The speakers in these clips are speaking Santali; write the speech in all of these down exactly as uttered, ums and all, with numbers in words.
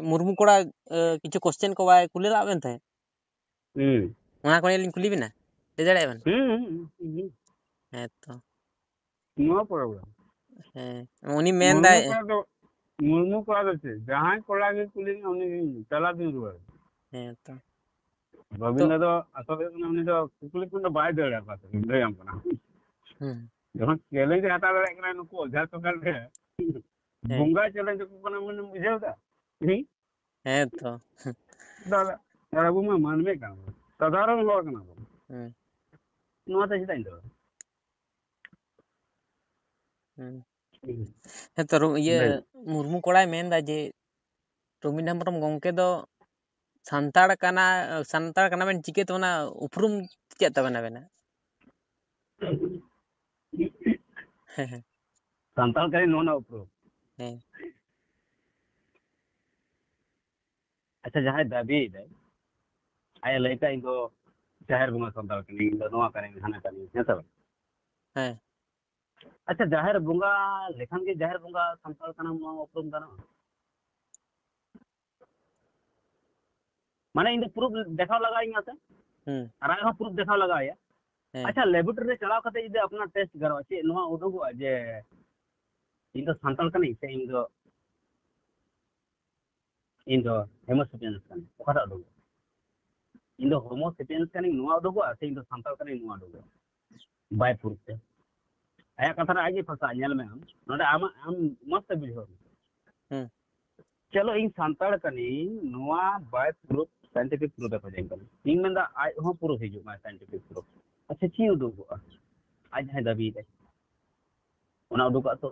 ᱢᱩᱨᱢᱩ ᱠᱚᱲᱟ ᱠᱤᱪᱷᱩ ᱠᱚᱥᱪᱮᱱ ᱠᱚ ᱵᱟᱭ ᱠᱩᱞᱤ ᱞᱟᱜ ᱵᱮᱱ ᱛᱟᱦᱮᱸᱫ? ᱦᱩᱸ᱾ ᱚᱱᱟ ᱠᱚ ᱱᱤᱭᱮ ᱞᱤᱧ ᱠᱩᱞᱤ ᱵᱮᱱᱟ, ᱞᱟᱹᱭ ᱫᱟᱲᱮᱭᱟᱜᱼᱟ ᱵᱮᱱ? ᱦᱩᱸ, ᱦᱩᱸ, ᱦᱩᱸ, ᱦᱩᱸ᱾ ᱦᱮᱸ ᱛᱚ᱾ No problem. ᱦᱮᱸ, ᱩᱱᱤ ᱢᱮᱱ ᱢᱩᱨᱢᱩ ᱫᱟᱭ᱾ ᱠᱚᱲᱟ ᱫᱚ, ᱢᱩᱨᱢᱩ ᱠᱚᱲᱟ ᱫᱚ ᱪᱮᱫ? ᱡᱟᱦᱟᱸᱭ ᱠᱚᱲᱟ ᱜᱮ ᱠᱩᱞᱤ ᱢᱮ, ᱩᱱᱤ ᱛᱮᱞᱟ ᱫᱩᱧ ᱨᱩᱣᱟᱹᱲ᱾ ᱦᱮᱸ ᱛᱚ᱾ ᱨᱚᱵᱤᱱᱫᱨᱚ ᱛᱚ ᱫᱚ ᱟᱥᱚᱞ ᱦᱩᱭᱩᱜ ᱠᱟᱱᱟ, ᱩᱱᱤ ᱫᱚ ᱠᱩᱠᱞᱤ ᱠᱷᱚᱱ ᱫᱚ ᱵᱟᱭ ᱫᱟᱹᱲᱟ, ᱚᱠᱟ ᱥᱮᱫ ᱤᱧ ᱞᱟᱹᱭᱟᱢ ᱠᱟᱱᱟ᱾ ᱦᱩᱸ᱾ ᱡᱚᱠᱷᱚᱱ challenge ᱮ ᱦᱟᱛᱟᱣ ᱫᱟᱲᱮᱭᱟᱜ ᱠᱟᱱᱟ ᱱᱩᱠᱩ ᱚᱡᱷᱟ ᱥᱚᱨᱠᱟᱨ ᱴᱷᱮᱱ, ᱦᱮᱸ᱾ ᱵᱚᱸᱜᱟ challenge ᱟᱠᱚ ᱠᱟᱱᱟ, ᱢᱟᱱᱮᱢ ᱵᱩᱡᱷᱟᱹᱣ ᱫᱟ? ᱦᱩᱸ? ᱦᱮᱸ ᱛᱚ᱾ ᱛᱟᱦᱞᱮ ᱟᱨ ᱟᱵᱚ ᱢᱟ ᱢᱟᱹᱱᱢᱤ ᱠᱟᱱᱟ ᱵᱚᱱ, ᱥᱟᱫᱷᱟᱨᱚᱱ ᱦᱚᱲ ᱠᱟᱱᱟ ᱵᱚᱱ᱾ ᱦᱩᱸ᱾ ᱱᱚᱣᱟ ᱫᱚ ᱪᱮᱫᱟᱜ ᱤᱧ ᱫᱚ? ᱦᱩᱸ᱾ ᱦᱩᱸ᱾ ᱦᱮᱸ ᱛᱚ, ᱨᱩ-, ᱤᱭᱟᱹ, ᱞᱟᱹᱭ ᱢᱮ᱾ ᱢᱩᱨᱢᱩ ᱠᱚᱲᱟᱭ ᱢᱮᱱᱫᱟ ᱡᱮ ᱨᱚᱵᱤᱱᱫᱨᱚ ᱦᱮᱢᱵᱨᱚᱢ ᱜᱚᱢᱠᱮ ᱫᱚ ᱥᱟᱱᱛᱟᱲ ᱠᱟᱱᱟ, ᱥᱟᱱᱛᱟᱲ ᱠᱟᱱᱟ ᱵᱮᱱ, ᱪᱤᱠᱟᱹᱛᱮ ᱚᱱᱟ ᱩᱯᱨᱩᱢ ᱪᱮᱫ ᱛᱟᱵᱮᱱ ᱟᱵᱮᱱᱟᱜ? ᱦᱮᱸ, ᱦᱮᱸ᱾ ᱥᱟᱱᱛᱟᱲ ᱠᱟᱹᱱᱟᱹᱧ, ᱱᱚᱣᱟ ᱨᱮᱱᱟᱜ ᱩᱯᱨᱩᱢ᱾ ᱦᱮᱸ᱾ ᱟᱪᱪᱷᱟ, ᱡᱟᱦᱟᱸᱭ ᱫᱟᱹᱵᱤᱭᱮᱫᱟᱭ, ᱟᱡ ᱮ ᱞᱟᱹᱭ ᱠᱟᱜ, "ᱤᱧ ᱫᱚ ᱡᱟᱦᱮᱨ ᱵᱚᱸᱜᱟ ᱥᱟᱱᱛᱟᱲ ᱠᱟᱹᱱᱟᱹᱧ, ᱤᱧ ᱫᱚ ᱱᱚᱣᱟ ᱠᱟᱹᱱᱟᱹᱧ, ᱦᱟᱱᱟ ᱠᱟᱹᱱᱟᱹᱧ", ᱦᱮᱸ ᱥᱮ ᱵᱟᱝ? ᱦᱮᱸ᱾ ᱟᱪᱪᱷᱟ, ᱡᱟᱦᱮᱨ ᱵᱚᱸᱜᱟ ᱞᱮᱠᱷᱟᱱ ᱜᱮ ᱡᱟᱦᱮᱨ ᱵᱚᱸᱜᱟ ᱥᱟᱱᱛᱟᱲ ᱠᱟᱱᱟᱢ, ᱱᱚᱣᱟ ᱩᱯᱨᱩᱢ ᱜᱟᱱᱚᱜᱼᱟ? ᱢᱟᱱᱮ, ᱤᱧ ᱫᱚ proof ᱫᱮᱠᱷᱟᱣ ᱞᱟᱜᱟᱣ ᱤᱧᱟ ᱥᱮ? ᱦᱩᱸ᱾ ᱟᱨ ᱟᱡ ᱦᱚᱸ proof ᱫᱮᱠᱷᱟᱣ ᱞᱟᱜᱟᱣ ᱮᱭᱟ᱾ ᱦᱮᱸ᱾ ᱟᱪᱪᱷᱟ, laboratory ᱨᱮ ᱪᱟᱞᱟᱣ ᱠᱟᱛᱮ ᱡᱩᱫᱤ ᱟᱯᱱᱟᱨ test ᱜᱟᱱᱚᱜᱼᱟ, ᱪᱮᱫ ᱱᱚᱣᱟ ᱩᱰᱩᱠᱚᱜᱼᱟ ᱡᱮ ᱤᱧ ᱫᱚ ᱥᱟᱱᱛᱟᱲ ᱠᱟᱹᱱᱟᱹᱧ ᱥᱮ ᱤᱧ ᱫᱚ, ᱤᱧ ᱫᱚ Homo sapiens ᱠᱟᱹᱱᱟᱹᱧ? ᱚᱠᱟᱴᱟᱜ ᱩᱰᱩᱠᱚᱜᱼᱟ? ᱤᱧ ᱫᱚ Homo sapiens ᱠᱟᱹᱱᱟᱹᱧ, ᱱᱚᱣᱟ ᱩᱰᱩᱠᱚᱜᱼᱟ, ᱥᱮ ᱤᱧ ᱫᱚ ᱥᱟᱱᱛᱟᱲ ᱠᱟᱹᱱᱟᱹᱧ, ᱱᱚᱣᱟ ᱩᱰᱩᱠᱚᱜᱼᱟ? ᱵᱟᱭ proof ᱛᱮ᱾ ᱟᱭᱟᱜ ᱠᱟᱛᱷᱟ ᱨᱮ ᱟᱡ ᱜᱮ ᱯᱷᱟᱸᱥᱟ, ᱧᱮᱞ ᱢᱮ ᱟᱢ᱾ ᱱᱚᱰᱮ ᱟᱢᱟᱜ, ᱟᱢ ᱢᱚᱸᱡᱽ ᱛᱮ ᱵᱩᱡᱷᱟᱹᱣ ᱢᱮ᱾ ᱦᱩᱸ᱾ ᱪᱚᱞᱚ, ᱤᱧ ᱥᱟᱱᱛᱟᱲ ᱠᱟᱹᱱᱟᱹᱧ, ᱱᱚᱣᱟ ᱵᱟᱭ proof, scientific proof ᱮ ᱠᱷᱚᱡᱟᱹᱧ ᱠᱟᱱᱟ᱾ ᱤᱧ ᱢᱮᱱᱫᱟ ᱟᱡ ᱦᱚᱸ proof ᱦᱤᱡᱩᱜ ᱢᱟ, scientific proof᱾ ᱟᱪᱪᱷᱟ, ᱪᱮᱫ ᱩᱰᱩᱠᱚᱜᱼᱟ? ᱟᱡ ᱡᱟᱦᱟᱸᱭ ᱫᱟᱹᱵᱤᱭᱮᱫᱟᱭ, ᱚᱱᱟ ᱩᱰᱩᱠᱚᱜᱼᱟ ᱛᱚ?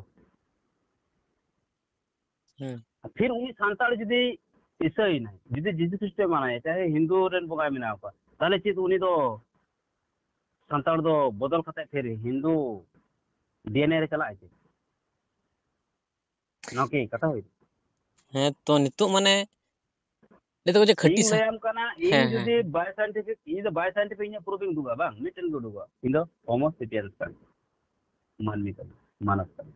ᱦᱩᱸ᱾ ᱯᱷᱤᱨ ᱩᱱᱤ ᱥᱟᱱᱛᱟᱲ ᱡᱩᱫᱤ ᱤᱥᱟᱹᱭ ᱱᱟᱭ, ᱡᱩᱫᱤ ᱡᱤᱥᱩ ᱠᱷᱨᱤᱥᱴᱚᱭ ᱢᱟᱱᱟᱭᱟ, ᱪᱟᱦᱮ ᱦᱤᱱᱫᱩ ᱨᱮᱱ ᱵᱚᱸᱜᱟᱭ ᱢᱮᱱᱟᱣ ᱠᱚᱣᱟ, ᱛᱟᱦᱞᱮ ᱪᱮᱫ ᱩᱱᱤ ᱫᱚ ᱥᱟᱱᱛᱟᱲ ᱫᱚ ᱵᱚᱫᱚᱞ ᱠᱟᱛᱮ ᱯᱷᱤᱨ ᱦᱤᱱᱫᱩ DNA ᱨᱮ ᱪᱟᱞᱟᱜᱼᱟᱭ ᱪᱮᱫ? ᱱᱚᱣᱟ ᱠᱤ ᱠᱟᱛᱷᱟ ᱦᱩᱭ? ᱦᱮᱸ, ᱛᱚ ᱱᱤᱛᱚᱜ ᱢᱟᱱᱮ ᱞᱟᱹᱭ ᱫᱟᱠᱚ ᱡᱮ ᱠᱷᱟᱹᱴᱤ ᱤᱧ ᱥᱟ-, ᱞᱟᱹᱭᱟᱢ ᱠᱟᱱᱟ, ᱤᱧ ᱦᱮᱸ, ᱦᱮᱸ, ᱡᱩᱫᱤ ᱦᱮᱸ᱾ By scientific, ᱤᱧ ᱫᱚ by scientific ᱤᱧᱟᱹᱜ proof ᱤᱧ ᱩᱫᱩᱜᱟ, ᱵᱟᱝ, ᱢᱤᱫᱴᱮᱱ ᱜᱮ ᱩᱫᱩᱜᱟ, ᱤᱧ ᱫᱚ Homo sapiens ᱠᱟᱱᱟ, ᱢᱟᱹᱱᱢᱤ ᱠᱟᱱᱟ, ᱢᱟᱱᱚᱵ ᱠᱟᱱᱟ᱾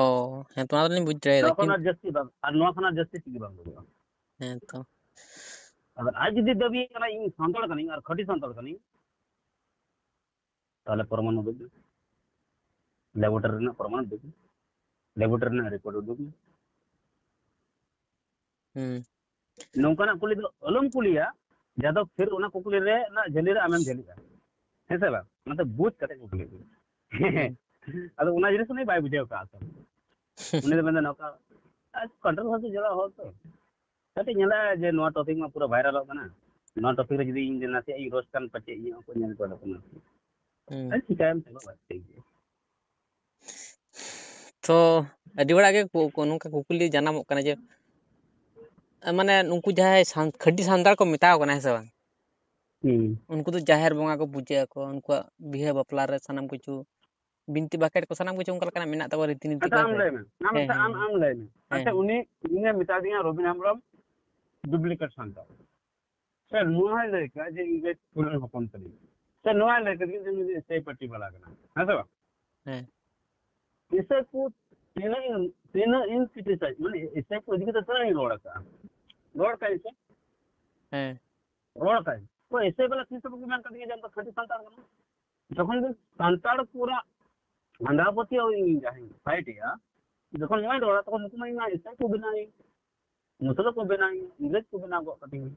ᱚ, ᱦᱮᱸ ᱛᱚ, ᱚᱱᱟ ᱫᱚᱞᱤᱧ ᱵᱩᱡᱽ ᱫᱟᱲᱮᱭᱟᱫᱟ᱾ ᱱᱚᱣᱟ ᱠᱷᱚᱱ ᱟᱨ ᱡᱟᱹᱥᱛᱤ ᱵᱟᱝ, ᱟᱨ ᱱᱚᱣᱟ ᱠᱷᱚᱱ ᱟᱨ ᱡᱟᱹᱥᱛᱤ ᱪᱮᱫ ᱜᱮ ᱵᱟᱝ ᱦᱩᱭᱩᱜᱼᱟ᱾ ᱦᱮᱸ ᱛᱚ᱾ ᱟᱨ ᱟᱡ ᱡᱩᱫᱤ ᱫᱟᱹᱵᱤᱭᱮ ᱠᱟᱱᱟ, "ᱤᱧ ᱥᱟᱱᱛᱟᱲ ᱠᱟᱹᱱᱟᱹᱧ ᱟᱨ ᱠᱷᱟᱹᱴᱤ ᱥᱟᱱᱛᱟᱲ ᱠᱟᱹᱱᱟᱹᱧ", ᱛᱟᱦᱚᱞᱮ ᱯᱨᱚᱢᱟᱱ ᱩᱫᱩᱜ ᱢᱮ, ᱞᱮᱵᱚᱨᱴᱚᱨᱤ ᱨᱮᱱᱟᱜ ᱯᱨᱚᱢᱟᱱ ᱩᱫᱩᱜ ᱢᱮ, ᱞᱮᱵᱚᱨᱴᱚᱨᱤ ᱨᱮᱱᱟᱜ ᱨᱮᱠᱚᱨᱰ ᱩᱫᱩᱜ ᱢᱮ᱾ ᱦᱩᱸ᱾ ᱱᱚᱝᱠᱟᱱᱟᱜ ᱠᱩᱞᱤ ᱫᱚ ᱟᱞᱚᱢ ᱠᱩᱞᱤᱭᱟ, ᱡᱟᱦᱟᱸ ᱫᱚ ᱯᱷᱤᱨ ᱚᱱᱟ ᱠᱩᱠᱞᱤ ᱨᱮ ᱚᱱᱟ ᱡᱷᱟᱹᱞᱤ ᱨᱮ ᱟᱢᱮᱢ ᱡᱷᱟᱹᱞᱤᱜᱼᱟ᱾ ᱦᱮᱸ ᱥᱮ ᱵᱟᱝ? ᱚᱱᱟᱛᱮ ᱵᱩᱡᱽ ᱠᱟᱛᱮ ᱠᱩᱠᱞᱤ ᱢᱮ᱾ ᱦᱩᱸ᱾ ᱟᱫᱚ ᱚᱱᱟ ᱡᱤᱱᱤᱥ ᱩᱱᱤ ᱵᱟᱭ ᱵᱩᱡᱷᱟᱹᱣ ᱠᱟᱜᱼᱟ ᱟᱥᱚᱞ᱾ ᱩᱱᱤ ᱫᱚ ᱢᱮᱱᱫᱟ ᱱᱚᱝᱠᱟ, ᱟᱨ controversy ᱡᱚᱲᱟᱣ ᱦᱚᱲ ᱛᱚ᱾ ᱠᱟᱹᱴᱤᱡ ᱧᱮᱞᱟ ᱡᱮ ᱱᱚᱣᱟ topic ᱢᱟ ᱯᱩᱨᱟᱹ viralᱚᱜ ᱠᱟᱱᱟ᱾ ᱱᱚᱣᱟ topic ᱨᱮ ᱡᱩᱫᱤ ᱤᱧ ᱱᱟᱥᱮᱭᱟᱜ ᱤᱧ roast ᱠᱷᱟᱱ ᱯᱟᱪᱮᱫ ᱤᱧᱟᱹᱜ ᱦᱚᱸᱠᱚ ᱧᱮᱞ ᱜᱚᱫ ᱠᱟᱱᱟ᱾ ᱦᱩᱸ᱾ ᱟᱨ ᱪᱤᱠᱟᱹᱭᱟᱢ, ᱪᱟᱞᱟᱜ ᱵᱟᱫ ᱴᱷᱤᱠ ᱜᱮᱭᱟ᱾ ᱛᱚ ᱟᱹᱰᱤ ᱦᱚᱲᱟᱜ ᱜᱮ ᱠᱩ-, ᱠᱩ-, ᱱᱚᱝᱠᱟ ᱠᱩᱠᱞᱤ ᱡᱟᱱᱟᱢᱚᱜ ᱠᱟᱱᱟ ᱡᱮ, ᱢᱟᱱᱮ ᱱᱩᱠᱩ ᱡᱟᱦᱟᱸᱭ ᱥᱟᱱ-, ᱠᱷᱟᱹᱴᱤ ᱥᱟᱱᱛᱟᱲ ᱠᱚ ᱢᱮᱛᱟᱣ ᱠᱟᱱᱟ, ᱦᱮᱸ ᱥᱮ ᱵᱟᱝ? ᱦᱩᱸ᱾ ᱩᱱᱠᱩ ᱫᱚ ᱡᱟᱦᱮᱨ ᱵᱚᱸᱜᱟ ᱠᱚ ᱯᱩᱡᱟᱹ ᱟᱠᱚ, ᱩᱱᱠᱩᱣᱟᱜ ᱵᱤᱦᱟᱹ ᱵᱟᱯᱞᱟ ᱨᱮ ᱥᱟᱱᱟᱢ ᱠᱤᱪᱷᱩ ᱵᱤᱱᱛᱤ ᱵᱟᱠᱷᱮᱲ ᱠᱚ ᱥᱟᱱᱟᱢ ᱠᱤᱪᱷᱩ ᱚᱱᱠᱟ ᱞᱮᱠᱟᱱᱟᱜ ᱢᱮᱱᱟᱜ ᱛᱟᱠᱚᱣᱟ, ᱨᱤᱛᱤ ᱱᱤᱛᱤ ᱟᱪᱪᱷᱟ, ᱠᱚ, ᱟᱢ ᱦᱮᱸ᱾ ᱞᱟᱹᱭ ᱢᱮ, ᱟᱢ ᱦᱮᱸ, ᱟᱪᱪᱷᱟ, ᱦᱮᱸ, ᱟᱢ, ᱦᱮᱸ᱾ ᱟᱢ ᱞᱟᱹᱭ ᱢᱮ᱾ ᱦᱮᱸ, ᱟᱪᱪᱷᱟ, ᱦᱮᱸ᱾ ᱩᱱᱤ, ᱩᱱᱤ ᱢᱮᱛᱟ ᱫᱤᱧᱟ ᱨᱚᱵᱤᱱ ᱦᱮᱢᱵᱨᱚᱢ duplicate ᱥᱟᱱᱛᱟᱲ᱾ ᱥᱮ ᱱᱚᱣᱟᱭ ᱞᱟᱹᱭ ᱠᱟᱜᱼᱟ ᱡᱮ ᱤᱧ ᱨᱮᱱ ᱠᱩᱲᱤ ᱦᱚᱯᱚᱱ ᱠᱟᱹᱱᱟᱹᱧ᱾ ᱥᱮ ᱱᱚᱣᱟᱭ ᱞᱟᱹᱭ ᱠᱟᱫᱤᱧᱟ ᱡᱮ ᱩᱱᱤ ᱫᱚ ᱮᱥ ᱟᱭ ᱯᱟᱨᱴᱤ ᱵᱟᱞᱟ ᱠᱟᱱᱟ᱾ ᱦᱮᱸ ᱥᱮ ᱵᱟᱝ? ᱦᱮᱸ᱾ ᱮᱥ ᱟᱭ ᱠᱚ ᱛᱤᱱᱟᱹᱜ ᱤᱧ, ᱛᱤᱱᱟᱹᱜ ᱤᱧ criticize, ᱢᱟᱱᱮ ᱮᱥ ᱟᱭ ᱠᱚ ᱤᱫᱤ ᱠᱟᱛᱮ ᱛᱤᱱᱟᱹᱜ ᱤᱧ ᱨᱚᱲ ᱟᱠᱟᱜᱼᱟ? ᱨᱚᱲ ᱠᱟᱜ ᱤᱧ ᱥᱮ? ᱦᱮᱸ᱾ ᱨᱚᱲ ᱠᱟᱜ ᱤᱧ᱾ ᱛᱚ ᱮᱥ ᱟᱭ ᱵᱟᱞᱟ ᱛᱤᱥ ᱦᱚᱸ ᱵᱟᱠᱚ ᱢᱮᱱ ᱠᱟᱫᱤᱧᱟ ᱡᱮ ᱟᱢ ᱫᱚ ᱠᱷᱟᱹᱴᱤ ᱥᱟᱱᱛᱟᱲ ᱠᱟᱱᱟᱢ᱾ ᱡᱚᱠᱷᱚᱱ ᱜᱮ ᱥᱟᱱᱛᱟᱲ ᱠᱚᱣᱟᱜ ᱟᱸᱫᱷᱟ ᱯᱟᱹᱛᱭᱟᱹᱣ ᱤᱧ ᱡᱟᱦᱟᱸᱧ fight ᱮᱜᱼᱟ, ᱡᱚᱠᱷᱚᱱ ᱱᱚᱣᱟᱧ ᱨᱚᱲᱟ, ᱛᱚᱠᱷᱚᱱ ᱱᱩᱠᱩ ᱢᱟ ᱤᱧ ᱢᱟ ᱮᱥ ᱟᱭ ᱠᱚ ᱵᱮᱱᱟᱣᱤᱧ, ᱢᱩᱥᱞᱟᱹ ᱠᱚ ᱵᱮᱱᱟᱣᱤᱧ, ᱤᱝᱨᱮᱡᱽ ᱠᱚ ᱵᱮᱱᱟᱣ ᱜᱚᱫ ᱠᱟᱹᱫᱤᱧᱟ᱾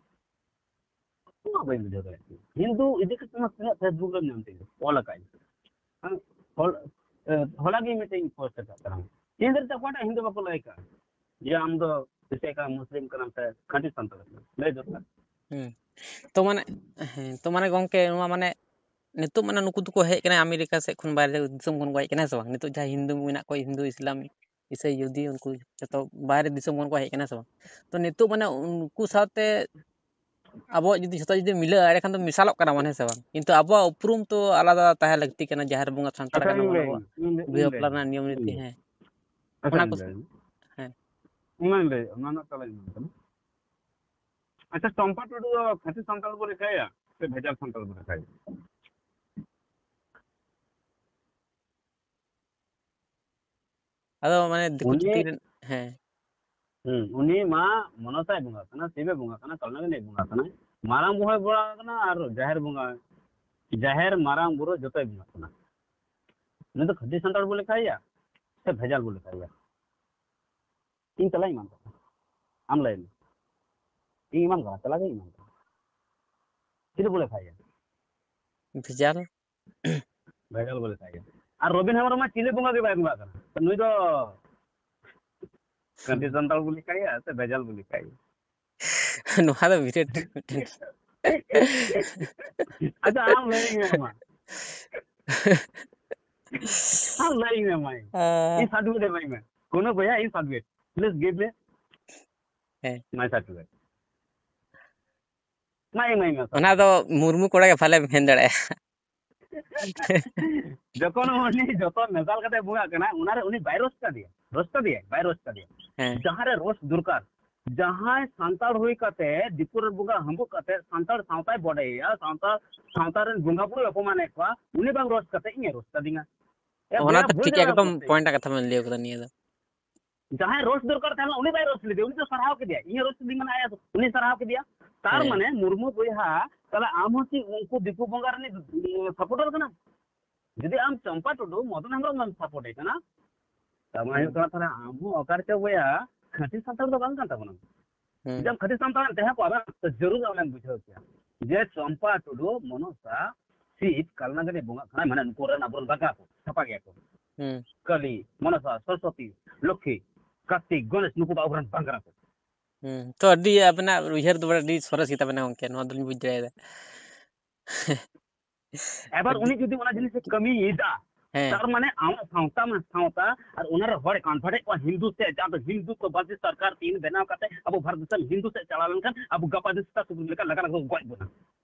ᱚᱱᱟ ᱵᱟᱹᱧ ᱵᱩᱡᱷᱟᱹᱣ ᱫᱟᱲᱮᱭᱟᱜ ᱠᱟᱱᱟ᱾ ᱦᱤᱱᱫᱩ ᱤᱫᱤ ᱠᱟᱛᱮ ᱢᱟ ᱛᱤᱱᱟᱹᱜ Facebook ᱨᱮᱢ ᱧᱟᱢ ᱛᱤᱧᱟ, ᱚᱞ ᱟᱠᱟᱫ ᱟᱹᱧ᱾ ᱦᱮᱸ, ᱦᱚᱞ-, ᱮ, ᱦᱚᱞᱟ ᱜᱮ ᱢᱤᱫᱴᱮᱱ post ᱟᱠᱟᱫ ᱛᱟᱦᱮᱱᱟ᱾ ᱛᱮᱦᱮᱧ ᱫᱷᱟᱹᱨᱤᱡ ᱛᱮ ᱚᱠᱚᱭᱴᱟᱜ ᱦᱤᱱᱫᱩ ᱵᱟᱠᱚ ᱞᱟᱹᱭ ᱠᱟᱜᱼᱟ ᱡᱮ ᱟᱢ ᱫᱚ ᱪᱮᱫ ᱠᱟᱱᱟ, ᱢᱩᱥᱞᱤᱢ ᱠᱟᱱᱟᱢ ᱥᱮ ᱠᱷᱟᱹᱴᱤ ᱥᱟᱱᱛᱟᱲ ᱠᱟᱱᱟᱢ? ᱞᱟᱹᱭ ᱫᱚᱨᱠᱟᱨ᱾ ᱦᱩᱸ᱾ ᱛᱚ ᱢᱟᱱᱮ, ᱦᱮᱸ, ᱛᱚ ᱢᱟᱱᱮ ᱜᱚᱝᱠᱮ, ᱱᱚᱣᱟ ᱢᱟᱱᱮ ᱱᱤᱛᱚᱜ ᱢᱟᱱᱮ ᱱᱩᱠᱩ ᱫᱚᱠᱚ ᱦᱮᱡ ᱠᱟᱱᱟ ᱟᱢᱮᱨᱤᱠᱟ ᱥᱮᱫ ᱠᱷᱚᱱ, ᱵᱟᱭᱨᱮ ᱫᱤᱥᱚᱢ ᱠᱷᱚᱱ ᱠᱚ ᱦᱮᱡ ᱠᱟᱱᱟ, ᱦᱮᱸ ᱥᱮ ᱵᱟᱝ? ᱱᱤᱛᱚᱜ ᱡᱟᱦᱟᱸ ᱦᱤᱱᱫᱩ ᱢᱮᱱᱟᱜ ᱠᱚᱣᱟ, ᱦᱤᱱᱫᱩ, ᱤᱥᱞᱟᱢ, ᱤᱥᱟᱹᱭ, ᱡᱩᱫᱤ ᱩᱱᱠᱩ ᱡᱚᱛᱚ ᱵᱟᱭᱨᱮ ᱫᱤᱥᱚᱢ ᱠᱷᱚᱱ ᱠᱚ ᱦᱮᱡ ᱠᱟᱱᱟ, ᱦᱮᱸ ᱥᱮ ᱵᱟᱝ? ᱛᱚ ᱱᱤᱛᱚᱜ ᱢᱟᱱᱮ ᱩᱱᱠᱩ ᱥᱟᱶᱛᱮ ᱟᱵᱚᱣᱟᱜ ᱡᱩᱫᱤ ᱡᱷᱚᱛᱚ ᱡᱩᱫᱤ ᱢᱤᱞᱟᱹᱜᱼᱟ, ᱮᱸᱰᱮᱠᱷᱟᱱ ᱫᱚ ᱢᱮᱥᱟᱞᱚᱜ ᱠᱟᱱᱟ ᱵᱚᱱ, ᱦᱮᱸ ᱥᱮ ᱵᱟᱝ? ᱠᱤᱱᱛᱩ ᱟᱵᱚᱣᱟᱜ ᱩᱯᱨᱩᱢ ᱛᱚ ᱟᱞᱟᱫᱟ ᱛᱟᱦᱮᱸ ᱞᱟᱹᱠᱛᱤ ᱠᱟᱱᱟ, ᱡᱟᱦᱮᱨ ᱵᱚᱸᱜᱟ ᱥᱟᱱᱛᱟᱲ ᱟᱪᱪᱷᱟ, ᱠᱟᱱᱟ ᱤᱧ ᱵᱚᱱ ᱞᱟᱹᱭ ᱟᱵᱚᱣᱟᱜ, ᱟᱹᱧ, ᱤᱧ ᱞᱟᱹᱭ, ᱵᱤᱦᱟᱹ ᱤᱧ ᱞᱟᱹᱭ ᱵᱟᱯᱞᱟ ᱟᱹᱧ, ᱨᱮᱱᱟᱜ ᱱᱤᱭᱚᱢ ᱤᱧ ᱱᱤᱛᱤ, ᱞᱟᱹᱭ ᱟᱹᱧ᱾ ᱦᱮᱸ᱾ ᱟᱪᱪᱷᱟ, ᱚᱱᱟ ᱤᱧ ᱠᱚ ᱞᱟᱹᱭ ᱟᱹᱧ᱾ ᱚᱱᱟ ᱨᱮᱱᱟᱜ ᱛᱮᱞᱟᱧ ᱮᱢᱟᱢ ᱠᱟᱱᱟ᱾ ᱟᱪᱪᱷᱟ, ᱪᱚᱢᱯᱟ ᱴᱩᱰᱩ ᱫᱚ ᱠᱷᱟᱹᱴᱤ ᱥᱟᱱᱛᱟᱲ ᱵᱚ ᱞᱮᱠᱷᱟᱭᱟ ᱥᱮ ᱵᱷᱮᱡᱟᱞ ᱥᱟᱱᱛᱟᱲ ᱵᱚ ᱞᱮᱠᱷᱟᱭᱟ? ᱟᱫᱚ ᱢᱟᱱᱮ ᱫᱤᱠᱩ ᱩᱱᱤ ᱪᱷᱟᱹᱛᱤᱠ ᱨᱮᱱ, ᱦᱮᱸ᱾ ᱦᱩᱸ, ᱩᱱᱤ ᱢᱟ ᱢᱚᱱᱚᱛᱟᱭ ᱵᱚᱸᱜᱟ ᱠᱟᱱᱟ, ᱥᱤᱵᱮ ᱵᱚᱸᱜᱟ ᱠᱟᱱᱟ, ᱠᱟᱞᱱᱟᱜᱤᱱᱤ ᱵᱚᱸᱜᱟ ᱠᱟᱱᱟ, ᱢᱟᱨᱟᱝ ᱵᱚᱦᱚᱭ ᱵᱚᱸᱜᱟ ᱠᱟᱱᱟ, ᱟᱨ ᱡᱟᱦᱮᱨ ᱵᱚᱸᱜᱟ, ᱡᱟᱦᱮᱨ ᱢᱟᱨᱟᱝ ᱵᱩᱨᱩ ᱡᱚᱛᱚᱭ ᱵᱚᱸᱜᱟ ᱠᱟᱱᱟ᱾ ᱩᱱᱤ ᱫᱚ ᱠᱷᱟᱹᱴᱤ ᱥᱟᱱᱛᱟᱲ ᱵᱚ ᱞᱮᱠᱷᱟᱭᱟ ᱥᱮ ᱵᱷᱮᱡᱟᱞ ᱵᱚ ᱞᱮᱠᱷᱟᱭᱟ? ᱤᱧ ᱛᱮᱞᱟᱧ ᱮᱢᱟᱢ ᱠᱟᱱᱟ, ᱟᱢ ᱞᱟᱹᱭ ᱢᱮ, ᱤᱧ ᱮᱢᱟᱢ ᱠᱟᱱᱟ, ᱛᱮᱞᱟ ᱜᱮᱧ ᱮᱢᱟᱢ ᱠᱟᱱᱟ᱾ ᱪᱤᱞᱤ ᱵᱚ ᱞᱮᱠᱷᱟᱭᱟ? ᱵᱷᱮᱡᱟᱞ᱾ ᱵᱷᱮᱡᱟᱞ ᱵᱚ ᱞᱮᱠᱷᱟᱭᱟ᱾ ᱟᱨ ᱨᱚᱵᱤᱱ ᱦᱮᱢᱵᱨᱚᱢ ᱢᱟ ᱪᱤᱞᱤ ᱵᱚᱸᱜᱟ ᱜᱮ ᱵᱟᱭ ᱵᱚᱸᱜᱟᱜ ᱠᱟᱱᱟ, ᱱᱩᱭ ᱫᱚ ᱠᱷᱟᱹᱴᱤ ᱥᱟᱱᱛᱟᱲ ᱵᱚ ᱞᱮᱠᱷᱟᱭᱟ ᱥᱮ ᱵᱷᱮᱡᱟᱞ ᱵᱚ ᱞᱮᱠᱷᱟᱭᱟ? ᱱᱚᱣᱟ ᱫᱚ ᱵᱤᱨᱟᱴ ᱢᱤᱫᱴᱮᱱ ᱟᱪᱪᱷᱟ, ᱟᱢ ᱞᱟᱹᱭᱟᱹᱧ ᱢᱮ ᱢᱟ᱾ ᱟᱢ ᱞᱟᱹᱭᱟᱹᱧ ᱢᱮ ᱢᱟᱭ᱾ ᱟᱸ, ᱤᱧ certificate ᱮᱢᱟᱹᱧ ᱢᱮ᱾ ᱠᱳᱱᱳ ᱵᱚᱭᱦᱟ, ᱤᱧ certificate, please give me ᱦᱮᱸ᱾ my certificate. ᱢᱟ ᱮᱢᱟᱹᱧ ᱢᱮ ᱚᱱᱟ ᱫᱚ ᱢᱩᱨᱢᱩ ᱠᱚᱲᱟ ᱜᱮ ᱵᱷᱟᱞᱮ ᱢᱮᱱ ᱫᱟᱲᱮᱭᱟᱜᱼᱟ᱾ ᱡᱚᱠᱷᱚᱱ ᱩᱱᱤ ᱡᱚᱛᱚ ᱢᱮᱥᱟᱞ ᱠᱟᱛᱮ ᱵᱚᱸᱜᱟᱜ ᱠᱟᱱᱟ, ᱚᱱᱟᱨᱮ ᱩᱱᱤ ᱵᱟᱭ ᱨᱳᱥᱴ ᱠᱟᱫᱮᱭᱟ, ᱨᱳᱥᱴ ᱠᱟᱫᱮᱭᱟ, ᱵᱟᱭ ᱨᱳᱥᱴ ᱠᱟᱫᱮᱭᱟ᱾ ᱦᱮᱸ᱾ ᱡᱟᱦᱟᱸᱨᱮ ᱨᱳᱥᱴ ᱫᱚᱨᱠᱟᱨ, ᱡᱟᱦᱟᱸᱭ ᱥᱟᱱᱛᱟᱲ ᱦᱩᱭ ᱠᱟᱛᱮ ᱫᱤᱠᱩ ᱨᱮᱱ ᱵᱚᱸᱜᱟ ᱦᱟᱹᱢᱵᱩᱜ ᱠᱟᱛᱮ ᱥᱟᱱᱛᱟᱲ ᱥᱟᱶᱛᱟᱭ ᱵᱚᱰᱮᱭᱮᱭᱟ, ᱥᱟᱱᱛᱟᱲ ᱥᱟᱶᱛᱟ ᱨᱮᱱ ᱵᱚᱸᱜᱟ ᱵᱩᱨᱩᱭ ᱚᱯᱚᱢᱟᱱᱮᱫ ᱠᱚᱣᱟ, ᱩᱱᱤ ᱵᱟᱝ ᱨᱳᱥᱴ ᱠᱟᱛᱮ ᱤᱧᱮ ᱨᱳᱥᱴ ᱠᱟᱫᱤᱧᱟ᱾ ᱮ ᱚᱱᱟ ᱵᱚᱭᱦᱟ, ᱫᱚ ᱵᱷᱩᱞ ᱴᱷᱤᱠ ᱡᱟᱭᱜᱟ ᱨᱮ ᱮᱠᱫᱚᱢ ᱨᱳᱥᱴ ᱮᱫ ᱯᱚᱭᱮᱱᱴ ᱠᱟᱛᱷᱟ ᱵᱮᱱ ᱞᱟᱹᱭ ᱠᱟᱫᱟ ᱱᱤᱭᱟᱹ ᱫᱚ᱾ ᱡᱟᱦᱟᱸᱭ ᱨᱳᱥᱴ ᱫᱚᱨᱠᱟᱨ ᱛᱟᱦᱮᱸ ᱞᱮᱱᱟ, ᱩᱱᱤ ᱵᱟᱭ ᱨᱳᱥᱴ ᱞᱮᱫᱮᱭᱟ, ᱩᱱᱤ ᱫᱚ ᱥᱟᱨᱦᱟᱣ ᱠᱮᱫᱮᱭᱟ, ᱤᱧᱮ ᱨᱳᱥᱴ ᱞᱮᱫᱤᱧ ᱢᱟᱱᱮ ᱟᱭᱟ ᱩᱱᱤ ᱥᱟᱨᱦᱟᱣ ᱠᱮᱫᱮᱭᱟ᱾ ᱛᱟᱨ ᱦᱮᱸ᱾ ᱢᱟᱱᱮ ᱢᱩᱨᱢᱩ ᱵᱚᱭᱦᱟ, ᱛᱟᱦᱞᱮ ᱟᱢ ᱦᱚᱸ ᱪᱮᱫ ᱩᱱᱠᱩ ᱫᱤᱠᱩ ᱵᱚᱸᱜᱟ ᱨᱤᱱᱤᱡ, ᱩᱸ, supporter ᱠᱟᱱᱟᱢ? ᱡᱩᱫᱤ ᱟᱢ ᱪᱚᱢᱯᱟ ᱴᱩᱰᱩ, ᱢᱚᱫᱚᱱ ᱦᱮᱢᱵᱨᱚᱢ ᱮᱢ support ᱮ ᱠᱟᱱᱟ, ᱛᱟᱨ ᱢᱟᱱᱮ ᱦᱩᱭᱩᱜ ᱠᱟᱱᱟ, ᱛᱟᱦᱞᱮ ᱟᱢ ᱦᱚᱸ ᱚᱠᱟ ᱨᱮᱪᱚ ᱵᱚᱭᱦᱟ ᱠᱷᱟᱹᱴᱤ ᱥᱟᱱᱛᱟᱲ ᱫᱚ ᱵᱟᱝ ᱠᱟᱱ ᱛᱟᱵᱚᱱᱟᱢ᱾ ᱦᱩᱸ᱾ ᱡᱩᱫᱤ ᱟᱢ ᱠᱷᱟᱹᱴᱤ ᱥᱟᱱᱛᱟᱲ ᱮᱢ ᱛᱟᱦᱮᱸ ᱠᱚᱜᱼᱟ ᱵᱟᱝ, ᱛᱚ ᱡᱟᱹᱨᱩᱲ ᱟᱢᱮᱢ ᱵᱩᱡᱷᱟᱹᱣ ᱠᱮᱭᱟ ᱡᱮ ᱪᱚᱢᱯᱟ ᱴᱩᱰᱩ, ᱢᱚᱱᱚᱥᱟ, ᱥᱤᱵ, ᱠᱟᱞᱱᱟᱜᱤᱱᱤ ᱵᱚᱸᱜᱟᱜ ᱠᱟᱱᱟᱭ, ᱢᱟᱱᱮ ᱱᱩᱠᱩ ᱨᱮᱱ ᱟᱵᱚᱨᱮᱱ ᱵᱟᱝᱜᱟ ᱠᱚ, ᱪᱷᱟᱯᱟ ᱜᱮᱭᱟ ᱠᱚ᱾ ᱦᱩᱸ᱾ ᱠᱟᱹᱞᱤ, ᱢᱚᱱᱚᱥᱟ, ᱥᱚᱨᱚᱥᱚᱛᱤ, ᱞᱚᱠᱠᱷᱤ, ᱠᱟᱨᱛᱤᱠ, ᱜᱚᱱᱮᱥ, ᱱᱩᱠᱩ ᱫᱚ ᱟᱵᱚᱨᱮᱱ ᱵᱟᱝᱜᱟ ᱠᱚ᱾ ᱦᱩᱸ᱾ ᱛᱚ ᱟᱹᱰᱤ ᱟᱵᱮᱱᱟᱜ ᱩᱭᱦᱟᱹᱨ ᱫᱚ ᱟᱹᱰᱤ ᱥᱚᱨᱮᱥ ᱜᱮ ᱛᱟᱵᱮᱱᱟ ᱜᱚᱝᱠᱮ, ᱱᱚᱣᱟ ᱫᱚᱞᱤᱧ ᱵᱩᱡᱽ ᱫᱟᱲᱮᱭᱟᱫᱟ᱾ ᱮᱵᱟᱨ ᱟᱹᱰᱤ ᱩᱱᱤ ᱡᱩᱫᱤ ᱚᱱᱟ ᱡᱤᱱᱤᱥ ᱮ ᱠᱟᱹᱢᱤᱭᱮᱫᱟ, ᱦᱮᱸ᱾ ᱛᱟᱨ ᱢᱟᱱᱮ ᱟᱢᱟᱜ ᱥᱟᱶᱛᱟ ᱢᱟ ᱥᱟᱶᱛᱟ, ᱟᱨ ᱚᱱᱟ ᱨᱮ ᱦᱚᱲᱮ convert ᱮᱫ ᱠᱚᱣᱟ ᱦᱤᱱᱫᱩ ᱥᱮᱫ, ᱡᱟᱦᱟᱸ ᱫᱚ ᱦᱤᱱᱫᱩ ᱠᱚ ᱵᱟᱥᱤ ᱥᱚᱨᱠᱟᱨ ᱛᱤᱦᱤᱧ ᱵᱮᱱᱟᱣ ᱠᱟᱛᱮ ᱟᱵᱚ ᱵᱷᱟᱨᱚᱛ ᱫᱤᱥᱚᱢ ᱦᱤᱱᱫᱩ ᱥᱮᱫ ᱪᱟᱞᱟᱣ ᱞᱮᱱᱠᱷᱟᱱ ᱟᱵᱚ ᱜᱟᱯᱟ ᱫᱤᱱ ᱥᱮᱛᱟ ᱥᱩᱠᱨᱤ ᱞᱮᱠᱟ ᱞᱟᱜᱟ ᱞᱟᱜᱟ ᱠᱚ ᱜᱚᱡ ᱵᱚᱱᱟ᱾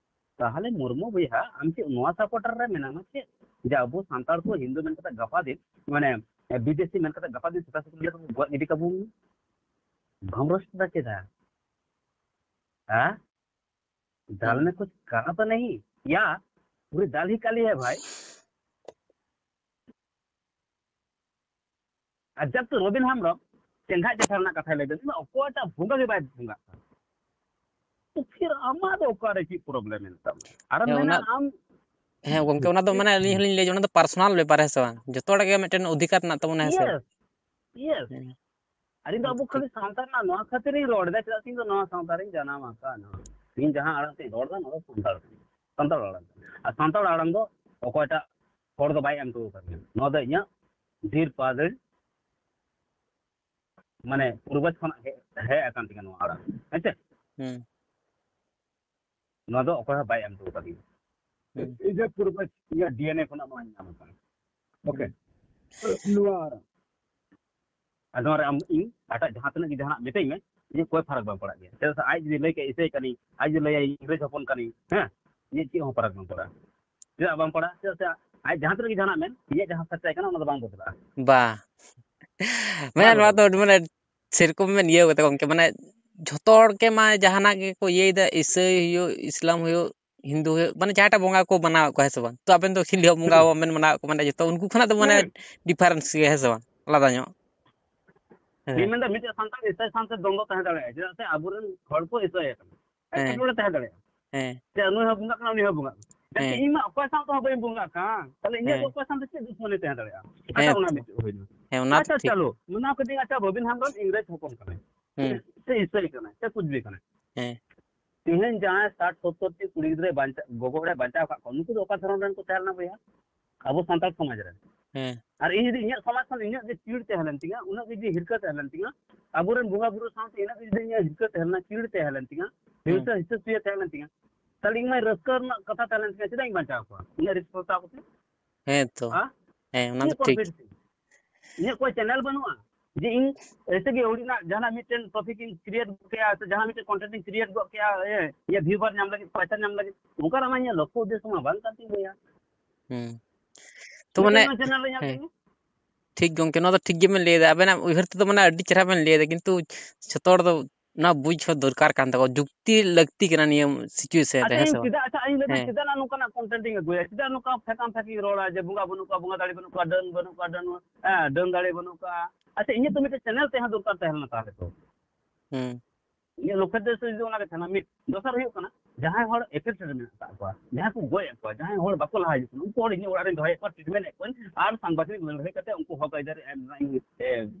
ᱛᱟᱦᱚᱞᱮ ᱢᱩᱨᱢᱩ ᱵᱚᱭᱦᱟ, ᱟᱢ ᱪᱮᱫ ᱱᱚᱣᱟ supporter ᱨᱮ ᱢᱮᱱᱟᱢᱟ ᱪᱮᱫ, ᱡᱮ ᱟᱵᱚ ᱥᱟᱱᱛᱟᱲ ᱠᱚ ᱦᱤᱱᱫᱩ ᱢᱮᱱ ᱠᱟᱛᱮ ᱜᱟᱯᱟ ᱫᱤᱱ, ᱢᱟᱱᱮ, ᱵᱤᱫᱮᱥᱤ ᱢᱮᱱ ᱠᱟᱛᱮ ᱜᱟᱯᱟ ᱫᱤᱱ ᱥᱮᱛᱟ ᱥᱩᱠᱨᱤ ᱞᱮᱠᱟ ᱠᱚ ᱜᱚᱡ ᱜᱤᱰᱤ ᱠᱟᱵᱚᱱ? ᱵᱟᱢ ᱨᱳᱥᱴ ᱮᱫᱟ ᱪᱮᱫᱟᱜ? ᱦᱮᱸ? दाल में कुछ काला तो नहीं? या पूरी दाल ही काली है भाई। ᱟᱨ ᱡᱟᱵ ᱛᱚ ᱨᱚᱵᱤᱱ ᱦᱮᱢᱵᱨᱚᱢ ᱪᱮᱸᱜᱷᱟᱜ ᱪᱮᱴᱷᱟ ᱨᱮᱱᱟᱜ ᱠᱟᱛᱷᱟᱭ ᱞᱟᱹᱭ ᱫᱟ, ᱚᱠᱚᱭᱴᱟᱜ ᱵᱚᱸᱜᱟ ᱜᱮ ᱵᱟᱭ ᱵᱚᱸᱜᱟᱜ ᱠᱟᱱᱟ᱾ ᱛᱚ ᱯᱷᱤᱨ ᱟᱢᱟᱜ ᱫᱚ ᱚᱠᱟᱨᱮ ᱪᱮᱫ ᱯᱨᱚᱵᱞᱮᱢ ᱢᱮᱱᱟᱜ ᱛᱟᱢᱟ? ᱟᱨᱮᱢ ᱦᱮᱸ, ᱢᱮᱱᱟ ᱚᱱᱟ ᱟᱢ ᱦᱮᱸ ᱜᱚᱝᱠᱮ, ᱚᱱᱟ ᱫᱚ ᱢᱟᱱᱮ ᱟᱹᱞᱤᱧ ᱦᱚᱸᱞᱤᱧ ᱞᱟᱹᱭ, ᱚᱱᱟ ᱫᱚ ᱯᱟᱨᱥᱚᱱᱟᱞ ᱵᱮᱯᱟᱨ, ᱦᱮᱸ ᱥᱮ ᱵᱟᱝ? ᱡᱚᱛᱚ ᱦᱚᱲᱟᱜ ᱜᱮ ᱢᱤᱫᱴᱮᱱ ᱚᱫᱷᱤᱠᱟᱨ ᱢᱮᱱᱟᱜ ᱛᱟᱵᱚᱱᱟ, ᱦᱮᱸ ᱥᱮ ᱵᱟᱝ? Yes, Yes. ᱦᱮᱸ᱾ ᱟᱨ ᱤᱧ ᱫᱚ ᱟᱵᱚ ᱴᱷᱤᱠ᱾ ᱠᱷᱟᱹᱞᱤ ᱥᱟᱱᱛᱟᱲ ᱨᱮᱱᱟᱜ ᱱᱚᱣᱟ ᱠᱷᱟᱹᱛᱤᱨ ᱤᱧ ᱨᱚᱲ ᱮᱫᱟ, ᱪᱮᱫᱟᱜ ᱥᱮ ᱤᱧ ᱫᱚ ᱱᱚᱣᱟ ᱥᱟᱶᱛᱟ ᱨᱤᱧ ᱡᱟᱱᱟᱢ ᱟᱠᱟᱱᱟ᱾ ᱤᱧ ᱡᱟᱦᱟᱸ ᱟᱲᱟᱝ ᱛᱤᱧ ᱨᱚᱲ ᱮᱫᱟ, ᱱᱚᱣᱟ ᱫᱚ ᱥᱟᱱᱛᱟᱲ, ᱥᱟᱱᱛᱟᱲ ᱟᱲᱟᱝ ᱠᱟᱱᱟ᱾ ᱟᱨ ᱥᱟᱱᱛᱟᱲ ᱟᱲᱟᱝ ᱫᱚ ᱚᱠᱚᱭᱴᱟᱜ ᱦᱚᱲ ᱫᱚ ᱵᱟᱭ ᱮᱢ ᱦᱚᱴᱚ ᱟᱠᱟᱫᱤᱧᱟ᱾ ᱱᱚᱣᱟ ᱫᱚ ᱤᱧᱟᱹᱜ ᱫᱷᱤᱨ ᱯᱟᱫᱽᱨᱤ ᱢᱟᱱᱮ ᱯᱩᱨᱵᱚᱡᱽ ᱠᱷᱚᱱᱟᱜ ᱦᱮᱡ, ᱦᱮᱡ ᱟᱠᱟᱱ ᱛᱤᱧᱟ ᱱᱚᱣᱟ ᱟᱲᱟᱝ, ᱦᱮᱸ ᱥᱮ? ᱦᱩᱸ᱾ ᱱᱚᱣᱟ ᱫᱚ ᱚᱠᱚᱭ ᱦᱚᱸ ᱵᱟᱭ ᱮᱢ ᱦᱚᱴᱚ ᱟᱠᱟᱫᱤᱧᱟ᱾ ᱦᱩᱸ᱾ ᱤᱧ ᱫᱚ ᱯᱩᱨᱵᱚᱡᱽ, ᱤᱧᱟᱹᱜ ᱰᱤ ᱮᱱ ᱮ ᱠᱷᱚᱱᱟᱜ ᱱᱚᱣᱟᱧ ᱧᱟᱢ ᱟᱠᱟᱫᱟ᱾ ᱳᱠᱮ? ᱦᱩᱸ᱾ ᱱᱚᱣᱟ ᱟᱲᱟᱝ᱾ ᱟᱨ ᱱᱚᱣᱟ ᱨᱮ ᱟᱢ ᱤᱧ ᱮᱴᱟᱜ ᱡᱟᱦᱟᱸ ᱛᱤᱱᱟᱹᱜ ᱜᱮ ᱡᱟᱦᱟᱱᱟᱜ ᱢᱤᱛᱟᱹᱧ ᱢᱮ, ᱤᱧᱟᱹᱜ ᱠᱳᱭ ᱯᱷᱟᱨᱟᱠ ᱵᱟᱝ ᱯᱟᱲᱟᱜ ᱜᱮᱭᱟ᱾ ᱪᱮᱫᱟᱜ ᱥᱮ ᱟᱡ ᱡᱩᱫᱤ ᱞᱟᱹᱭ ᱠᱮᱫ ᱤᱥᱟᱹᱭ ᱠᱟᱹᱱᱟᱹᱧ, ᱟᱡ ᱡᱩᱫᱤ ᱞᱟᱹᱭᱟᱭ ᱤᱝᱨᱮᱡᱽ ᱦᱚᱯᱚᱱ ᱠᱟᱹᱱᱟᱹᱧ, ᱦᱮᱸ, ᱤᱧᱟᱹᱜ ᱪᱮᱫ ᱦᱚᱸ ᱯᱷᱟᱨᱟᱠ ᱵᱟᱝ ᱯᱟᱲᱟᱜᱼᱟ᱾ ᱪᱮᱫᱟᱜ ᱵᱟᱝ ᱯᱟᱲᱟᱜᱼᱟ? ᱪᱮᱫᱟᱜ ᱥᱮ ᱟᱡ ᱡᱟᱦᱟᱸ ᱛᱤᱱᱟᱹᱜ ᱜᱮ ᱡᱟᱦᱟᱱᱟᱜ ᱢᱮᱱ, ᱤᱧᱟᱹᱜ ᱡᱟᱦᱟᱸ ᱥᱟᱪᱟᱭ ᱠᱟᱱᱟ, ᱚᱱᱟ ᱫᱚ ᱵᱟᱝ ᱵᱚᱫᱚᱞᱚᱜᱼᱟ᱾ ᱵᱟ᱾ ᱵᱟᱭ ᱢᱟᱱᱮ ᱱᱚᱣᱟ ᱫᱚ ᱵᱚᱫᱚᱞᱚᱜᱼᱟ᱾ ᱢᱟᱱᱮ ᱥᱮᱨᱚᱠᱚᱢ ᱵᱮᱱ ᱤᱭᱟᱹ ᱠᱟᱫᱟ ᱜᱚᱝᱠᱮ, ᱢᱟᱱᱮ ᱡᱷᱚᱛᱚ ᱦᱚᱲ ᱜᱮ ᱢᱟ ᱡᱟᱦᱟᱱᱟᱜ ᱜᱮᱠᱚ ᱤᱭᱟᱹᱭᱮᱫᱟ, ᱤᱥᱟᱹᱭ ᱦᱩᱭᱩᱜ, ᱤᱥᱞᱟᱢ ᱦᱩᱭᱩᱜ, ᱦᱤᱱᱫᱩ ᱦᱩᱭᱩᱜ, ᱢᱟᱱᱮ ᱡᱟᱦᱟᱸᱴᱟᱜ ᱵᱚᱸᱜᱟ ᱠᱚ ᱢᱟᱱᱟᱣᱮᱫ ᱠᱚᱣᱟ, ᱦᱮᱸ ᱥᱮ ᱵᱟᱝ? ᱛᱚ ᱟᱵᱮᱱ ᱫᱚ ᱠᱷᱟᱹᱞᱤ ᱦᱚᱸ ᱵᱚᱸᱜᱟ ᱦᱩᱸ᱾ ᱵᱟᱵᱮᱱ ᱢᱟᱱᱟᱣᱮᱫ ᱠᱚᱣᱟ, ᱢᱟᱱᱮ ᱡᱚᱛᱚ ᱩᱱᱠᱩ ᱠᱷᱚᱱᱟᱜ ᱫᱚ ᱢᱟᱱᱮ ᱦᱩᱸ᱾ ᱰᱤᱯᱷᱟᱨᱮᱱᱥ ᱜᱮ, ᱦᱮᱸ ᱥᱮ ᱵᱟᱝ? ᱟᱞᱟᱫᱟ ᱧᱚᱜ᱾ ᱦᱮᱸ᱾ ᱤᱧ ᱢᱮᱱᱫᱟ ᱢᱤᱫᱴᱮᱡ ᱥᱟᱱᱛᱟᱲ ᱤᱥᱟᱹᱭ ᱥᱟᱶᱛᱮ ᱫᱚᱱ ᱫᱚ ᱛᱟᱦᱮᱸ ᱫᱟᱲᱮᱭᱟᱜᱼᱟ, ᱪᱮᱫᱟᱜ ᱥᱮ ᱟᱵᱚᱨᱮᱱ ᱦᱚᱲ ᱠᱚ ᱤᱥᱟᱹᱭ ᱟᱠᱟᱱᱟ᱾ ᱦᱮᱸ᱾ ᱮᱴᱠᱮᱴᱚᱬᱮ ᱛᱟᱦᱮᱸ ᱫᱟᱲᱮᱭᱟᱜᱼᱟ᱾ ᱦᱮᱸ᱾ ᱡᱮ ᱱᱩᱭ ᱦᱚᱸ ᱵᱚᱸᱜᱟᱜ ᱠᱟᱱᱟ, ᱩᱱᱤ ᱦᱚᱸ ᱵᱚᱸᱜᱟᱜ ᱠᱟᱱᱟ᱾ ᱡᱟᱛᱮ ᱦᱮᱸ᱾ ᱤᱧ ᱢᱟ ᱚᱠᱚᱭ ᱥᱟᱶ ᱛᱮᱦᱚᱸ ᱵᱟᱹᱧ ᱵᱚᱸᱜᱟᱜ ᱠᱟᱱ, ᱛᱟᱦᱞᱮ ᱤᱧᱟᱹᱜ ᱫᱚ ᱦᱮᱸ᱾ ᱚᱠᱚᱭ ᱥᱟᱶ ᱛᱮ ᱪᱮᱫ ᱫᱩᱥᱢᱚᱱᱤ ᱛᱟᱦᱮᱸ ᱫᱟᱲᱮᱭᱟᱜᱼᱟ? ᱦᱮᱸ ᱟᱪᱪᱷᱟ, ᱛᱚ᱾ ᱚᱱᱟ ᱢᱤᱫᱴᱮᱡ ᱦᱩᱭᱱᱟ᱾ ᱦᱮᱸ, ᱚᱱᱟ ᱫᱚ ᱟᱪᱪᱷᱟ, ᱴᱷᱤᱠ᱾ ᱪᱟᱞᱳ, ᱢᱟᱱᱟᱣ ᱠᱤᱫᱟᱹᱧ, ᱟᱪᱪᱷᱟ, ᱨᱚᱵᱤᱱ ᱦᱮᱢᱵᱨᱚᱢ ᱤᱝᱨᱮᱡᱽ ᱦᱚᱯᱚᱱ ᱠᱟᱱᱟᱭ᱾ ᱦᱩᱸ᱾ ᱥᱮ ᱤᱥᱟᱹᱭ ᱠᱟᱱᱟᱭ, ᱥᱮ ᱠᱩᱪ ᱵᱤ ᱠᱟᱱᱟᱭ᱾ ᱦᱮᱸ᱾ ᱛᱮᱦᱮᱧ ᱡᱟᱦᱟᱸᱭ ᱥᱟᱴ ᱥᱚᱛᱛᱚᱨ ᱴᱤ ᱠᱩᱲᱤ ᱜᱤᱫᱽᱨᱟᱹ ᱵᱟᱧᱪᱟ-, ᱜᱚᱜᱚ ᱦᱚᱲᱮ ᱵᱟᱧᱪᱟᱣ ᱟᱠᱟᱫ ᱠᱚᱣᱟ, ᱱᱩᱠᱩ ᱫᱚ ᱚᱠᱟ ᱫᱷᱚᱨᱚᱢ ᱨᱮᱱ ᱠᱚ ᱛᱟᱦᱮᱸ ᱞᱮᱱᱟ ᱵᱚᱭᱦᱟ? ᱟᱵᱚ ᱥᱟᱱᱛᱟᱲ ᱥᱚᱢᱟᱡᱽ ᱨᱮᱱ᱾ ᱦᱮᱸ᱾ ᱟᱨ ᱤᱧ ᱡᱩᱫᱤ ᱤᱧᱟᱹᱜ ᱥᱚᱢᱟᱡᱽ ᱠᱷᱚᱱ ᱤᱧᱟᱹᱜ ᱡᱩᱫᱤ ᱪᱤᱲ ᱛᱟᱦᱮᱸ ᱞᱮᱱ ᱛᱤᱧᱟ, ᱩᱱᱟᱹᱜ ᱜᱮ ᱡᱩᱫᱤ ᱦᱤᱨᱠᱟᱹ ᱛᱟᱦᱮᱸ ᱞᱮᱱ ᱛᱤᱧᱟ, ᱟᱵᱚᱨᱮᱱ ᱵᱚᱸᱜᱟ ᱵᱩᱨᱩ ᱥᱟᱶᱛᱮ ᱤᱱᱟᱹᱜ ᱜᱮ ᱡᱩᱫᱤ ᱤᱧᱟᱹᱜ ᱦᱤᱨᱠᱟᱹ ᱛᱟᱦᱮᱸ ᱞᱮᱱᱟ, ᱪᱤᱲ ᱛᱟᱦᱮᱸ ᱞᱮᱱ ᱛᱤᱧᱟ, ᱦᱩᱸ᱾ ᱦᱤᱝᱥᱟᱹ ᱦᱤᱥᱟᱹ ᱥᱩᱭᱟᱹ ᱛᱟᱦᱮᱸ ᱞᱮᱱ ᱛᱤᱧᱟ, ᱛᱟᱦᱞᱮ ᱤᱧ ᱢᱟ ᱨᱟᱹᱥᱠᱟᱹ ᱨᱮᱱᱟᱜ ᱠᱟᱛᱷᱟ ᱛᱟᱦᱮᱸ ᱞᱮᱱ ᱛᱤᱧᱟ, ᱪᱮᱫᱟᱜ ᱤᱧ ᱵᱟᱧᱪᱟᱣ ᱠᱚᱣᱟ? ᱩᱱᱟᱹᱜ ᱨᱤᱥᱠ ᱦᱟᱛᱟᱣ ᱠᱟᱛᱮ? ᱦᱮᱸ ᱛᱚ᱾ ᱦᱮᱸ? ᱦᱮᱸ, ᱚᱱᱟ ᱫᱚ ᱤᱧᱟᱹᱜ ᱠᱚ ᱴᱷᱤᱠ᱾ ᱵᱤᱨ ᱛᱤᱧ᱾ ᱤᱧᱟᱹᱜ ᱠᱳᱭ ᱪᱮᱱᱮᱞ ᱵᱟᱹᱱᱩᱜᱼᱟ ᱡᱮ ᱤᱧ ᱮᱭᱥᱮ ᱜᱮ ᱟᱹᱣᱲᱤ ᱨᱮᱱᱟᱜ ᱡᱟᱦᱟᱱᱟᱜ ᱢᱤᱫᱴᱮᱱ ᱴᱚᱯᱤᱠ ᱤᱧ ᱠᱨᱤᱭᱮᱴ ᱜᱚᱫ ᱠᱮᱭᱟ, ᱥᱮ ᱡᱟᱦᱟᱸ ᱢᱤᱫᱴᱮᱱ ᱠᱚᱱᱴᱮᱱᱴ ᱤᱧ ᱠᱨᱤᱭᱮᱴ ᱜᱚᱫ ᱠᱮᱭᱟ, ᱮ, ᱤᱭᱟᱹ ᱵᱷᱤᱭᱩᱣᱟᱨ ᱧᱟᱢ ᱞᱟᱹᱜᱤᱫ, ᱯᱚᱭᱥᱟ ᱧᱟᱢ ᱞᱟᱹᱜᱤᱫ, ᱚᱱᱠᱟᱱᱟᱜ ᱢᱟ ᱤᱧᱟᱹᱜ ᱞᱚᱠᱠᱷᱚ ᱩᱫᱽᱫᱮᱥᱥᱚ ᱢᱟ ᱵᱟᱝ ᱠᱟᱱ ᱛᱤᱧ ᱵᱚᱭᱦᱟ᱾ ᱦᱩᱸ᱾ ᱛᱚ ᱢᱤᱫᱴᱮᱱ ᱢᱟᱱᱮ, ᱱᱚᱣᱟ ᱪᱮᱱᱮᱞ ᱨᱮ ᱧᱮᱞ ᱦᱮᱸ᱾ ᱠᱮᱫ ᱢᱮ᱾ ᱴᱷᱤᱠ ᱜᱚᱝᱠᱮ, ᱱᱚᱣᱟ ᱫᱚ ᱴᱷᱤᱠ ᱜᱮᱵᱮᱱ ᱞᱟᱹᱭᱫᱟ᱾ ᱟᱵᱮᱱᱟᱜ ᱩᱭᱦᱟᱹᱨ ᱛᱮᱫᱚ ᱢᱟᱱᱮ ᱟᱹᱰᱤ ᱪᱮᱦᱨᱟ ᱵᱮᱱ ᱞᱟᱹᱭᱫᱟ, ᱠᱤᱱᱛᱩ ᱡᱷᱚᱛᱚ ᱦᱚᱲ ᱫᱚ ᱚᱱᱟ ᱵᱩᱡᱽ ᱦᱚᱸ ᱫᱚᱨᱠᱟᱨ ᱠᱟᱱ ᱛᱟᱠᱚᱣᱟ, ᱡᱩᱠᱛᱤ ᱞᱟᱹᱠᱛᱤ ᱠᱟᱱᱟ ᱱᱤᱭᱟᱹ ᱥᱤᱪᱩᱭᱮᱥᱚᱱ ᱨᱮ, ᱟᱪᱪᱷᱟ, ᱦᱮᱸ ᱤᱧ ᱥᱮ ᱵᱟᱝ? ᱪᱮᱫᱟᱜ, ᱟᱪᱪᱷᱟ, ᱤᱧ ᱞᱟᱹᱭ ᱫᱟ, ᱦᱮᱸ᱾ ᱪᱮᱫᱟᱜ ᱱᱚᱝᱠᱟᱱᱟᱜ ᱠᱚᱱᱴᱮᱱᱴ ᱤᱧ ᱟᱹᱜᱩᱭᱟ? ᱪᱮᱫᱟᱜ ᱱᱚᱝᱠᱟ ᱯᱷᱮᱠᱟᱢ ᱯᱷᱮᱠᱤᱧ ᱨᱚᱲᱟ ᱡᱮ ᱵᱚᱸᱜᱟ ᱵᱟᱹᱱᱩᱜ ᱠᱚᱣᱟ, ᱵᱚᱸᱜᱟ ᱫᱟᱲᱮ ᱵᱟᱹᱱᱩᱜ ᱠᱚᱣᱟ, ᱰᱟᱹᱱ ᱵᱟᱹᱱᱩᱜ ᱠᱚᱣᱟ, ᱰᱟᱹᱱ, ᱦᱮᱸ, ᱰᱟᱹᱱ ᱫᱟᱲᱮ ᱵᱟᱹᱱᱩᱜ ᱠᱚᱣᱟ? ᱟᱪᱪᱷᱟ, ᱤᱧᱟᱹᱜ ᱛᱚ ᱢᱤᱫᱴᱮᱱ ᱪᱮᱱᱮᱞ ᱛᱟᱦᱮᱸ ᱫᱚᱨᱠᱟᱨ ᱛᱟᱦᱮᱸ ᱞᱮᱱᱟ ᱛᱟᱦᱚᱞᱮ ᱛᱚ᱾ ᱦᱩᱸ᱾ ᱤᱧᱟᱹᱜ ᱞᱚᱠᱠᱷᱚ ᱩᱫᱽᱫᱮᱥᱥᱚ ᱡᱩᱫᱤ ᱚᱱᱟ ᱜᱮ ᱛᱟᱦᱮᱱᱟ, ᱢᱤᱫ᱾ ᱫᱚᱥᱟᱨ ᱦᱩᱭᱩᱜ ᱠᱟᱱᱟ, ᱡᱟᱦᱟᱸᱭ ᱦᱚᱲ ᱮᱯᱷᱮᱠᱴᱮᱰ ᱢᱮᱱᱟᱜ ᱟᱠᱟᱫ ᱠᱚᱣᱟ, ᱡᱟᱦᱟᱸᱭ ᱠᱚ ᱜᱚᱡ ᱮᱫ ᱠᱚᱣᱟ, ᱡᱟᱦᱟᱸᱭ ᱦᱚᱲ ᱵᱟᱠᱚ ᱞᱟᱦᱟ ᱦᱤᱡᱩᱜ ᱠᱟᱱᱟ, ᱩᱱᱠᱩ ᱦᱚᱲ ᱤᱧᱟᱹᱜ ᱚᱲᱟᱜ ᱨᱤᱧ ᱫᱚᱦᱚᱭᱮᱫ ᱠᱚᱣᱟ, ᱴᱨᱤᱴᱢᱮᱱᱴ ᱮᱫ ᱠᱚᱣᱟᱧ, ᱟᱨ ᱥᱟᱝᱵᱟᱫᱷᱤᱠ ᱞᱟᱹᱲᱦᱟᱹᱭ ᱠᱟᱛᱮ ᱩᱱᱠᱩ ᱦᱚᱠ ᱟᱹᱭᱫᱟᱹᱨᱤ ᱮᱢ ᱨᱮᱱᱟᱜ ᱤᱧ, ᱮ,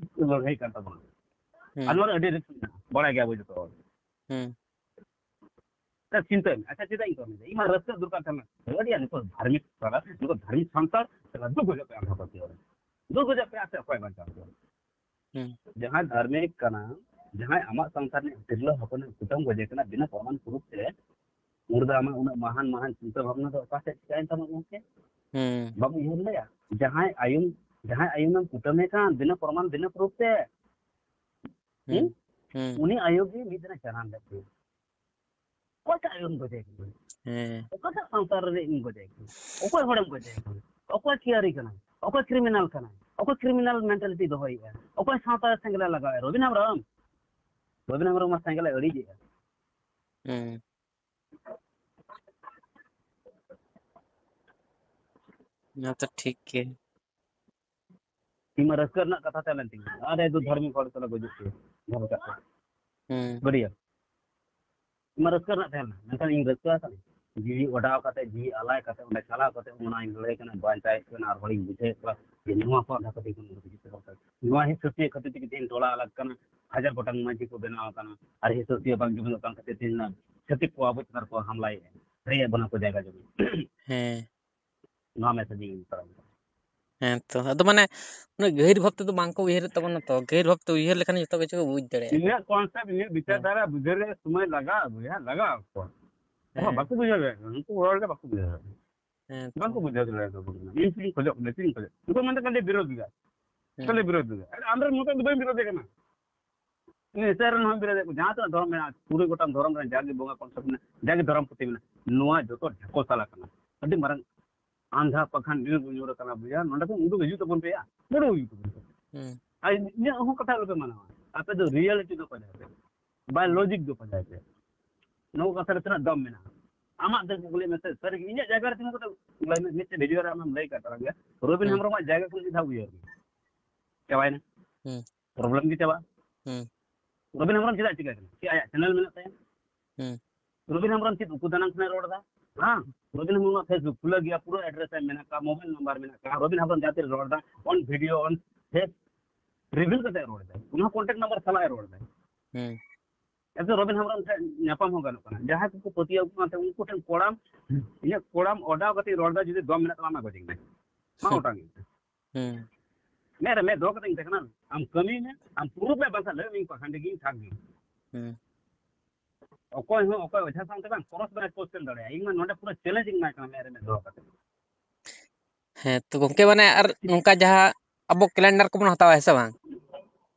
ᱞᱟᱹᱲᱦᱟᱹᱭ ᱠᱟᱱ ᱛᱟᱵᱚᱱᱟ᱾ ᱟᱨ ᱦᱩᱸ᱾ ᱱᱚᱣᱟ ᱫᱚ ᱟᱹᱰᱤ ᱨᱤᱠᱥ ᱢᱮᱱᱟᱜᱼᱟ, ᱵᱟᱲᱟᱭ ᱜᱮᱭᱟ ᱵᱚ ᱡᱚᱛᱚ ᱦᱚᱲ᱾ ᱦᱩᱸ᱾ ᱟᱪᱪᱷᱟ, ᱪᱤᱱᱛᱟᱹᱭ ᱢᱮ, ᱟᱪᱪᱷᱟ, ᱪᱮᱫᱟᱜ ᱤᱧ ᱠᱟᱹᱢᱤᱭᱮᱫᱟ? ᱤᱧ ᱢᱟ ᱨᱟᱹᱥᱠᱟᱹ ᱫᱚᱨᱠᱟᱨ ᱠᱟᱱᱟ, ᱟᱹᱰᱤ ᱟᱸᱴ ᱱᱩᱠᱩ ᱫᱷᱟᱨᱢᱤᱠ ᱥᱟᱱᱛᱟᱲ, ᱱᱩᱠᱩ ᱫᱷᱟᱨᱢᱤᱠ ᱥᱟᱱᱛᱟᱲ ᱥᱟᱞᱟᱜ ᱫᱩᱠ ᱜᱚᱡᱚᱜ ᱯᱮ ᱟᱸᱫᱷᱟ ᱯᱟᱹᱛᱭᱟᱹᱣ ᱨᱮ, ᱫᱩᱠ ᱜᱚᱡᱚᱜ ᱯᱮ, ᱟᱨ ᱚᱠᱚᱭ ᱵᱟᱧᱪᱟᱣ ᱠᱚᱣᱟ? ᱦᱩᱸ᱾ ᱡᱟᱦᱟᱸᱭ ᱫᱷᱟᱨᱢᱤᱠ ᱠᱟᱱᱟ, ᱡᱟᱦᱟᱸᱭ ᱟᱢᱟᱜ ᱥᱚᱝᱥᱟᱨ ᱨᱤᱱᱤᱡ ᱛᱤᱨᱞᱟᱹ ᱦᱚᱯᱚᱱ ᱠᱩᱴᱟᱹᱢ ᱜᱚᱡᱮ ᱠᱟᱱᱟ ᱵᱤᱱᱟᱹ ᱯᱨᱚᱢᱟᱱ ᱯᱨᱩᱯ ᱛᱮ, ᱩᱱ ᱨᱮᱫᱚ ᱟᱢᱟᱜ ᱩᱱᱟᱹᱜ ᱢᱟᱦᱟᱱ ᱢᱟᱦᱟᱱ ᱪᱤᱱᱛᱟᱹ ᱵᱷᱟᱵᱽᱱᱟ ᱫᱚ ᱚᱠᱟ ᱥᱮᱫ ᱪᱤᱠᱟᱹᱭᱮᱱ ᱛᱟᱢᱟ ᱜᱚᱢᱠᱮ? ᱦᱩᱸ᱾ ᱵᱟᱢ ᱩᱭᱦᱟᱹᱨ ᱞᱮᱭᱟ? ᱡᱟᱦᱟᱸᱭ ᱟᱭᱩᱢ, ᱡᱟᱦᱟᱸᱭ ᱟᱭᱩᱢᱮᱢ ᱠᱩᱴᱟᱹᱢᱮ ᱠᱟᱱ ᱵᱤᱱᱟᱹ ᱯᱨᱚᱢᱟᱱ, ᱵᱤᱱᱟᱹ ᱯᱨᱩᱯ ᱛᱮ, ᱦᱩᱸ᱾ ᱦᱩᱸ᱾ ᱩᱱᱤ ᱟᱭᱳ ᱜᱮ ᱢᱤᱫ ᱫᱤᱱᱮ ᱪᱟᱞᱟᱱ ᱞᱮᱫ ᱛᱟᱭᱟ᱾ ᱚᱠᱚᱭᱴᱟᱜ ᱟᱭᱳᱢ ᱜᱚᱡᱮ ᱠᱟᱱᱟ? ᱦᱮᱸ᱾ ᱚᱠᱟᱴᱟᱜ ᱥᱟᱶᱛᱟ ᱨᱮ ᱤᱧ ᱜᱚᱡᱮ ᱠᱟᱱᱟ? ᱚᱠᱚᱭ ᱦᱚᱲᱮᱢ ᱜᱚᱡᱮ ᱠᱟᱱᱟ? ᱚᱠᱚᱭ ᱠᱷᱤᱭᱟᱨᱤ ᱠᱟᱱᱟᱭ? ᱚᱠᱚᱭ ᱠᱨᱤᱢᱤᱱᱟᱞ ᱠᱟᱱᱟᱭ? ᱚᱠᱚᱭ ᱠᱨᱤᱢᱤᱱᱟᱞ ᱢᱮᱱᱴᱟᱞᱤᱴᱤ ᱫᱚᱦᱚᱭᱮᱫᱼᱟ? ᱚᱠᱚᱭ ᱥᱟᱶᱛᱟ ᱨᱮ ᱥᱮᱸᱜᱮᱞᱮ ᱞᱟᱜᱟᱣᱮᱫᱼᱟ? ᱨᱚᱵᱤᱱ ᱦᱮᱢᱵᱨᱚᱢ? ᱨᱚᱵᱤᱱ ᱦᱮᱢᱵᱨᱚᱢ ᱢᱟ ᱥᱮᱸᱜᱮᱞᱮ ᱟᱹᱲᱤᱡᱮᱜᱼᱟ᱾ ᱦᱩᱸ᱾ ᱚᱱᱟ ᱛᱚ ᱴᱷᱤᱠ ᱜᱮ᱾ ᱤᱧ ᱢᱟ ᱨᱟᱹᱥᱠᱟᱹ ᱨᱮᱱᱟᱜ ᱠᱟᱛᱷᱟ ᱛᱟᱦᱮᱸ ᱞᱮᱱ ᱛᱤᱧᱟ, ᱟᱨ ᱮ ᱫᱩ ᱫᱷᱟᱨᱢᱤᱠ ᱦᱚᱲ ᱥᱟᱞᱟᱜ ᱜᱩᱡᱩᱜ ᱠᱚ ᱡᱟᱦᱟᱸ ᱞᱮᱠᱟ᱾ ᱦᱩᱸ᱾ ᱵᱟᱹᱲᱤᱭᱟᱹ᱾ ᱤᱧ ᱢᱟ ᱨᱟᱹᱥᱠᱟᱹ ᱨᱮᱱᱟᱜ ᱛᱟᱦᱮᱸ ᱞᱮᱱᱟ, ᱢᱮᱱᱠᱷᱟᱱ ᱤᱧ ᱨᱟᱹᱥᱠᱟᱹ ᱟᱠᱟᱫᱟᱹᱧ, ᱡᱤᱣᱤ ᱚᱰᱟᱣ ᱠᱟᱛᱮ, ᱡᱤᱣᱤ ᱟᱞᱟᱭ ᱠᱟᱛᱮ ᱚᱸᱰᱮ ᱪᱟᱞᱟᱣ ᱠᱟᱛᱮ ᱚᱱᱟᱧ ᱞᱟᱹᱲᱦᱟᱹᱭ ᱠᱟᱱᱟ, ᱵᱟᱧᱪᱟᱣᱮᱫ ᱠᱟᱱᱟ, ᱟᱨ ᱦᱚᱲᱤᱧ ᱵᱩᱡᱷᱟᱹᱣᱮᱫ ᱠᱚᱣᱟ ᱡᱮ ᱱᱚᱣᱟ ᱠᱚ ᱟᱸᱫᱷᱟ ᱯᱟᱹᱛᱭᱟᱹᱣ ᱠᱟᱱᱟ, ᱱᱚᱣᱟ ᱠᱚ ᱦᱤᱥᱟᱹ ᱥᱩᱭᱟᱹ ᱠᱷᱟᱹᱛᱤᱨ ᱛᱮᱜᱮ ᱛᱮᱦᱮᱧ ᱴᱚᱞᱟ ᱟᱞᱟᱜᱽ ᱠᱟᱱᱟ, ᱦᱟᱡᱟᱨ ᱜᱚᱴᱟᱝ ᱢᱟᱹᱡᱷᱤ ᱠᱚ ᱵᱮᱱᱟᱣ ᱟᱠᱟᱱᱟ, ᱟᱨ ᱦᱤᱥᱟᱹ ᱥᱩᱭᱟᱹ ᱵᱟᱝ ᱡᱩᱢᱤᱫᱚᱜ ᱠᱟᱱ ᱠᱷᱟᱹᱛᱤᱨ ᱛᱮᱦᱮᱧ ᱪᱷᱟᱹᱛᱤᱠ ᱠᱚ ᱟᱵᱚ ᱪᱮᱛᱟᱱ ᱨᱮᱠᱚ ᱦᱟᱢᱞᱟᱭᱮᱫᱼᱟ, ᱨᱮᱡ ᱮᱫ ᱵᱚᱱᱟ ᱠᱚ ᱡᱟᱭᱜᱟ ᱡᱚᱢᱤ᱾ ᱦᱮᱸ᱾ ᱱᱚᱣᱟ ᱢᱮᱥᱮᱡᱽ ᱤᱧ ᱯᱟᱨᱚᱢ ᱠᱟᱜᱼᱟ᱾ ᱦᱮᱸ ᱛᱚ, ᱟᱫᱚ ᱢᱟᱱᱮ ᱩᱱᱟᱹᱜ ᱜᱟᱹᱦᱤᱨ ᱵᱷᱟᱵ ᱛᱮᱫᱚ ᱵᱟᱝ ᱠᱚ ᱩᱭᱦᱟᱹᱨᱮᱫ ᱛᱟᱵᱚᱱᱟ ᱛᱚ, ᱜᱟᱹᱦᱤᱨ ᱵᱷᱟᱵ ᱛᱮ ᱩᱭᱦᱟᱹᱨ ᱞᱮᱠᱷᱟᱱ ᱡᱚᱛᱚ ᱠᱤᱪᱷᱩ ᱠᱚ ᱵᱩᱡᱽ ᱫᱟᱲᱮᱭᱟᱜᱼᱟ᱾ ᱤᱧᱟᱹᱜ ᱠᱚᱱᱥᱮᱯᱴ, ᱤᱧᱟᱹᱜ ᱵᱤᱪᱟᱨ ᱦᱮᱸ᱾ ᱫᱷᱟᱨᱟ ᱵᱩᱡᱷᱟᱹᱣ ᱨᱮ ᱥᱚᱢᱚᱭ ᱞᱟᱜᱟᱜᱼᱟ ᱵᱚᱭᱦᱟ, ᱞᱟᱜᱟᱜᱼᱟ ᱚᱠᱛᱚ᱾ ᱦᱚᱲ ᱦᱮᱸ᱾ ᱵᱟᱠᱚ ᱵᱩᱡᱷᱟᱹᱣ ᱫᱟᱲᱮᱭᱟᱜ ᱠᱟᱱᱟ, ᱩᱱᱠᱩ ᱦᱚᱲ ᱜᱮ ᱵᱟᱠᱚ ᱵᱩᱡᱷᱟᱹᱣ ᱫᱟᱲᱮᱭᱟᱜ ᱠᱟᱱᱟ᱾ ᱦᱮᱸ ᱛᱚ᱾ ᱵᱟᱝᱠᱚ ᱵᱩᱡᱷᱟᱹᱣ ᱫᱟᱲᱮᱭᱟᱜ ᱠᱟᱱᱟ, ᱤᱧ ᱥᱩᱫᱷᱩᱧ ᱠᱷᱚᱡᱚᱜ ᱠᱟᱱᱟ, ᱪᱮᱫ ᱤᱧ ᱠᱷᱚᱡᱚᱜ? ᱩᱱᱠᱩ ᱢᱮᱱᱫᱟ ᱠᱟᱱ ᱵᱤᱨᱳᱫᱷ ᱜᱮᱭᱟ, ᱦᱮᱸ᱾ ᱠᱷᱟᱹᱞᱤ ᱵᱤᱨᱳᱫᱷ ᱜᱮᱭᱟ᱾ ᱟᱨ ᱟᱢ ᱨᱮᱱ ᱢᱚᱛᱚ ᱫᱚ ᱵᱟᱹᱧ ᱵᱤᱨᱳᱫᱷ ᱠᱟᱱᱟ, ᱤᱧ ᱮᱥᱟᱭ ᱨᱮᱱ ᱦᱚᱸ ᱵᱤᱨᱳᱫᱷ ᱠᱚ, ᱡᱟᱦᱟᱸ ᱛᱤᱱᱟᱹᱜ ᱫᱷᱚᱨᱚᱢ ᱢᱮᱱᱟᱜᱼᱟ, ᱠᱩᱲᱤ ᱜᱚᱴᱟᱝ ᱫᱷᱚᱨᱚᱢ ᱨᱮᱱ ᱡᱟᱜᱮ ᱵᱚᱸᱜᱟ ᱠᱚ ᱢᱮᱱᱟᱜᱼᱟ, ᱡᱟᱜᱮ ᱫᱷᱚᱨᱚᱢ ᱯᱩᱛᱷᱤ ᱢᱮᱱᱟᱜᱼᱟ, ᱱᱚᱣᱟ ᱡᱚᱛᱚ ᱰᱷᱮᱠᱚ ᱥᱟᱞᱟ ᱠᱟᱱᱟ᱾ ᱟᱹᱰᱤ ᱢᱟᱨᱟᱝ ᱟᱸᱫᱷᱟ ᱯᱟᱠᱷᱟᱱ ᱰᱤᱱ ᱵᱚᱱ ᱧᱩᱨ ᱟᱠᱟᱱᱟ ᱵᱚᱭᱦᱟ, ᱱᱚᱸᱰᱮ ᱠᱷᱚᱱ ᱩᱰᱩᱠ ᱦᱤᱡᱩᱜ ᱛᱟᱵᱚᱱ ᱯᱮᱭᱟ, ᱩᱰᱩᱠ ᱦᱤᱡᱩᱜ ᱛᱟᱵᱚᱱ ᱯᱮᱭᱟ᱾ ᱦᱩᱸ᱾ ᱟᱨ ᱤᱧᱟᱹᱜ ᱦᱚᱸ ᱠᱟᱛᱷᱟ ᱟᱞᱚᱯᱮ ᱢᱟᱱᱟᱣᱟ, ᱟᱯᱮ ᱫᱚ ᱨᱤᱭᱮᱞᱤᱴᱤ ᱫᱚ ᱯᱟᱸᱡᱟᱭ ᱯᱮ᱾ ᱵᱟᱭ ᱞᱚᱡᱤᱠ ᱫᱚ ᱯᱟᱸᱡᱟᱭ ᱯᱮ᱾ ᱱᱚᱣᱟ ᱠᱟᱛᱷᱟ ᱨᱮ ᱛᱤᱱᱟᱹᱜ ᱫᱟᱢ ᱢᱮᱱᱟᱜᱼᱟ? ᱟᱢᱟᱜ ᱫᱟᱹᱲ ᱠᱚ ᱠᱩᱞᱤᱭᱮᱫ ᱢᱮ ᱥᱮ, ᱥᱟᱹᱨᱤ ᱜᱮ ᱤᱧᱟᱹᱜ ᱡᱟᱭᱜᱟ ᱨᱮ ᱛᱤᱸᱜᱩ ᱠᱟᱛᱮ ᱞᱟᱹᱭ ᱢᱮ, ᱢᱤᱫᱴᱮᱱ ᱵᱷᱤᱰᱤᱭᱳ ᱨᱮ ᱟᱢᱮᱢ ᱞᱟᱹᱭ ᱠᱟᱜ ᱛᱟᱞᱟᱝ ᱜᱮᱭᱟ, ᱨᱚᱵᱤᱱ ᱦᱮᱸ᱾ ᱦᱮᱢᱵᱨᱚᱢᱟᱜ ᱡᱟᱭᱜᱟ ᱠᱷᱚᱱ ᱢᱤᱫ ᱫᱷᱟᱣ ᱩᱭᱦᱟᱹᱨ ᱢᱮ, ᱪᱟᱵᱟᱭᱮᱱᱟ᱾ ᱦᱮᱸ᱾ ᱯᱨᱚᱵᱞᱮᱢ ᱜᱮ ᱪᱟᱵᱟᱜᱼᱟ᱾ ᱦᱮᱸ᱾ ᱨᱚᱵᱤᱱ ᱦᱮᱢᱵᱨᱚᱢ ᱪᱮᱫᱟᱜ ᱪᱤᱠᱟᱹ ᱠᱟᱱᱟ? ᱪᱮᱫ ᱟᱭᱟᱜ ᱪᱮᱱᱮᱞ ᱢᱮᱱᱟᱜ ᱛᱟᱭᱟ? ᱦᱮᱸ᱾ ᱨᱚᱵᱤᱱ ᱦᱮᱢᱵᱨᱚᱢ ᱪᱮᱫ ᱩᱠᱩ ᱫᱟᱱᱟᱝ ᱠᱷᱚᱱᱮ ᱨᱚᱲ ᱮᱫᱟ? ᱦᱮᱸ, ᱨᱚᱵᱤᱱ ᱦᱮᱢᱵᱨᱚᱢᱟᱜ Facebook ᱠᱷᱩᱞᱟᱹ ᱜᱮᱭᱟ, ᱯᱩᱨᱟᱹ ᱮᱰᱨᱮᱥ ᱮ ᱢᱮᱱᱟᱜ ᱠᱟᱜᱼᱟ, ᱢᱳᱵᱟᱭᱤᱞ ᱱᱟᱢᱵᱟᱨ ᱢᱮᱱᱟᱜ ᱠᱟᱜᱼᱟ᱾ ᱨᱚᱵᱤᱱ ᱦᱮᱢᱵᱨᱚᱢ ᱡᱟᱦᱟᱸ ᱛᱤᱨᱮ ᱨᱚᱲ ᱮᱫᱟ, on video, on face reveal ᱠᱟᱛᱮ ᱨᱚᱲ ᱮᱫᱟᱭ, ᱚᱱᱟ ᱠᱚᱱᱴᱮᱠᱴ ᱱᱟᱢᱵᱟᱨ ᱥᱟᱞᱟᱜ ᱮ ᱨᱚᱲ ᱮᱫᱟᱭ᱾ ᱦᱮᱸ᱾ ᱮᱱᱛᱮ ᱨᱚᱵᱤᱱ ᱦᱮᱢᱵᱨᱚᱢ ᱴᱷᱮᱱ ᱧᱟᱯᱟᱢ ᱦᱚᱸ ᱜᱟᱱᱚᱜ ᱠᱟᱱᱟ᱾ ᱡᱟᱦᱟᱸᱭ ᱠᱚᱠᱚ ᱯᱟᱹᱛᱭᱟᱹᱣ ᱠᱟᱱ ᱛᱟᱦᱮᱸ, ᱩᱱᱠᱩ ᱴᱷᱮᱱ ᱠᱚᱲᱟᱢ, ᱤᱧᱟᱹᱜ ᱠᱚᱲᱟᱢ ᱚᱰᱟᱣ ᱠᱟᱛᱮ ᱨᱚᱲ ᱮᱫᱟ, ᱡᱩᱫᱤ ᱫᱚᱢ ᱢᱮᱱᱟᱜ ᱛᱟᱢᱟ, ᱢᱟ ᱜᱚᱡᱮᱧ ᱢᱮ, ᱢᱟ ᱦᱩᱸ᱾ ᱚᱴᱟᱝ ᱤᱧ ᱢᱮ᱾ ᱦᱩᱸ᱾ ᱢᱮᱫ ᱨᱮ ᱢᱮᱫ ᱫᱚᱦᱚ ᱠᱟᱛᱮ ᱤᱧ ᱢᱮᱛᱟᱭ ᱠᱟᱱᱟ, ᱟᱢ ᱠᱟᱹᱢᱤ ᱢᱮ, ᱟᱢ ᱯᱩᱨᱩᱵ ᱢᱮ, ᱵᱟᱝᱠᱷᱟᱱ ᱞᱟᱹᱭ ᱢᱮ, ᱤᱧ ᱯᱟᱠᱷᱟᱱ ᱨᱮᱜᱮ ᱤᱧ ᱛᱷᱟᱠ ᱜᱮ᱾ ᱦᱩᱸ᱾ ᱚᱠᱚᱭ ᱦᱚᱸ ᱚᱠᱚᱭ ᱚᱡᱷᱟ ᱥᱟᱶᱛᱮ ᱵᱟᱝ, cross ᱵᱟᱭ question ᱫᱟᱲᱮᱭᱟᱜᱼᱟ᱾ ᱤᱧ ᱢᱟ ᱱᱚᱰᱮ ᱯᱩᱨᱟᱹ challenge ᱤᱧ ᱮᱢᱟᱭ ᱠᱟᱱᱟ, ᱢᱮᱫ ᱨᱮ ᱢᱮᱫ ᱫᱚᱦᱚ ᱠᱟᱛᱮ᱾ ᱦᱮᱸ, ᱛᱚ ᱜᱚᱝᱠᱮ, ᱢᱟᱱᱮ ᱟᱨ ᱱᱚᱝᱠᱟ ᱡᱟᱦᱟᱸ ᱟᱵᱚ calendar ᱠᱚᱵᱚᱱ ᱦᱟᱛᱟᱣᱟ, ᱦᱮᱸ ᱥᱮ ᱵᱟᱝ?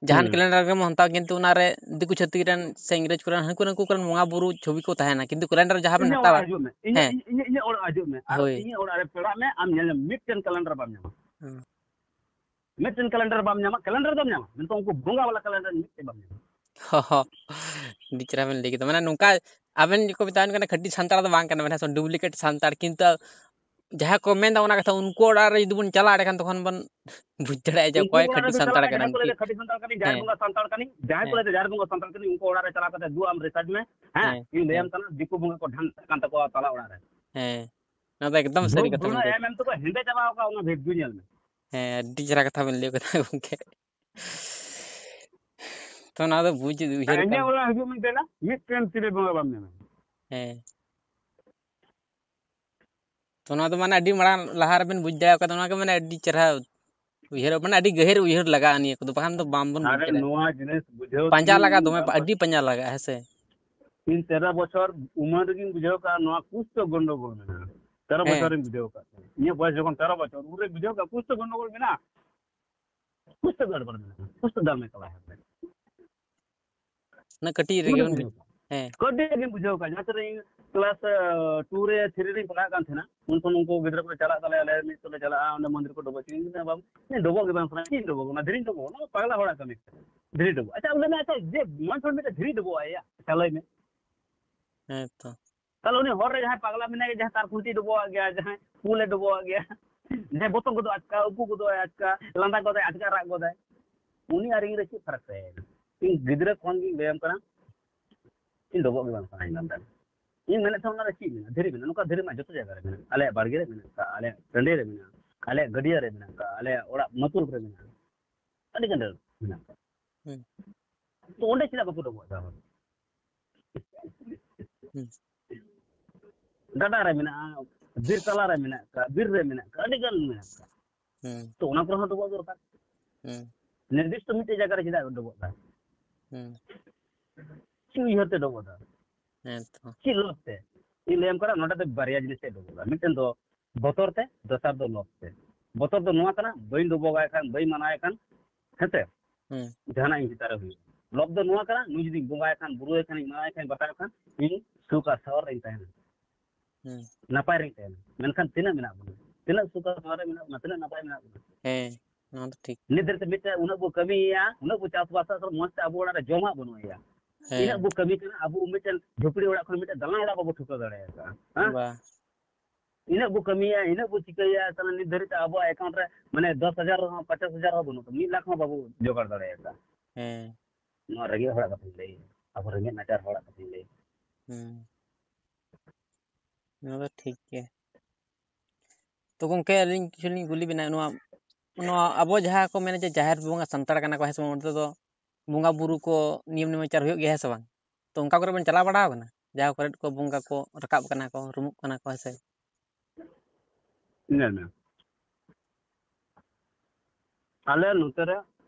ᱡᱟᱦᱟᱱ ᱦᱩᱸ᱾ Calendar ᱜᱮᱵᱚᱱ ᱦᱟᱛᱟᱣᱟ, ᱠᱤᱱᱛᱩ ᱚᱱᱟᱨᱮ ᱫᱤᱠᱩ ᱪᱷᱟᱹᱛᱤᱠ ᱨᱮᱱ ᱥᱮ ᱤᱝᱨᱮᱡᱽ ᱠᱚᱨᱮᱱ ᱦᱟᱹᱱᱠᱩ ᱱᱟᱹᱠᱩ ᱠᱚᱨᱮᱱ ᱵᱚᱸᱜᱟ ᱵᱩᱨᱩ ᱪᱷᱚᱵᱤ ᱠᱚ ᱛᱟᱦᱮᱱᱟ, ᱠᱤᱱᱛᱩ calendar ᱡᱟᱦᱟᱸ ᱵᱮᱱ ᱤᱧᱟᱹᱜ ᱚᱲᱟᱜ ᱦᱟᱛᱟᱣᱟ, ᱦᱤᱡᱩᱜ ᱢᱮ, ᱤᱧᱟᱹᱜ, ᱦᱮᱸ᱾ ᱤᱧᱟᱹᱜ, ᱤᱧᱟᱹᱜ ᱚᱲᱟᱜ ᱦᱤᱡᱩᱜ ᱢᱮ, ᱟᱨ ᱦᱳᱭ᱾ ᱤᱧᱟᱹᱜ ᱚᱲᱟᱜ ᱨᱮ ᱯᱮᱲᱟᱜ ᱢᱮ, ᱟᱢ ᱧᱮᱞ ᱢᱮ, ᱢᱤᱫᱴᱮᱱ calendar ᱵᱟᱢ ᱧᱟᱢᱟ᱾ ᱦᱩᱸ᱾ ᱢᱤᱫᱴᱮᱱ calendar ᱵᱟᱢ ᱧᱟᱢᱟ, calendar ᱫᱚᱢ ᱧᱟᱢᱟ, ᱢᱮᱱᱠᱷᱟᱱ ᱩᱱᱠᱩ ᱵᱚᱸᱜᱟ ᱵᱟᱞᱟ calendar ᱢᱤᱫᱴᱮᱱ ᱵᱟᱢ ᱧᱟᱢᱟ᱾ ᱦᱚᱸ, ᱦᱚᱸ᱾ ᱟᱹᱰᱤ ᱪᱮᱦᱨᱟ ᱵᱮᱱ ᱞᱟᱹᱭ ᱠᱮᱫᱟ᱾ ᱢᱟᱱᱮ ᱱᱚᱝᱠᱟ ᱟᱵᱮᱱ ᱡᱩᱫᱤ ᱠᱚ ᱢᱮᱛᱟᱵᱮᱱ ᱠᱟᱱᱟ ᱠᱷᱟᱹᱴᱤ ᱥᱟᱱᱛᱟᱲ ᱫᱚ ᱵᱟᱝ ᱠᱟᱱᱟ ᱵᱮᱱ, ᱦᱮᱸ ᱥᱮ, duplicate ᱥᱟᱱᱛᱟᱲ, ᱠᱤᱱᱛᱩ ᱡᱟᱦᱟᱸ ᱠᱚ ᱢᱮᱱᱫᱟ ᱚᱱᱟ ᱠᱟᱛᱷᱟ, ᱩᱱᱠᱩ ᱚᱲᱟᱜ ᱨᱮ ᱡᱩᱫᱤ ᱵᱚᱱ ᱪᱟᱞᱟᱜᱼᱟ, ᱮᱸᱰᱮᱠᱷᱟᱱ ᱛᱚᱠᱷᱚᱱ ᱵᱚᱱ ᱵᱩᱡᱽ ᱫᱟᱲᱮᱭᱟᱜᱼᱟ ᱡᱮ ᱩᱱᱠᱩ ᱚᱠᱚᱭ ᱚᱲᱟᱜ ᱨᱮ ᱠᱷᱟᱹᱴᱤ ᱵᱚᱱ ᱥᱟᱱᱛᱟᱲ ᱪᱟᱞᱟᱜᱼᱟ, ᱠᱟᱱᱟ ᱡᱟᱦᱟᱸᱭ ᱠᱚ ᱢᱤᱫᱴᱤᱡ᱾ ᱞᱟᱹᱭᱫᱟ ᱠᱷᱟᱹᱴᱤ ᱥᱟᱱᱛᱟᱲ ᱠᱟᱹᱱᱟᱹᱧ, ᱡᱟᱦᱮᱨ ᱦᱮᱸ᱾ ᱵᱚᱸᱜᱟ ᱥᱟᱱᱛᱟᱲ ᱠᱟᱹᱱᱟᱹᱧ, ᱡᱟᱦᱟᱸᱭ ᱠᱚ ᱦᱮᱸ᱾ ᱞᱟᱹᱭᱫᱟ ᱡᱟᱦᱮᱨ ᱵᱚᱸᱜᱟ ᱥᱟᱱᱛᱟᱲ ᱠᱟᱹᱱᱟᱹᱧ, ᱩᱱᱠᱩ ᱚᱲᱟᱜ ᱨᱮ ᱪᱟᱞᱟᱣ ᱠᱟᱛᱮ ᱫᱩ ᱟᱢ research ᱢᱮ, ᱦᱮᱸ, ᱦᱮᱸ, ᱤᱧ ᱦᱮᱸ᱾ ᱞᱟᱹᱭᱟᱢ ᱠᱟᱱᱟ, ᱫᱤᱠᱩ ᱵᱚᱸᱜᱟ ᱠᱚ ᱰᱷᱟᱱ ᱠᱟᱱ ᱛᱟᱠᱚᱣᱟ ᱛᱟᱞᱟ ᱚᱲᱟᱜ ᱨᱮ᱾ ᱦᱮᱸ, ᱱᱚᱣᱟ ᱫᱚ ᱮᱠᱫᱚᱢ ᱥᱟᱹᱨᱤ ᱫᱷᱩᱯ ᱠᱟᱛᱷᱟ ᱵᱮᱱ ᱫᱷᱩᱲᱟᱹ ᱞᱟᱹᱭ ᱮᱢ ᱠᱮᱫᱟ᱾ ᱮᱢ ᱛᱮᱠᱚ ᱦᱮᱸᱫᱮ ᱪᱟᱵᱟ ᱟᱠᱟᱫ, ᱚᱱᱟ video ᱧᱮᱞ ᱢᱮ᱾ ᱦᱮᱸ, ᱟᱹᱰᱤ ᱪᱮᱦᱨᱟ ᱠᱟᱛᱷᱟ ᱵᱮᱱ ᱞᱟᱹᱭ ᱠᱟᱫᱟ ᱜᱚᱝᱠᱮ᱾ ᱛᱚ ᱱᱚᱣᱟ ᱫᱚ ᱵᱩᱡᱽ ᱩᱭᱦᱟᱹᱨ ᱤᱧᱟᱹᱜ ᱠᱟᱱ ᱚᱲᱟᱜ ᱦᱤᱡᱩᱜ ᱢᱮ ᱫᱮᱞᱟ, ᱢᱤᱫᱴᱮᱱ ᱪᱤᱞᱤ ᱵᱚᱸᱜᱟ ᱵᱟᱢ ᱧᱟᱢᱟ᱾ ᱦᱮᱸ᱾ ᱛᱚ ᱱᱚᱣᱟ ᱫᱚ ᱢᱟᱱᱮ ᱟᱹᱰᱤ ᱢᱟᱲᱟᱝ ᱞᱟᱦᱟ ᱨᱮᱵᱮᱱ ᱵᱩᱡᱽ ᱫᱟᱲᱮ ᱠᱟᱫᱟ, ᱚᱱᱟ ᱜᱮ ᱢᱟᱱᱮ ᱟᱹᱰᱤ ᱪᱮᱦᱨᱟ ᱩᱭᱦᱟᱹᱨ, ᱢᱟᱱᱮ ᱟᱹᱰᱤ ᱜᱟᱹᱦᱤᱨ ᱩᱭᱦᱟᱹᱨ ᱞᱟᱜᱟᱜᱼᱟ ᱱᱤᱭᱟᱹ ᱠᱚᱫᱚ, ᱵᱟᱠᱷᱟᱱ ᱫᱚ ᱵᱟᱝ ᱵᱚᱱ ᱵᱩᱡᱽ ᱟᱨᱮ ᱫᱟᱲᱮᱭᱟᱜᱼᱟ᱾ ᱱᱚᱣᱟ ᱡᱤᱱᱤᱥ ᱵᱩᱡᱷᱟᱹᱣ ᱯᱟᱸᱡᱟ ᱛᱮᱜᱮ ᱞᱟᱜᱟᱜᱼᱟ, ᱤᱧ ᱫᱚᱢᱮ ᱵᱟᱝ ᱯᱟ- ᱟᱹᱰᱤ ᱯᱟᱸᱡᱟ ᱞᱟᱜᱟᱜᱼᱟ, ᱦᱮᱸ ᱥᱮ? ᱤᱧ ᱛᱮᱨᱚ ᱵᱚᱪᱷᱚᱨ ᱩᱢᱮᱨ ᱨᱮᱜᱤᱧ ᱵᱩᱡᱷᱟᱹᱣ ᱠᱟᱜᱼᱟ ᱱᱚᱣᱟ ᱠᱩᱥ ᱛᱚ ᱜᱚᱱᱰᱚᱜᱳᱞ ᱢᱮᱱᱟᱜᱼᱟ᱾ ᱛᱮᱨᱚ ᱦᱮᱸ᱾ ᱵᱚᱪᱷᱚᱨ ᱨᱤᱧ ᱵᱩᱡᱷᱟᱹᱣ ᱠᱟᱜ ᱛᱟᱦᱮᱸᱫ᱾ ᱤᱧᱟᱹᱜ ᱵᱚᱭᱮᱥ ᱡᱚᱠᱷᱚᱱ ᱛᱮᱨᱚ ᱵᱚᱪᱷᱚᱨ, ᱩᱱᱨᱮ ᱵᱩᱡᱷᱟᱹᱣ ᱠᱟᱜᱼᱟ ᱠᱩᱥ ᱛᱚ ᱜᱚᱱᱰᱚᱜᱳᱞ ᱢᱮᱱᱟᱜᱼᱟ᱾ ᱠᱩᱥ ᱛᱚ ᱜᱚᱲᱵᱚᱲ ᱢᱮᱱᱟᱜᱼᱟ᱾ ᱠᱩᱥ ᱛᱚ ᱫᱟᱞ ᱢᱮ ᱠᱟᱞᱟ ᱦᱮᱸ᱾ ᱚᱱᱟ ᱠᱟᱹᱴᱤᱡ ᱨᱮᱜᱮ ᱩᱱ ᱵᱩᱡᱷᱟᱹᱣ ᱠᱟᱜᱼᱟ᱾ ᱦᱮᱸ᱾ ᱠᱟᱹᱴᱤᱡ ᱨᱮᱜᱮᱧ ᱵᱩᱡᱷᱟᱹᱣ ᱠᱟᱜᱼᱟ᱾ ᱡᱟᱦᱟᱸ ᱛᱤᱱᱟᱹᱜ ᱤᱧ class two ᱨᱮ three ᱨᱮᱧ ᱯᱟᱲᱦᱟᱜ ᱠᱟᱱ ᱛᱟᱦᱮᱱᱟ, ᱩᱱ ᱠᱷᱚᱱ ᱩᱱᱠᱩ ᱜᱤᱫᱽᱨᱟᱹ ᱠᱚ ᱪᱟᱞᱟᱜ ᱛᱟᱞᱮᱭᱟ, ᱟᱞᱮ ᱢᱤᱫ ᱛᱮᱞᱮ ᱪᱟᱞᱟᱜᱼᱟ ᱚᱸᱰᱮ ᱢᱚᱱᱫᱤᱨ ᱠᱚ ᱰᱚᱵᱚᱜ ᱪᱤᱱ ᱵᱟᱝ ᱰᱚᱵᱚᱜ ᱜᱮ ᱵᱟᱝ ᱥᱟᱱᱟ ᱤᱧ ᱰᱚᱵᱚᱜ ᱚᱱᱟ ᱫᱷᱤᱨᱤᱧ ᱰᱚᱵᱚᱜ ᱚᱱᱟ ᱯᱟᱜᱽᱞᱟ ᱦᱚᱲᱟᱜ ᱠᱟᱹᱢᱤ ᱠᱟᱱᱟ᱾ ᱫᱷᱤᱨᱤ ᱰᱚᱵᱚᱜ ᱟᱪᱪᱷᱟ ᱩᱱᱤ ᱟᱪᱪᱷᱟ ᱡᱮ ᱢᱚᱱ ᱦᱚᱲ ᱢᱤᱫᱴᱮᱱ ᱫᱷᱤᱨᱤ ᱰᱚᱵᱚᱜ ᱟᱭᱟ ᱟᱪᱪᱷᱟ ᱞᱟᱹᱭ ᱢᱮ᱾ ᱦᱮᱸ ᱛᱚ᱾ ᱛᱟᱦᱞᱮ ᱩᱱᱤ ᱦᱚᱨ ᱨᱮ ᱡᱟᱦᱟᱸᱭ ᱯᱟᱜᱽᱞᱟ ᱢᱮᱱᱟᱭ ᱡᱟᱦᱟᱸᱭ ᱛᱟᱨ ᱠᱷᱩᱱᱴᱤ ᱰᱚᱵᱚᱜ ᱟᱜ ᱜᱮᱭᱟ ᱡᱟᱦᱟᱸᱭ ᱯᱩᱞᱮ ᱰᱚᱵᱚᱜ ᱟᱜ ᱜᱮᱭᱟ ᱡᱟᱦᱟᱸᱭ ᱵᱚᱛᱚᱨ ᱜᱚᱫᱚᱜ ᱟᱪᱠᱟ ᱩᱠᱩ ᱜᱚᱫᱚᱜ ᱟᱪᱠᱟ ᱞᱟᱸᱫᱟ ᱜᱚᱫᱟᱭ ᱟᱪᱠᱟ ᱨᱟᱜ ᱜᱚᱫᱟᱭ ᱩᱱᱤ ᱟᱨ ᱤᱧ ᱨᱮ ᱪᱮᱫ ᱯᱷᱟᱨᱟᱠ ᱛᱟᱦᱮᱸᱭᱮᱱᱟ? ᱤᱧ ᱜᱤᱫᱽᱨᱟᱹ ᱠᱷᱚᱱ ᱜᱤᱧ ᱞᱟᱹᱭᱟᱢ ᱠᱟᱱᱟ ᱤᱧ ᱰᱚᱵᱚᱜ ᱜᱮ ᱵᱟᱝ ᱥᱟᱱᱟᱧ ᱠᱟᱱ ᱛᱟᱦᱮᱸᱱᱟ᱾ ᱤᱧ ᱢᱮᱱᱮᱫ ᱛᱟᱦᱮᱸᱱᱟ ᱚᱱᱟ ᱨᱮ ᱪᱮᱫ ᱢᱮᱱᱟᱜᱼᱟ? ᱫᱷᱤᱨᱤ ᱢᱮᱱᱟᱜᱼᱟ᱾ ᱱᱚᱝᱠᱟ ᱫᱷᱤᱨᱤ ᱢᱟ ᱡᱚᱛᱚ ᱡᱟᱭᱜᱟ ᱨᱮ ᱢᱮᱱᱟᱜᱼᱟ᱾ ᱟᱞᱮᱭᱟᱜ ᱵᱟᱲᱜᱮ ᱨᱮ ᱢᱮᱱᱟᱜ ᱠᱟᱜᱼᱟ, ᱟᱞᱮᱭᱟᱜ ᱴᱟᱺᱰᱤ ᱨᱮ ᱢᱮᱱᱟᱜᱼᱟ, ᱟᱞᱮᱭᱟᱜ ᱜᱟᱹᱰᱭᱟᱹ ᱨᱮ ᱢᱮᱱᱟᱜ ᱠᱟᱜᱼᱟ, ᱟᱹᱰᱤ ᱜᱟᱱ ᱢᱮᱱᱟᱜ ᱠᱟᱜᱼᱟ᱾ ᱦᱩᱸ᱾ ᱛᱚ ᱚᱸᱰᱮ ᱪᱮᱫᱟᱜ ᱵᱟᱠᱚ ᱰᱚᱵᱚᱜ ᱮᱫᱟ? ᱦᱩᱸ᱾ ᱜᱟᱰᱟ ᱨᱮ ᱢᱮᱱᱟᱜᱼᱟ, ᱵᱤᱨ ᱛᱟᱞᱟ ᱨᱮ ᱢᱮᱱᱟᱜ ᱠᱟᱜᱼᱟ, ᱵᱤᱨ ᱨᱮ ᱢᱮᱱᱟᱜ ᱠᱟᱜᱼᱟ, ᱟᱹᱰᱤ ᱜᱟᱱ ᱢᱮᱱᱟᱜ ᱠᱟᱜᱼᱟ᱾ ᱦᱩᱸ᱾ ᱛᱚ ᱚᱱᱟ ᱠᱚᱨᱮ ᱦᱚᱸ ᱰᱚᱵᱚᱜ ᱫᱚᱨᱠᱟᱨ᱾ ᱦᱩᱸ᱾ ᱱᱤᱨᱫᱤᱥᱴᱚ ᱢᱤᱫᱴᱮᱡ ᱡᱟᱭᱜᱟ ᱨᱮ ᱪᱮᱫᱟᱜ ᱰᱚᱵᱚᱜ ᱫᱟ? ᱦᱩᱸ᱾ ᱪᱮᱫ ᱩᱭᱦᱟᱹᱨ ᱛᱮ ᱰᱚᱵᱚᱜ ᱫᱟ? ᱦᱮᱸ ᱛᱚ᱾ ᱪᱮᱫ ᱞᱚᱵᱷ ᱛᱮ? ᱤᱧ ᱞᱟᱹᱭᱟᱢ ᱠᱟᱱᱟ ᱱᱚᱰᱮ ᱫᱚ ᱵᱟᱨᱭᱟ ᱡᱤᱱᱤᱥ ᱛᱮ ᱰᱚᱵᱚᱜ ᱫᱟ᱾ ᱢᱤᱫᱴᱮᱱ ᱫᱚ ᱵᱚᱛᱚᱨ ᱛᱮ, ᱫᱚᱥᱟᱨ ᱫᱚ ᱞᱚᱵᱷ ᱛᱮ᱾ ᱵᱚᱛᱚᱨ ᱫᱚ ᱱᱚᱣᱟ ᱠᱟᱱᱟ ᱵᱟᱹᱧ ᱰᱚᱵᱚᱜᱟᱭ ᱠᱷᱟᱱ ᱵᱟᱹᱧ ᱢᱟᱱᱟᱣᱟᱭ ᱠᱷᱟᱱ ᱦᱮᱸᱥᱮ ᱦᱩᱸ᱾ ᱡᱟᱦᱟᱱᱟᱜ ᱤᱧ ᱪᱮᱛᱟᱱ ᱨᱮ ᱦᱩᱭᱩᱜᱼᱟ᱾ ᱞᱚᱵᱷ ᱫᱚ ᱱᱚᱣᱟ ᱠᱟᱱᱟ ᱱᱩᱭ ᱡᱩᱫᱤᱧ ᱵᱚᱸᱜᱟᱭ ᱠᱷᱟᱱ ᱵᱩᱨᱩᱭᱟᱭ ᱠᱷᱟᱱ ᱤᱧ ᱢᱟᱱᱟᱣᱟᱭ ᱠᱷᱟᱱ ᱵᱟᱛᱟᱣ ᱠᱷᱟᱱ ᱤᱧ ᱥᱩᱠ ᱟᱨ ᱥᱟᱶᱟᱨ ᱨᱮᱧ ᱛᱟᱦᱮᱱᱟ᱾ ᱦᱩᱸ᱾ ᱱᱟᱯᱟᱭ ᱨᱮᱧ ᱛᱟᱦᱮᱱᱟ᱾ ᱢᱮᱱᱠᱷᱟᱱ ᱛᱤᱱᱟᱹᱜ ᱢᱮᱱᱟᱜ ᱵᱚᱱᱟ? ᱛᱤᱱᱟᱹᱜ ᱥᱩᱠ ᱟᱨ ᱥᱟᱶᱟᱨ ᱨᱮ ᱢᱮᱱᱟᱜ ᱵᱚᱱᱟ? ᱛᱤᱱᱟᱹᱜ ᱱᱟᱯᱟᱭ ᱢᱮᱱᱟᱜ ᱵᱚᱱᱟ? ᱦᱮᱸ, ᱱᱚᱣᱟ ᱫᱚ ᱴᱷᱤᱠ᱾ ᱱᱤᱛ ᱫᱷᱟᱹᱨᱤᱡ ᱛᱮ ᱢᱤᱫᱴᱮᱱ ᱩᱱᱟᱹᱜ ᱵᱚ ᱠᱟᱹᱢᱤᱭᱮᱭᱟ, ᱩᱱᱟᱹᱜ ᱵᱚ ᱪᱟᱥᱵᱟᱥᱟ, ᱢᱚᱸᱡᱽ ᱛᱮ ᱟᱵᱚ ᱚᱲᱟᱜ ᱨᱮ ᱡᱚᱢᱟᱜ ᱵᱟᱹᱱᱩᱜ ᱟᱭᱟ᱾ ᱦᱮᱸ᱾ ᱤᱱᱟᱹᱜ ᱵᱚ ᱠᱟᱹᱢᱤ ᱠᱟᱱᱟ, ᱟᱵᱚ ᱢᱤᱫᱴᱮᱱ ᱡᱷᱩᱯᱲᱤ ᱚᱲᱟᱜ ᱠᱷᱚᱱ ᱢᱤᱫᱴᱮᱱ ᱫᱟᱞᱟᱱ ᱚᱲᱟᱜ ᱵᱟᱵᱚ ᱴᱷᱩᱠᱟᱹᱣ ᱫᱟᱲᱮᱭᱟᱜ ᱠᱟᱱᱟ᱾ ᱦᱮᱸ? ᱵᱟ᱾ ᱤᱱᱟᱹᱜ ᱵᱚ ᱠᱟᱹᱢᱤᱭᱟ, ᱤᱱᱟᱹᱜ ᱵᱚ ᱪᱤᱠᱟᱹᱭᱟ, ᱛᱟᱦᱞᱮ ᱱᱤᱛ ᱫᱷᱟᱹᱨᱤᱡ ᱛᱮ ᱟᱵᱚᱣᱟᱜ account ᱨᱮ ᱢᱟᱱᱮ ᱫᱚᱥ ᱦᱟᱡᱟᱨ ᱨᱮᱦᱚᱸ ᱯᱚᱧᱪᱟᱥ ᱦᱟᱡᱟᱨ ᱦᱚᱸ ᱵᱟᱹᱱᱩᱜ ᱛᱟᱵᱚᱱᱟ, ᱢᱤᱫ ᱞᱟᱠᱷ ᱦᱚᱸ ᱵᱟᱵᱚ ᱡᱚᱜᱟᱲ ᱫᱟᱲᱮᱭᱟᱜ ᱠᱟᱱᱟ᱾ ᱦᱮᱸ᱾ ᱱᱚᱣᱟ ᱨᱮᱸᱜᱮᱡ ᱦᱚᱲᱟᱜ ᱠᱟᱛᱷᱟᱧ ᱞᱟᱹᱭ, ᱟᱵᱚ ᱨᱮᱸᱜᱮᱡ ᱱᱟᱪᱟᱨ ᱦᱚᱲᱟᱜ ᱠᱟᱛᱷᱟᱧ ᱞᱟᱹᱭ᱾ ᱦᱩᱸ᱾ ᱱᱚᱣᱟ ᱫᱚ ᱴᱷᱤᱠ ᱜᱮ᱾ ᱛᱚ ᱜᱚᱝᱠᱮ, ᱟᱹᱞᱤᱧ ᱠᱤᱪᱷᱩ ᱞᱤᱧ ᱠᱩᱞᱤ ᱵᱮᱱᱟ, ᱱᱚᱣᱟ, ᱱᱚᱣᱟ ᱟᱵᱚ ᱡᱟᱦᱟᱸ ᱠᱚ ᱢᱮᱱᱟ ᱡᱮ ᱡᱟᱦᱮᱨ ᱵᱚᱸᱜᱟ ᱥᱟᱱᱛᱟᱲ ᱠᱟᱱᱟ ᱠᱚ, ᱦᱮᱸ ᱥᱮ ᱵᱟᱝ? ᱚᱱᱛᱮ ᱫᱚ ᱵᱚᱸᱜᱟ ᱵᱩᱨᱩ ᱠᱚ ᱱᱤᱭᱚᱢ ᱱᱮᱢᱟᱪᱟᱨ ᱦᱩᱭᱩᱜ ᱜᱮᱭᱟ, ᱦᱮᱸ ᱥᱮ ᱵᱟᱝ? ᱛᱚ ᱚᱱᱠᱟ ᱠᱚᱨᱮ ᱵᱮᱱ ᱪᱟᱞᱟᱣ ᱵᱟᱲᱟ ᱟᱠᱟᱱᱟ? ᱡᱟᱦᱟᱸ ᱠᱚᱨᱮ ᱠᱚ ᱵᱚᱸᱜᱟ ᱠᱚ ᱨᱟᱠᱟᱵ ᱠᱟᱱᱟ ᱠᱚ, ᱨᱩᱢᱩᱜ ᱠᱟᱱᱟ ᱠᱚ, ᱦᱮᱸ ᱥᱮ? ᱧᱮᱞ ᱢᱮ, ᱟᱞᱮ ᱱᱚᱛᱮ ᱨᱮ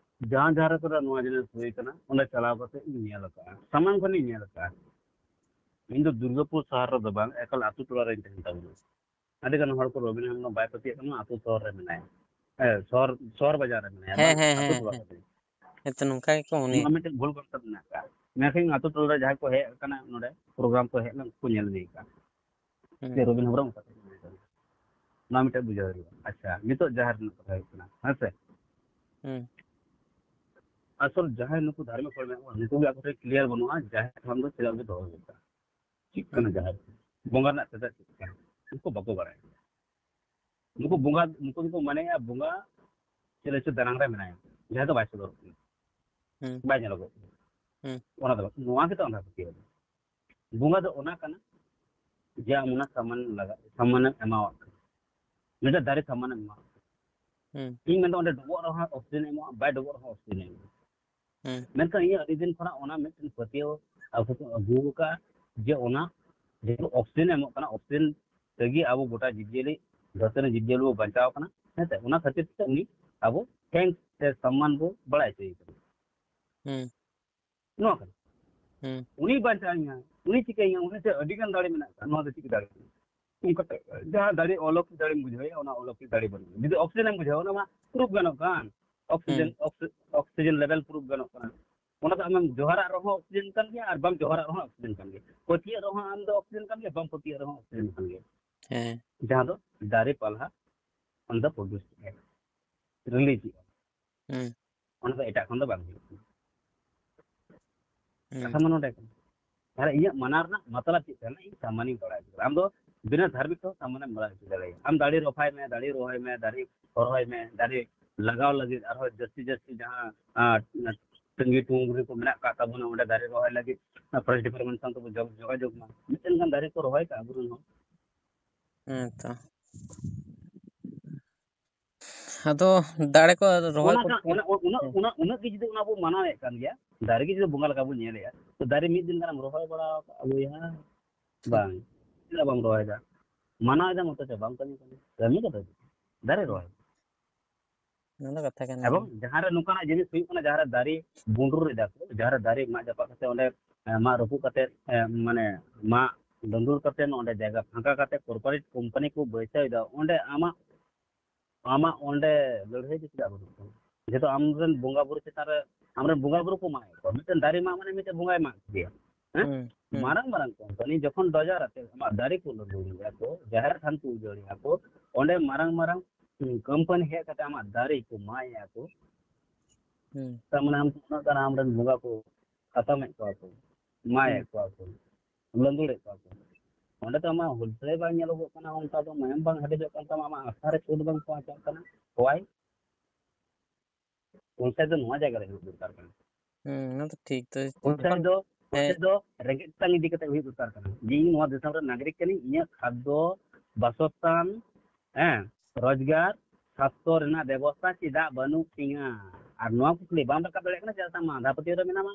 ᱡᱟᱦᱟᱸ ᱡᱟᱦᱟᱸ ᱨᱮ ᱠᱚᱨᱮ ᱱᱚᱣᱟ ᱡᱤᱱᱤᱥ ᱦᱩᱭ ᱠᱟᱱᱟ, ᱚᱸᱰᱮ ᱪᱟᱞᱟᱣ ᱠᱟᱛᱮ ᱤᱧ ᱧᱮᱞ ᱟᱠᱟᱫᱼᱟ, ᱥᱟᱢᱟᱝ ᱠᱷᱚᱱᱤᱧ ᱧᱮᱞ ᱟᱠᱟᱫᱼᱟ᱾ ᱤᱧ ᱫᱚ ᱫᱩᱨᱜᱟᱯᱩᱨ ᱥᱟᱦᱟᱨ ᱨᱮᱫᱚ ᱵᱟᱝ, ᱮᱠᱟᱞ ᱟᱹᱛᱩ ᱴᱚᱞᱟ ᱨᱮᱧ ᱛᱟᱦᱮᱱ ᱛᱟᱵᱚᱱᱟ᱾ ᱟᱹᱰᱤ ᱜᱟᱱ ᱦᱚᱲ ᱠᱚ ᱨᱚᱵᱤᱱ ᱦᱮᱢᱵᱨᱚᱢ ᱵᱟᱭ ᱯᱟᱹᱛᱭᱟᱹᱜ ᱠᱟᱱᱟ, ᱟᱹᱛᱩ ᱥᱚᱦᱚᱨ ᱨᱮ ᱢᱮᱱᱟᱭᱟ, ᱮ, ᱥᱚᱦᱚᱨ, ᱥᱚᱦᱚᱨ ᱵᱟᱡᱟᱨ ᱨᱮ ᱢᱮᱱᱟᱭᱟ, ᱦᱮᱸ, ᱵᱟᱝ ᱦᱮᱸ, ᱟᱹᱛᱩ ᱦᱮᱸ, ᱴᱚᱞᱟ ᱦᱮᱸ᱾ ᱨᱮ ᱢᱮᱱᱟᱭᱟ᱾ ᱦᱮᱸ ᱛᱚ, ᱱᱚᱝᱠᱟ ᱜᱮᱠᱚ ᱢᱚᱱᱮᱭᱟ᱾ ᱱᱚᱣᱟ ᱢᱤᱫᱴᱮᱱ ᱵᱷᱩᱞ concept ᱢᱮᱱᱟᱜ ᱟᱠᱟᱫᱼᱟ᱾ ᱢᱮᱱᱠᱷᱟᱱ ᱟᱛᱳ ᱴᱚᱞᱟ ᱨᱮ ᱡᱟᱦᱟᱸᱭ ᱠᱚ ᱦᱮᱡ ᱟᱠᱟᱱᱟ ᱱᱚᱰᱮ ᱯᱨᱳᱜᱨᱟᱢ ᱠᱚ ᱦᱮᱡ ᱞᱮᱱ ᱠᱚ ᱧᱮᱞ ᱤᱫᱤ ᱠᱟᱜᱼᱟ᱾ ᱦᱩᱸ᱾ ᱡᱮ ᱨᱚᱵᱤᱱ ᱦᱮᱢᱵᱨᱚᱢ ᱚᱠᱟ ᱠᱷᱚᱱ ᱦᱮᱡ ᱟᱠᱟᱱᱟ? ᱱᱚᱣᱟ ᱢᱤᱫᱴᱮᱡ ᱵᱩᱡᱷᱟᱹᱣ ᱦᱩᱭᱩᱜᱼᱟ᱾ ᱟᱪᱪᱷᱟ, ᱱᱤᱛᱚᱜ ᱡᱟᱦᱟᱸ ᱨᱮᱱᱟᱜ ᱠᱟᱛᱷᱟ ᱦᱩᱭᱩᱜ ᱠᱟᱱᱟ, ᱦᱮᱸ ᱥᱮ? ᱦᱩᱸ᱾ ᱟᱥᱚᱞ ᱡᱟᱦᱟᱸᱭ ᱱᱩᱠᱩ ᱫᱷᱟᱨᱢᱤᱠ ᱦᱚᱲ ᱢᱮᱱᱟᱜ ᱠᱚᱣᱟ, ᱱᱩᱠᱩ ᱜᱮ ᱟᱠᱚ ᱴᱷᱮᱱ ᱠᱞᱤᱭᱟᱨ ᱵᱟᱹᱱᱩᱜᱼᱟ, ᱡᱟᱦᱮᱨ ᱛᱷᱟᱱ ᱫᱚ ᱪᱮᱫᱟᱜ ᱵᱚ ᱫᱚᱦᱚ ᱞᱮᱫᱟ, ᱪᱮᱫ ᱠᱟᱱᱟ ᱦᱩᱸ᱾ ᱡᱟᱦᱮᱨ, ᱵᱚᱸᱜᱟ ᱨᱮᱱᱟᱜ ᱪᱮᱫᱟᱜ ᱪᱮᱫ ᱠᱟᱱᱟ, ᱩᱱᱠᱩ ᱵᱟᱠᱚ ᱵᱟᱲᱟᱭᱟ᱾ ᱱᱩᱠᱩ ᱵᱚᱸᱜᱟ, ᱱᱩᱠᱩ ᱫᱚᱠᱚ ᱢᱚᱱᱮᱭᱟ ᱵᱚᱸᱜᱟ ᱪᱮᱫ ᱪᱚ ᱫᱟᱱᱟᱝ ᱨᱮ ᱢᱮᱱᱟᱭᱟ, ᱡᱟᱦᱟᱸ ᱫᱚ ᱵᱟᱭ ᱥᱚᱫᱚᱨᱚᱜ ᱠᱟᱱᱟ, ᱦᱩᱸ᱾ ᱵᱟᱭ ᱧᱮᱞᱚᱜᱚᱜ ᱠᱟᱱᱟ᱾ ᱦᱩᱸ᱾ ᱚᱱᱟ ᱫᱚ ᱵᱟᱝ, ᱱᱚᱣᱟ ᱜᱮᱛᱚ ᱟᱸᱫᱷᱟ ᱯᱟᱹᱛᱭᱟᱹᱣ ᱫᱚ᱾ ᱵᱚᱸᱜᱟ ᱫᱚ ᱚᱱᱟ ᱠᱟᱱᱟ, ᱡᱮ ᱟᱢ ᱚᱱᱟ ᱥᱟᱢᱟᱱ ᱞᱟᱜᱟᱜ, ᱥᱟᱢᱟᱱᱮᱢ ᱮᱢᱟᱣᱟᱜ ᱠᱟᱱᱟ᱾ ᱢᱤᱫᱴᱮᱱ ᱫᱟᱨᱮ ᱥᱟᱢᱟᱱᱮᱢ ᱮᱢᱟᱣᱟᱜ ᱠᱟᱱᱟ᱾ ᱦᱩᱸ᱾ ᱤᱧ ᱢᱮᱱᱫᱟ ᱚᱸᱰᱮ ᱰᱚᱵᱚᱜ ᱨᱮᱦᱚᱸ ᱚᱠᱥᱤᱡᱮᱱ ᱮᱢᱚᱜᱼᱟ, ᱵᱟᱭ ᱰᱚᱵᱚᱜ ᱨᱮᱦᱚᱸ ᱚᱠᱥᱤᱡᱮᱱ ᱮᱢᱚᱜᱼᱟ᱾ ᱦᱩᱸ᱾ ᱢᱮᱱᱠᱷᱟᱱ ᱤᱧᱟᱹᱜ ᱟᱹᱰᱤ ᱫᱤᱱ ᱠᱷᱚᱱᱟᱜ ᱚᱱᱟ ᱢᱤᱫᱴᱮᱱ ᱯᱟᱹᱛᱭᱟᱹᱣ ᱟᱹᱜᱩ, ᱟᱹᱜᱩ ᱟᱠᱟᱫᱼᱟ ᱡᱮ ᱚᱱᱟ ᱡᱮᱦᱮᱛᱩ ᱚᱠᱥᱤᱡᱮᱱ ᱮᱢᱚᱜ ᱠᱟᱱᱟ, ᱚᱠᱥᱤᱡᱮᱱ ᱛᱮᱜᱮ ᱟᱵᱚ ᱜᱚᱴᱟ ᱡᱤᱵᱽᱼᱡᱤᱭᱟᱹᱞᱤ, ᱫᱷᱟᱹᱨᱛᱤ ᱨᱮᱱ ᱡᱤᱵᱽᱼᱡᱤᱭᱟᱹᱞᱤ ᱵᱚ ᱵᱟᱧᱪᱟᱣ ᱟᱠᱟᱱᱟ, ᱦᱮᱸ ᱥᱮ? ᱚᱱᱟ ᱠᱷᱟᱹᱛᱤᱨ ᱛᱮ ᱩᱱᱤ ᱟᱵᱚ ᱛᱷᱮᱝᱠᱥ ᱥᱮ ᱥᱚᱢᱢᱟᱱ ᱵᱚ ᱵᱟᱲᱟᱭ ᱦᱚᱪᱚᱭᱮ ᱠᱟᱱᱟ᱾ ᱦᱩᱸ᱾ ᱱᱚᱣᱟ ᱠᱟᱱᱟ᱾ ᱦᱩᱸ᱾ ᱩᱱᱤ ᱵᱟᱧᱪᱟᱣ ᱤᱧᱟ, ᱩᱱᱤ ᱪᱤᱠᱟᱹᱧᱟ, ᱩᱱᱤ ᱴᱷᱮᱱ ᱟᱹᱰᱤ ᱜᱟᱱ ᱫᱟᱲᱮ ᱢᱮᱱᱟᱜ ᱟᱠᱟᱫ, ᱱᱚᱣᱟ ᱫᱚ ᱪᱮᱫ ᱫᱟᱲᱮ ᱠᱟᱱᱟ? ᱚᱱᱠᱟ ᱡᱟᱦᱟᱸ ᱫᱟᱲᱮ ᱚᱞᱚᱠ ᱫᱟᱲᱮᱢ ᱵᱩᱡᱷᱟᱹᱣᱮᱭᱟ, ᱚᱱᱟ ᱚᱞᱚᱠ ᱫᱟᱲᱮ ᱵᱟᱹᱱᱩᱜᱼᱟ᱾ ᱡᱩᱫᱤ ᱚᱠᱥᱤᱡᱮᱱ ᱮᱢ ᱵᱩᱡᱷᱟᱹᱣᱟ, ᱚᱱᱟ ᱢᱟ ᱯᱨᱩᱯ ᱜᱟᱱᱚᱜ ᱠᱟᱱ, ᱚᱠᱥᱤᱡᱮᱱ, ᱦᱩᱸ᱾ ᱚᱠᱥᱤ-, ᱚᱠᱥᱤᱡᱮᱱ ᱞᱮᱵᱮᱞ ᱯᱨᱩᱯ ᱜᱟᱱᱚᱜ ᱠᱟᱱᱟ᱾ ᱚᱱᱟ ᱫᱚ ᱟᱢᱮᱢ ᱡᱚᱦᱟᱨᱟᱜ ᱨᱮᱦᱚᱸ ᱚᱠᱥᱤᱡᱮᱱ ᱠᱟᱱ ᱜᱮᱭᱟ ᱟᱨ ᱵᱟᱢ ᱡᱚᱦᱟᱨᱟᱜ ᱨᱮᱦᱚᱸ ᱚᱠᱥᱤᱡᱮᱱ ᱠᱟᱱ ᱜᱮᱭᱟ᱾ ᱯᱟᱹᱛᱭᱟᱹᱜ ᱨᱮᱦᱚᱸ ᱟᱢ ᱫᱚ ᱚᱠᱥᱤᱡᱮᱱ ᱠᱟᱱ ᱜᱮᱭᱟ, ᱵᱟᱢ ᱯᱟᱹᱛᱭᱟᱹᱜ ᱨᱮᱦᱚᱸ ᱚᱠᱥᱤᱡᱮᱱ ᱠᱟᱱ ᱜᱮᱭᱟ᱾ ᱦᱮᱸ᱾ ᱡᱟᱦᱟᱸ ᱫᱚ ᱫᱟᱨᱮ ᱯᱟᱞᱦᱟ ᱚᱱᱟ ᱫᱚ ᱯᱨᱚᱰᱩᱥ ᱨᱤᱞᱤᱡᱽ ᱦᱩᱭᱩᱜᱼᱟ᱾ ᱦᱩᱸ᱾ ᱚᱱᱟ ᱫᱚ ᱮᱴᱟᱜ ᱠᱷᱚᱱ ᱫᱚ ᱵᱟᱝ ᱦᱩᱭᱩᱜ ᱠᱟᱱᱟ᱾ ᱦᱩᱸ᱾ ᱠᱟᱛᱷᱟ ᱢᱟ ᱱᱚᱰᱮ ᱠᱟᱱᱟ᱾ ᱛᱟᱦᱞᱮ ᱤᱧᱟᱹᱜ ᱢᱟᱱᱟᱣ ᱨᱮᱱᱟᱜ ᱢᱚᱛᱞᱚᱵ ᱪᱮᱫ ᱠᱟᱱᱟ? ᱤᱧ ᱥᱟᱢᱟᱱᱤᱧ ᱵᱟᱲᱟᱭ ᱦᱚᱪᱚ ᱫᱟᱲᱮᱭᱟᱜᱼᱟ᱾ ᱟᱢ ᱫᱚ ᱵᱤᱱᱟᱹ ᱫᱷᱟᱨᱢᱤᱠ ᱛᱮᱦᱚᱸ ᱥᱟᱢᱟᱱᱮᱢ ᱵᱟᱲᱟᱭ ᱦᱚᱪᱚ ᱫᱟᱲᱮᱭᱟᱜᱼᱟ᱾ ᱟᱢ ᱫᱟᱨᱮ ᱨᱚᱯᱷᱟᱭ ᱢᱮ, ᱫᱟᱨᱮ ᱨᱚᱦᱚᱭ ᱢᱮ, ᱫᱟᱨᱮ ᱨᱚᱦᱚᱭ ᱢᱮ, ᱫᱟᱨᱮ ᱞᱟᱜᱟᱣ ᱞᱟᱹᱜᱤᱫ ᱟᱨᱦᱚᱸ ᱡᱟᱹᱥᱛᱤ ᱡᱟᱹᱥᱛᱤ ᱡᱟᱦᱟᱸ, ᱟᱸ, ᱛᱟᱺᱜᱤ ᱰᱩᱝᱨᱤ ᱠᱚ ᱢᱮᱱᱟᱜ ᱟᱠᱟᱫ ᱛᱟᱵᱚᱱᱟ, ᱚᱸᱰᱮ ᱫᱟᱨᱮ ᱨᱚᱦᱚᱭ ᱞᱟᱹᱜᱤᱫ ᱚᱱᱟ ᱯᱷᱚᱨᱮᱥᱴ ᱰᱤᱯᱟᱨᱴᱢᱮᱱᱴ ᱥᱟᱶ ᱛᱮᱵᱚ ᱡᱳᱜ-, ᱡᱳᱜᱟᱡᱳᱜᱽ ᱢᱟ᱾ ᱢᱤᱫᱴᱮᱱ ᱜᱟᱱ ᱫᱟᱨᱮ ᱠᱚ ᱨᱚᱦᱚᱭ ᱠᱟᱜᱼᱟ ᱟᱵᱚᱨᱮᱱ ᱦᱚᱸ᱾ ᱦᱮᱸ ᱛᱚ᱾ ᱟᱫᱚ ᱫᱟᱨᱮ ᱠᱚ ᱨᱚᱦᱚᱭ ᱚᱱᱟ ᱠᱚ ᱠᱟ-, ᱚᱱᱟ, ᱚᱱᱟ, ᱦᱮᱸ᱾ ᱚᱱᱟ, ᱩᱱᱟᱹᱜ ᱜᱮ ᱡᱩᱫᱤ ᱚᱱᱟ ᱵᱚ ᱢᱟᱱᱟᱣᱮᱫ ᱠᱟᱱ ᱜᱮᱭᱟ, ᱫᱟᱨᱮ ᱜᱮ ᱡᱩᱫᱤ ᱵᱚᱸᱜᱟ ᱞᱮᱠᱟ ᱵᱚ ᱧᱮᱞᱮᱫᱼᱟ, ᱛᱚ ᱫᱟᱨᱮ ᱢᱤᱫ ᱫᱤᱱ ᱜᱟᱱᱮᱢ ᱨᱚᱦᱚᱭ ᱵᱟᱲᱟ ᱟᱠᱟᱫᱼᱟ ᱵᱚᱭᱦᱟ? ᱦᱩᱸ᱾ ᱵᱟᱝ᱾ ᱪᱮᱫᱟᱜ ᱵᱟᱢ ᱨᱚᱦᱚᱭᱮᱫᱟ? ᱢᱟᱱᱟᱣ ᱮᱫᱟᱢ ᱚᱛᱷᱚᱪᱚ ᱵᱟᱢ ᱠᱟᱹᱢᱤ ᱠᱟᱱᱟ᱾ ᱠᱟᱹᱢᱤ ᱠᱟᱛᱮ ᱫᱟᱨᱮ ᱦᱩᱸ᱾ ᱨᱚᱦᱚᱭ᱾ ᱚᱱᱟ ᱫᱚ ᱠᱟᱛᱷᱟ ᱠᱟᱱ ᱜᱮᱭᱟ᱾ ᱮᱵᱚᱝ ᱡᱟᱦᱟᱸ ᱨᱮ ᱱᱚᱝᱠᱟᱱᱟᱜ ᱡᱤᱱᱤᱥ ᱦᱩᱭᱩᱜ ᱠᱟᱱᱟ, ᱡᱟᱦᱟᱸ ᱨᱮ ᱫᱟᱨᱮ ᱵᱩᱸᱰᱩᱨ ᱮᱫᱟ ᱠᱚ, ᱡᱟᱦᱟᱸ ᱨᱮ ᱫᱟᱨᱮ ᱢᱟᱜ ᱡᱟᱯᱟᱜ ᱠᱟᱛᱮ ᱚᱸᱰᱮ, ᱮ, ᱢᱟᱜ ᱨᱟᱹᱯᱩᱫ ᱠᱟᱛᱮ, ᱮ, ᱢᱟᱱᱮ ᱢᱟᱜ ᱫᱩᱸᱫᱩᱲ ᱠᱟᱛᱮ ᱚᱸᱰᱮ ᱡᱟᱭᱜᱟ ᱯᱷᱟᱸᱠᱟ ᱠᱟᱛᱮ ᱠᱚᱨᱯᱳᱨᱮᱴ ᱠᱳᱢᱯᱟᱱᱤ ᱠᱚ ᱵᱟᱹᱭᱥᱟᱹᱣ ᱮᱫᱟ, ᱚᱸᱰᱮ ᱟᱢᱟᱜ, ᱟᱢᱟᱜ ᱚᱸᱰᱮ ᱞᱟᱹᱲᱦᱟᱹᱭ ᱫᱚ ᱪᱮᱫᱟᱜ ᱵᱟᱹᱱᱩᱜ ᱛᱟᱢᱟ? ᱡᱮᱦᱮᱛᱩ ᱟᱢᱨᱮᱱ ᱵᱚᱸᱜᱟ ᱵᱩᱨᱩ ᱪᱮᱛᱟᱱ ᱨᱮ ᱟᱢᱨᱮᱱ ᱵᱚᱸᱜᱟ ᱵᱩᱨᱩ ᱠᱚ ᱢᱟᱜ ᱮᱫ ᱠᱚᱣᱟ᱾ ᱢᱤᱫᱴᱮᱱ ᱫᱟᱨᱮ ᱢᱟᱜ ᱢᱟᱱᱮ ᱢᱤᱫᱴᱮᱱ ᱵᱚᱸᱜᱟᱭ ᱢᱟᱜ ᱠᱮᱫᱮᱭᱟ᱾ ᱦᱮᱸ? ᱦᱩᱸ, ᱦᱩᱸ᱾ ᱢᱟᱨᱟᱝ ᱢᱟᱨᱟᱝ ᱠᱳᱢᱯᱟᱱᱤ ᱡᱚᱠᱷᱚᱱ ᱰᱚᱡᱟᱨ ᱟᱛᱮ ᱟᱢᱟᱜ ᱫᱟᱨᱮ ᱠᱚ ᱞᱟᱹᱰᱩᱭᱮᱫᱼᱟ ᱠᱚ, ᱡᱟᱦᱮᱨ ᱛᱷᱟᱱ ᱠᱚ ᱩᱡᱟᱹᱲᱮᱫᱼᱟ ᱠᱚ, ᱚᱸᱰᱮ ᱢᱟᱨᱟᱝ ᱢᱟᱨᱟᱝ, ᱦᱩᱸ, ᱠᱳᱢᱯᱟᱱᱤ ᱦᱮᱡ ᱠᱟᱛᱮ ᱟᱢᱟᱜ ᱫᱟᱨᱮ ᱠᱚ ᱢᱟᱜ ᱮᱫᱼᱟ ᱠᱚ᱾ ᱦᱩᱸ᱾ ᱛᱟᱨ ᱢᱟᱱᱮ ᱟᱢ ᱩᱱᱟᱹᱜ ᱜᱟᱱ ᱟᱢᱨᱮᱱ ᱵᱚᱸᱜᱟ ᱠᱚ ᱠᱷᱟᱛᱟᱢᱮᱫ ᱠᱚᱣᱟ ᱠᱚ, ᱢᱟᱭᱮᱫ ᱦᱩᱸ᱾ ᱠᱚᱣᱟ ᱠᱚ, ᱞᱟᱹᱫᱩᱲᱮᱫ ᱠᱚᱣᱟ ᱠᱚ᱾ ᱚᱸᱰᱮ ᱫᱚ ᱟᱢᱟᱜ ᱦᱩᱞᱥᱟᱹᱭ ᱵᱟᱝ ᱧᱮᱞᱚᱜᱚᱜ ᱠᱟᱱᱟ, ᱚᱱᱠᱟ ᱫᱚ ᱢᱟᱭᱟᱢ ᱵᱟᱝ ᱦᱟᱹᱰᱮᱡᱚᱜ ᱠᱟᱱ ᱛᱟᱢᱟ, ᱟᱢᱟᱜ ᱟᱥᱟ ᱨᱮ ᱪᱳᱴ ᱵᱟᱝ ᱯᱚᱦᱚᱸᱪᱚᱜ ᱠᱟᱱᱟ᱾ ᱦᱳᱭ, ᱦᱩᱞᱥᱟᱹᱭ ᱫᱚ ᱱᱚᱣᱟ ᱡᱟᱭᱜᱟ ᱨᱮ ᱦᱩᱭᱩᱜ ᱫᱚᱨᱠᱟᱨ ᱠᱟᱱᱟ᱾ ᱦᱩᱸ, ᱚᱱᱟ ᱫᱚ ᱴᱷᱤᱠ᱾ ᱛᱚ ᱦᱩᱞᱥᱟᱹᱭ ᱡᱚᱠᱷᱚᱱ, ᱫᱚ, ᱦᱮᱸ᱾ ᱦᱩᱞᱥᱟᱹᱭ ᱫᱚ ᱨᱮᱸᱜᱮᱡ ᱛᱮᱛᱟᱝ ᱤᱫᱤ ᱠᱟᱛᱮ ᱦᱩᱭᱩᱜ ᱫᱚᱨᱠᱟᱨ ᱠᱟᱱᱟ, ᱡᱮ ᱤᱧ ᱱᱚᱣᱟ ᱫᱤᱥᱚᱢ ᱨᱮ ᱱᱟᱜᱚᱨᱤᱠ ᱠᱟᱹᱱᱟᱹᱧ, ᱤᱧᱟᱹᱜ ᱠᱷᱟᱫᱽᱫᱚ, ᱵᱟᱥᱚᱥᱛᱷᱟᱱ, ᱦᱮᱸ, ᱨᱳᱡᱽᱜᱟᱨ, ᱥᱟᱥᱛᱷᱚ ᱨᱮᱱᱟᱜ ᱵᱮᱵᱚᱥᱛᱷᱟ ᱪᱮᱫᱟᱜ ᱵᱟᱹᱱᱩᱜ ᱛᱤᱧᱟ? ᱟᱨ ᱱᱚᱣᱟ ᱠᱩᱠᱞᱤ ᱵᱟᱢ ᱨᱟᱠᱟᱵ ᱫᱟᱲᱮᱭᱟᱜ ᱠᱟᱱᱟ, ᱪᱮᱫᱟᱜ ᱥᱮ ᱟᱢ ᱟᱸᱫᱷᱟ ᱯᱟᱹᱛᱭᱟᱹᱣ ᱨᱮ ᱢᱮᱱᱟᱢᱟ᱾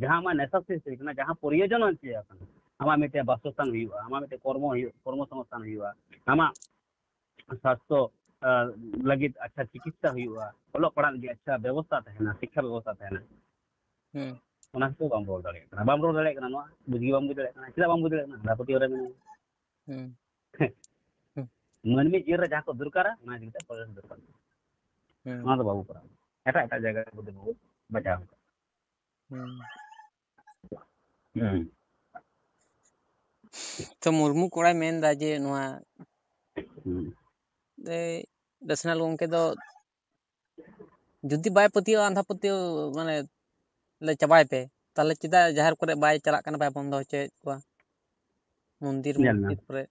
ᱡᱟᱦᱟᱸ ᱟᱢᱟᱜ necessity ᱠᱟᱱᱟ, ᱡᱟᱦᱟᱸ ᱯᱨᱚᱭᱳᱡᱚᱱ ᱪᱮᱫ ᱠᱟᱱᱟ, ᱟᱢᱟᱜ ᱢᱤᱫᱴᱮᱱ ᱵᱟᱥᱚᱥᱛᱷᱟᱱ ᱦᱩᱭᱩᱜᱼᱟ, ᱟᱢᱟᱜ ᱢᱤᱫᱴᱮᱱ ᱠᱚᱨᱢᱚ ᱦᱩᱭᱩᱜ, ᱠᱚᱨᱢᱚ ᱥᱚᱝᱥᱛᱷᱟᱱ ᱦᱩᱭᱩᱜᱼᱟ, ᱟᱢᱟᱜ ᱥᱟᱥᱛᱷᱚ, ᱟᱸ, ᱞᱟᱹᱜᱤᱫ ᱟᱪᱪᱷᱟ ᱪᱤᱠᱤᱛᱥᱟ ᱦᱩᱭᱩᱜᱼᱟ, ᱚᱞᱚᱜ ᱯᱟᱲᱦᱟᱜ ᱞᱟᱹᱜᱤᱫ ᱟᱪᱪᱷᱟ ᱵᱮᱵᱚᱥᱛᱷᱟ ᱛᱟᱦᱮᱱᱟ, ᱥᱤᱠᱠᱷᱟ ᱵᱮᱵᱚᱥᱛᱷᱟ ᱛᱟᱦᱮᱱᱟ᱾ ᱦᱩᱸ᱾ ᱚᱱᱟ ᱠᱚ ᱵᱟᱢ ᱨᱚᱲ ᱫᱟᱲᱮᱭᱟᱜ ᱠᱟᱱᱟ, ᱵᱟᱢ ᱨᱚᱲ ᱫᱟᱲᱮᱭᱟᱜ ᱠᱟᱱᱟ, ᱱᱚᱣᱟ ᱵᱩᱡᱽ ᱜᱮ ᱵᱟᱢ ᱵᱩᱡᱽ ᱫᱟᱲᱮᱭᱟᱜ ᱠᱟᱱᱟ᱾ ᱪᱮᱫᱟᱜ ᱵᱟᱢ ᱵᱩᱡᱽ ᱫᱟᱲᱮᱭᱟᱜ ᱠᱟᱱᱟ? ᱟᱸᱫᱷᱟ ᱯᱟᱹᱛᱭᱟᱹᱣ ᱨᱮ ᱢᱮᱱᱟᱢᱟ᱾ ᱦᱩᱸ᱾ ᱦᱩᱸ᱾ ᱢᱟᱹᱱᱢᱤ ᱡᱤᱭᱚᱱ ᱨᱮ ᱡᱟᱦᱟᱸ ᱠᱚ ᱫᱚᱨᱠᱟᱨᱟ, ᱚᱱᱟ ᱤᱫᱤ ᱠᱟᱛᱮ ᱯᱨᱚᱭᱟᱥ ᱫᱚᱨᱠᱟᱨ᱾ ᱦᱩᱸ᱾ ᱚᱱᱟ ᱫᱚ ᱵᱟᱵᱚ ᱠᱚᱨᱟᱣᱟ᱾ ᱮᱴᱟᱜ ᱮᱴᱟᱜ ᱡᱟᱭᱜᱟ ᱨᱮ ᱵᱩᱫᱷᱤ ᱵᱚ ᱵᱟᱡᱟᱣ ᱠᱟᱜᱼᱟ᱾ ᱦᱩᱸ᱾ ᱦᱩᱸ᱾ ᱛᱚ ᱢᱩᱨᱢᱩ ᱠᱚᱲᱟᱭ ᱢᱮᱱᱫᱟ ᱡᱮ ᱱᱚᱣᱟ ᱦᱩᱸ᱾ ᱮᱭ ᱨᱮᱥᱱᱟᱞ ᱜᱚᱢᱠᱮ ᱫᱚ ᱡᱩᱫᱤ ᱵᱟᱭ ᱯᱟᱹᱛᱭᱟᱹᱣᱟ, ᱟᱸᱫᱷᱟ ᱯᱟᱹᱛᱭᱟᱹᱣ, ᱢᱟᱱᱮ, ᱞᱮ ᱪᱟᱵᱟᱭ ᱯᱮ, ᱛᱟᱦᱞᱮ ᱪᱮᱫᱟᱜ ᱡᱟᱦᱮᱨ ᱠᱚᱨᱮ ᱵᱟᱭ ᱪᱟᱞᱟᱜ ᱠᱟᱱᱟ, ᱵᱟᱭ ᱵᱚᱱᱫᱚ ᱦᱚᱪᱚᱭᱮᱫ ᱠᱚᱣᱟ ᱢᱚᱱᱫᱤᱨ ᱧᱮᱞ ᱢᱮ, ᱢᱚᱥᱡᱤᱫ ᱠᱚᱨᱮ?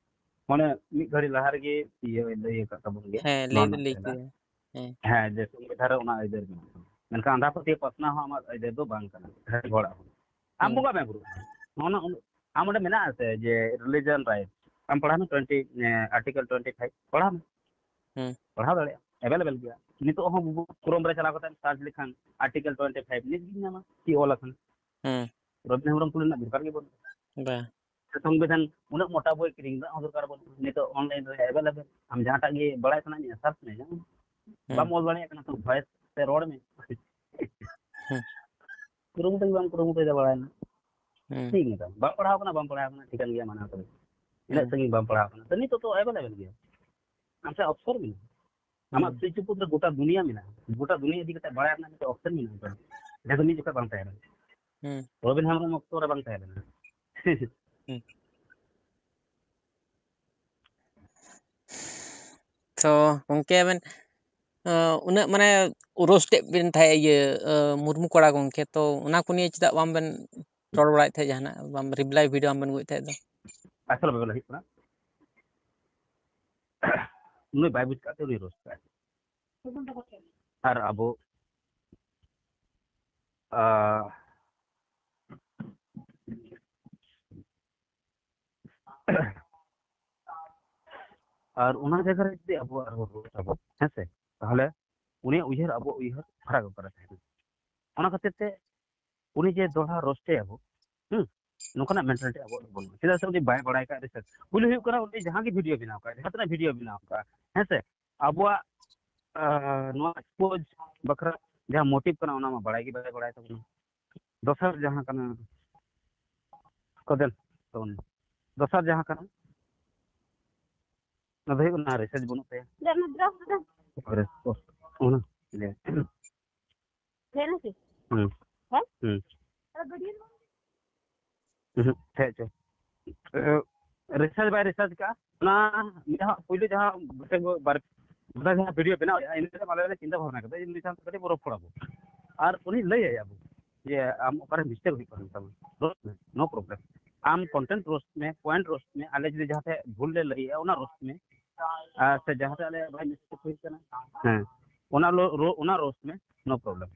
ᱚᱱᱮ ᱢᱤᱫ ᱜᱷᱟᱹᱲᱤ ᱞᱟᱦᱟ ᱨᱮᱜᱮ ᱤᱭᱟᱹ ᱞᱟᱹᱭ ᱟᱠᱟᱫ ᱛᱟᱵᱚᱱ ᱜᱮᱭᱟ ᱦᱮᱸ, ᱞᱟᱹᱭ ᱱᱚᱣᱟ ᱫᱚ ᱨᱮᱱᱟᱜ ᱞᱟᱹᱭ ᱛᱮᱞᱟ᱾ ᱠᱮᱫᱟ᱾ ᱦᱮᱸ᱾ ᱦᱮᱸ, ᱡᱮ ᱥᱚᱝᱵᱤᱫᱷᱟᱱ ᱨᱮ ᱚᱱᱟ ᱟᱹᱭᱫᱟᱹᱨ ᱢᱮᱱᱟᱜᱼᱟ, ᱢᱮᱱᱠᱷᱟᱱ ᱟᱸᱫᱷᱟ ᱯᱟᱹᱛᱭᱟᱹᱣ ᱯᱟᱥᱱᱟᱣ ᱦᱚᱸ ᱟᱢᱟᱜ ᱟᱹᱭᱫᱟᱹᱨ ᱫᱚ ᱵᱟᱝ ᱠᱟᱱᱟ, ᱡᱟᱦᱟᱸᱭ ᱦᱚᱲᱟᱜ ᱦᱚᱸ᱾ ᱟᱢ ᱦᱩᱸ᱾ ᱵᱚᱸᱜᱟ ᱢᱮ ᱵᱩᱨᱩ ᱢᱮ᱾ ᱚᱱᱟ ᱚᱱ-, ᱟᱢ ᱚᱸᱰᱮ ᱢᱮᱱᱟᱜᱼᱟ ᱥᱮ ᱡᱮ religion right, ᱟᱢ ᱯᱟᱲᱦᱟᱣ ᱢᱮ twenty, ᱮ, article twenty five ᱯᱟᱲᱦᱟᱣ ᱢᱮ᱾ ᱦᱩᱸ᱾ ᱯᱟᱲᱦᱟᱣ ᱫᱟᱲᱮᱭᱟᱜᱼᱟ, available ᱜᱮᱭᱟ᱾ ᱱᱤᱛᱚᱜ ᱦᱚᱸ Google Chrome ᱨᱮ ᱪᱟᱞᱟᱣ ᱠᱟᱛᱮ search ᱞᱮᱠᱷᱟᱱ article twenty five ᱱᱤᱛ ᱜᱮᱢ ᱧᱟᱢᱟ, ᱪᱮᱫ ᱚᱞ ᱟᱠᱟᱱᱟ᱾ ᱦᱩᱸ᱾ ᱨᱚᱵᱤᱱᱫᱨᱚ ᱦᱮᱢᱵᱨᱚᱢ ᱠᱩᱞᱤ ᱨᱮᱱᱟᱜ ᱫᱚᱨᱠᱟᱨ ᱜᱮ ᱵᱟᱹᱱᱩᱜᱼᱟ᱾ ᱵᱟᱝ᱾ ᱥᱮ ᱥᱚᱝᱵᱤᱫᱷᱟᱱ ᱩᱱᱟᱹᱜ ᱢᱚᱴᱟ ᱵᱳᱭ ᱠᱤᱨᱤᱧ ᱨᱮᱱᱟᱜ ᱦᱚᱸ ᱫᱚᱨᱠᱟᱨ ᱵᱟᱹᱱᱩᱜᱼᱟ, ᱱᱤᱛᱚᱜ online ᱨᱮ available᱾ ᱟᱢ ᱡᱟᱦᱟᱸᱴᱟᱜ ᱜᱮ ᱵᱟᱲᱟᱭ ᱥᱟᱱᱟᱭᱮᱫ ᱢᱮᱭᱟ, search ᱢᱮ, ᱧᱟᱢ᱾ ᱦᱩᱸ᱾ ᱵᱟᱢ ᱚᱞ ᱫᱟᱲᱮᱭᱟᱜ ᱠᱟᱱᱟ ᱛᱚ, voice ᱛᱮ ᱨᱚᱲ ᱢᱮ᱾ ᱦᱩᱸ᱾ ᱠᱩᱨᱩᱢᱩᱴᱩ ᱜᱮ ᱵᱟᱢ ᱠᱩᱨᱩᱢᱩᱴᱩᱭᱮᱫᱟ ᱵᱟᱲᱟᱭ ᱨᱮᱱᱟᱜ᱾ ᱦᱩᱸ᱾ ᱴᱷᱤᱠ ᱜᱮᱭᱟ, ᱵᱟᱢ ᱯᱟᱲᱦᱟᱣ ᱠᱟᱱᱟ, ᱵᱟᱢ ᱯᱟᱲᱦᱟᱣ ᱠᱟᱱᱟ, ᱴᱷᱤᱠᱟᱹᱱ ᱜᱮᱭᱟ, ᱢᱟᱱᱟᱣ ᱠᱟᱫᱟᱹᱧ᱾ ᱤᱱᱟᱹᱜ ᱦᱩᱸ᱾ ᱥᱟᱺᱜᱤᱧ ᱵᱟᱢ ᱯᱟᱲᱦᱟᱣ ᱠᱟᱱᱟ, ᱛᱚ ᱱᱤᱛᱚᱜ ᱛᱚ available ᱜᱮᱭᱟ᱾ ᱟᱢ ᱥᱮ option ᱢᱮᱱᱟᱜᱼᱟ᱾ ᱟᱢᱟᱜ ᱦᱩᱸ᱾ ᱥᱩᱨ ᱥᱩᱯᱩᱨ ᱨᱮ ᱜᱚᱴᱟ ᱫᱩᱱᱤᱭᱟᱹ ᱢᱮᱱᱟᱜᱼᱟ, ᱜᱚᱴᱟ ᱫᱩᱱᱤᱭᱟᱹ ᱤᱫᱤ ᱠᱟᱛᱮ ᱵᱟᱲᱟᱭ ᱨᱮᱱᱟᱜ ᱢᱤᱫᱴᱮᱱ option ᱢᱮᱱᱟᱜᱼᱟ᱾ ᱡᱟᱦᱟᱸ ᱫᱚ ᱢᱤᱫ ᱡᱚᱠᱷᱚᱱ ᱵᱟᱝ ᱛᱟᱦᱮᱸ ᱞᱮᱱᱟ᱾ ᱦᱩᱸ᱾ ᱨᱚᱵᱤᱱ ᱦᱮᱢᱵᱨᱚᱢ ᱚᱠᱛᱚ ᱨᱮ ᱵᱟᱝ ᱛᱟᱦᱮᱸ ᱞᱮᱱᱟ᱾ ᱛᱚ ᱜᱚᱝᱠᱮ ᱟᱵᱮᱱ, ᱟᱸ, ᱩᱱᱟᱹᱜ ᱢᱟᱱᱮ ᱨᱳᱥᱴ ᱮᱫ ᱵᱮᱱ ᱛᱟᱦᱮᱸᱫ ᱤᱭᱟᱹ, ᱟᱸ, ᱢᱩᱨᱢᱩ ᱠᱚᱲᱟ ᱜᱚᱝᱠᱮ, ᱛᱚ ᱚᱱᱟ ᱠᱚ ᱱᱤᱭᱮ ᱪᱮᱫᱟᱜ ᱵᱟᱝ ᱵᱮᱱ ᱨᱚᱲ ᱵᱟᱲᱟᱭᱮᱫ ᱛᱟᱦᱮᱸᱫ ᱡᱟᱦᱟᱱᱟᱜ? ᱵᱟᱢ ᱨᱤᱯᱞᱟᱭ ᱵᱷᱤᱰᱤᱭᱳ ᱵᱟᱝ ᱵᱮᱱ ᱟᱹᱜᱩᱭᱮᱫ ᱛᱟᱦᱮᱸᱫ ᱫᱚ? ᱟᱥᱚᱞ ᱵᱮᱯᱟᱨ ᱦᱩᱭᱩᱜ ᱠᱟᱱᱟ, ᱩᱱᱤ ᱵᱟᱭ ᱵᱩᱡᱽ ᱠᱟᱜ ᱛᱮ ᱩᱱᱤ ᱨᱳᱥᱴ ᱠᱟᱜᱼᱟ᱾ ᱟᱨ ᱟᱵᱚ, ᱟᱸ, ᱟᱨ ᱚᱱᱟ ᱡᱟᱭᱜᱟ ᱨᱮ ᱡᱩᱫᱤ ᱟᱵᱚ ᱟᱨᱦᱚᱸ ᱨᱳᱥᱴ ᱟᱵᱚ, ᱦᱮᱸ ᱥᱮ, ᱛᱟᱦᱚᱞᱮ ᱩᱱᱤᱭᱟᱜ ᱩᱭᱦᱟᱹᱨ ᱟᱵᱚᱣᱟᱜ ᱩᱭᱦᱟᱹᱨ ᱯᱷᱟᱨᱟᱠ ᱚᱠᱟᱨᱮ ᱛᱟᱦᱮᱱᱟ? ᱚᱱᱟ ᱠᱷᱟᱹᱛᱤᱨ ᱛᱮ ᱩᱱᱤ ᱡᱮ ᱫᱚᱦᱲᱟ ᱨᱳᱥᱴᱮ ᱟᱵᱚ, ᱦᱩᱸ, ᱱᱚᱝᱠᱟᱱᱟᱜ ᱢᱮᱱᱴᱟᱞᱤᱴᱤ ᱟᱵᱚᱣᱟᱜ ᱫᱚ ᱵᱟᱹᱱᱩᱜᱼᱟ᱾ ᱪᱮᱫᱟᱜ ᱥᱮ ᱩᱱᱤ ᱵᱟᱭ ᱵᱟᱲᱟᱭ ᱠᱟᱜ ᱨᱤᱥᱟᱨᱪ᱾ ᱯᱩᱭᱞᱩ ᱦᱩᱭᱩᱜ ᱠᱟᱱᱟ, ᱩᱱᱤ ᱡᱟᱦᱟᱸ ᱜᱮ ᱵᱷᱤᱰᱤᱭᱳ ᱵᱮᱱᱟᱣ ᱠᱟᱜ, ᱡᱟᱦᱟᱸ ᱛᱤᱱᱟᱹᱜ ᱵᱷᱤᱰᱤᱭᱳ ᱵᱮᱱᱟᱣ ᱠᱟᱜ, ᱦᱮᱸ ᱥᱮ, ᱟᱵᱚᱣᱟᱜ, ᱟᱸ, ᱱᱚᱣᱟ ᱮᱠᱥᱯᱳᱡᱽ ᱵᱟᱠᱷᱨᱟ ᱡᱟᱦᱟᱸ ᱢᱳᱴᱤᱵᱷ ᱠᱟᱱᱟ, ᱚᱱᱟ ᱢᱟ ᱵᱟᱲᱟᱭ ᱜᱮ ᱵᱟᱭ ᱵᱟᱲᱟᱭ ᱛᱟᱵᱚᱱᱟ᱾ ᱫᱚᱥᱟᱨ ᱡᱟᱦᱟᱸ ᱠᱟᱱᱟ, ᱠᱚᱫᱮᱱ ᱛᱟᱵᱚᱱ, ᱫᱚᱥᱟᱨ ᱡᱟᱦᱟᱸ ᱠᱟᱱᱟ, ᱚᱱᱟ ᱫᱚ ᱦᱩᱭᱩᱜ ᱠᱟᱱᱟ ᱨᱤᱥᱟᱨᱪ ᱵᱟᱹᱱᱩᱜ ᱛᱟᱭᱟ᱾ ᱚᱱᱟ ᱞᱟᱹᱭ᱾ ᱦᱮᱸ ᱥᱮ? ᱦᱩᱸ᱾ ᱦᱮᱸ? ᱦᱩᱸ᱾ ᱦᱮᱸ ᱪᱚ᱾ ᱨᱤᱥᱟᱨᱪ ᱵᱟᱭ ᱨᱤᱥᱟᱨᱪ ᱠᱟᱜᱼᱟ, ᱚᱱᱟ ᱢᱤᱫ ᱫᱷᱟᱣ ᱯᱩᱭᱞᱩ ᱡᱟᱦᱟᱸ ᱵᱟᱨ ᱵᱟᱨ ᱡᱟᱦᱟᱸ ᱵᱷᱤᱰᱤᱭᱳ ᱵᱮᱱᱟᱣ ᱮᱫᱼᱟ, ᱤᱱᱟᱹ ᱛᱟᱭᱚᱢ ᱟᱞᱮ ᱞᱮ ᱪᱤᱱᱛᱟᱹ ᱵᱷᱟᱵᱽᱱᱟ ᱠᱮᱫᱟ ᱡᱮ ᱱᱩᱭ ᱥᱟᱶᱛᱮ ᱠᱟᱹᱴᱤᱡ ᱵᱚ ᱨᱚᱯᱚᱲ ᱟᱵᱚ᱾ ᱟᱨ ᱩᱱᱤ ᱞᱟᱹᱭ ᱟᱭᱟ ᱵᱚ ᱡᱮ ᱟᱢ ᱚᱠᱟᱨᱮ ᱢᱤᱥᱴᱮᱠ ᱦᱩᱭᱩᱜ ᱠᱟᱱ ᱛᱟᱢᱟ, ᱨᱳᱥᱴ ᱢᱮ, ᱱᱳ ᱯᱨᱚᱵᱞᱮᱢ᱾ ᱟᱢ ᱠᱚᱱᱴᱮᱱᱴ ᱨᱳᱥᱴ ᱢᱮ, ᱯᱚᱭᱮᱱᱴ ᱨᱳᱥᱴ ᱢᱮ, ᱟᱞᱮ ᱡᱩᱫᱤ ᱡᱟᱦᱟᱸ ᱴᱷᱮᱡ ᱵᱷᱩᱞ ᱞᱮ ᱞᱟᱹᱭᱮᱜᱼᱟ ᱚᱱᱟ ᱨᱳᱥᱴ ᱢᱮ, ᱟᱨ ᱥᱮ ᱡᱟᱦᱟᱸ ᱴᱷᱮᱡ ᱟᱞᱮᱭᱟᱜ ᱵᱟᱭ ᱢᱤᱥᱴᱮᱠ ᱦᱩᱭ ᱠᱟᱱᱟ, ᱦᱮᱸ, ᱚᱱᱟ ᱞᱳ-, ᱨᱳ-, ᱚᱱᱟ ᱨᱳᱥᱴ ᱢᱮ, ᱱᱳ ᱯᱨᱚᱵᱞᱮᱢ᱾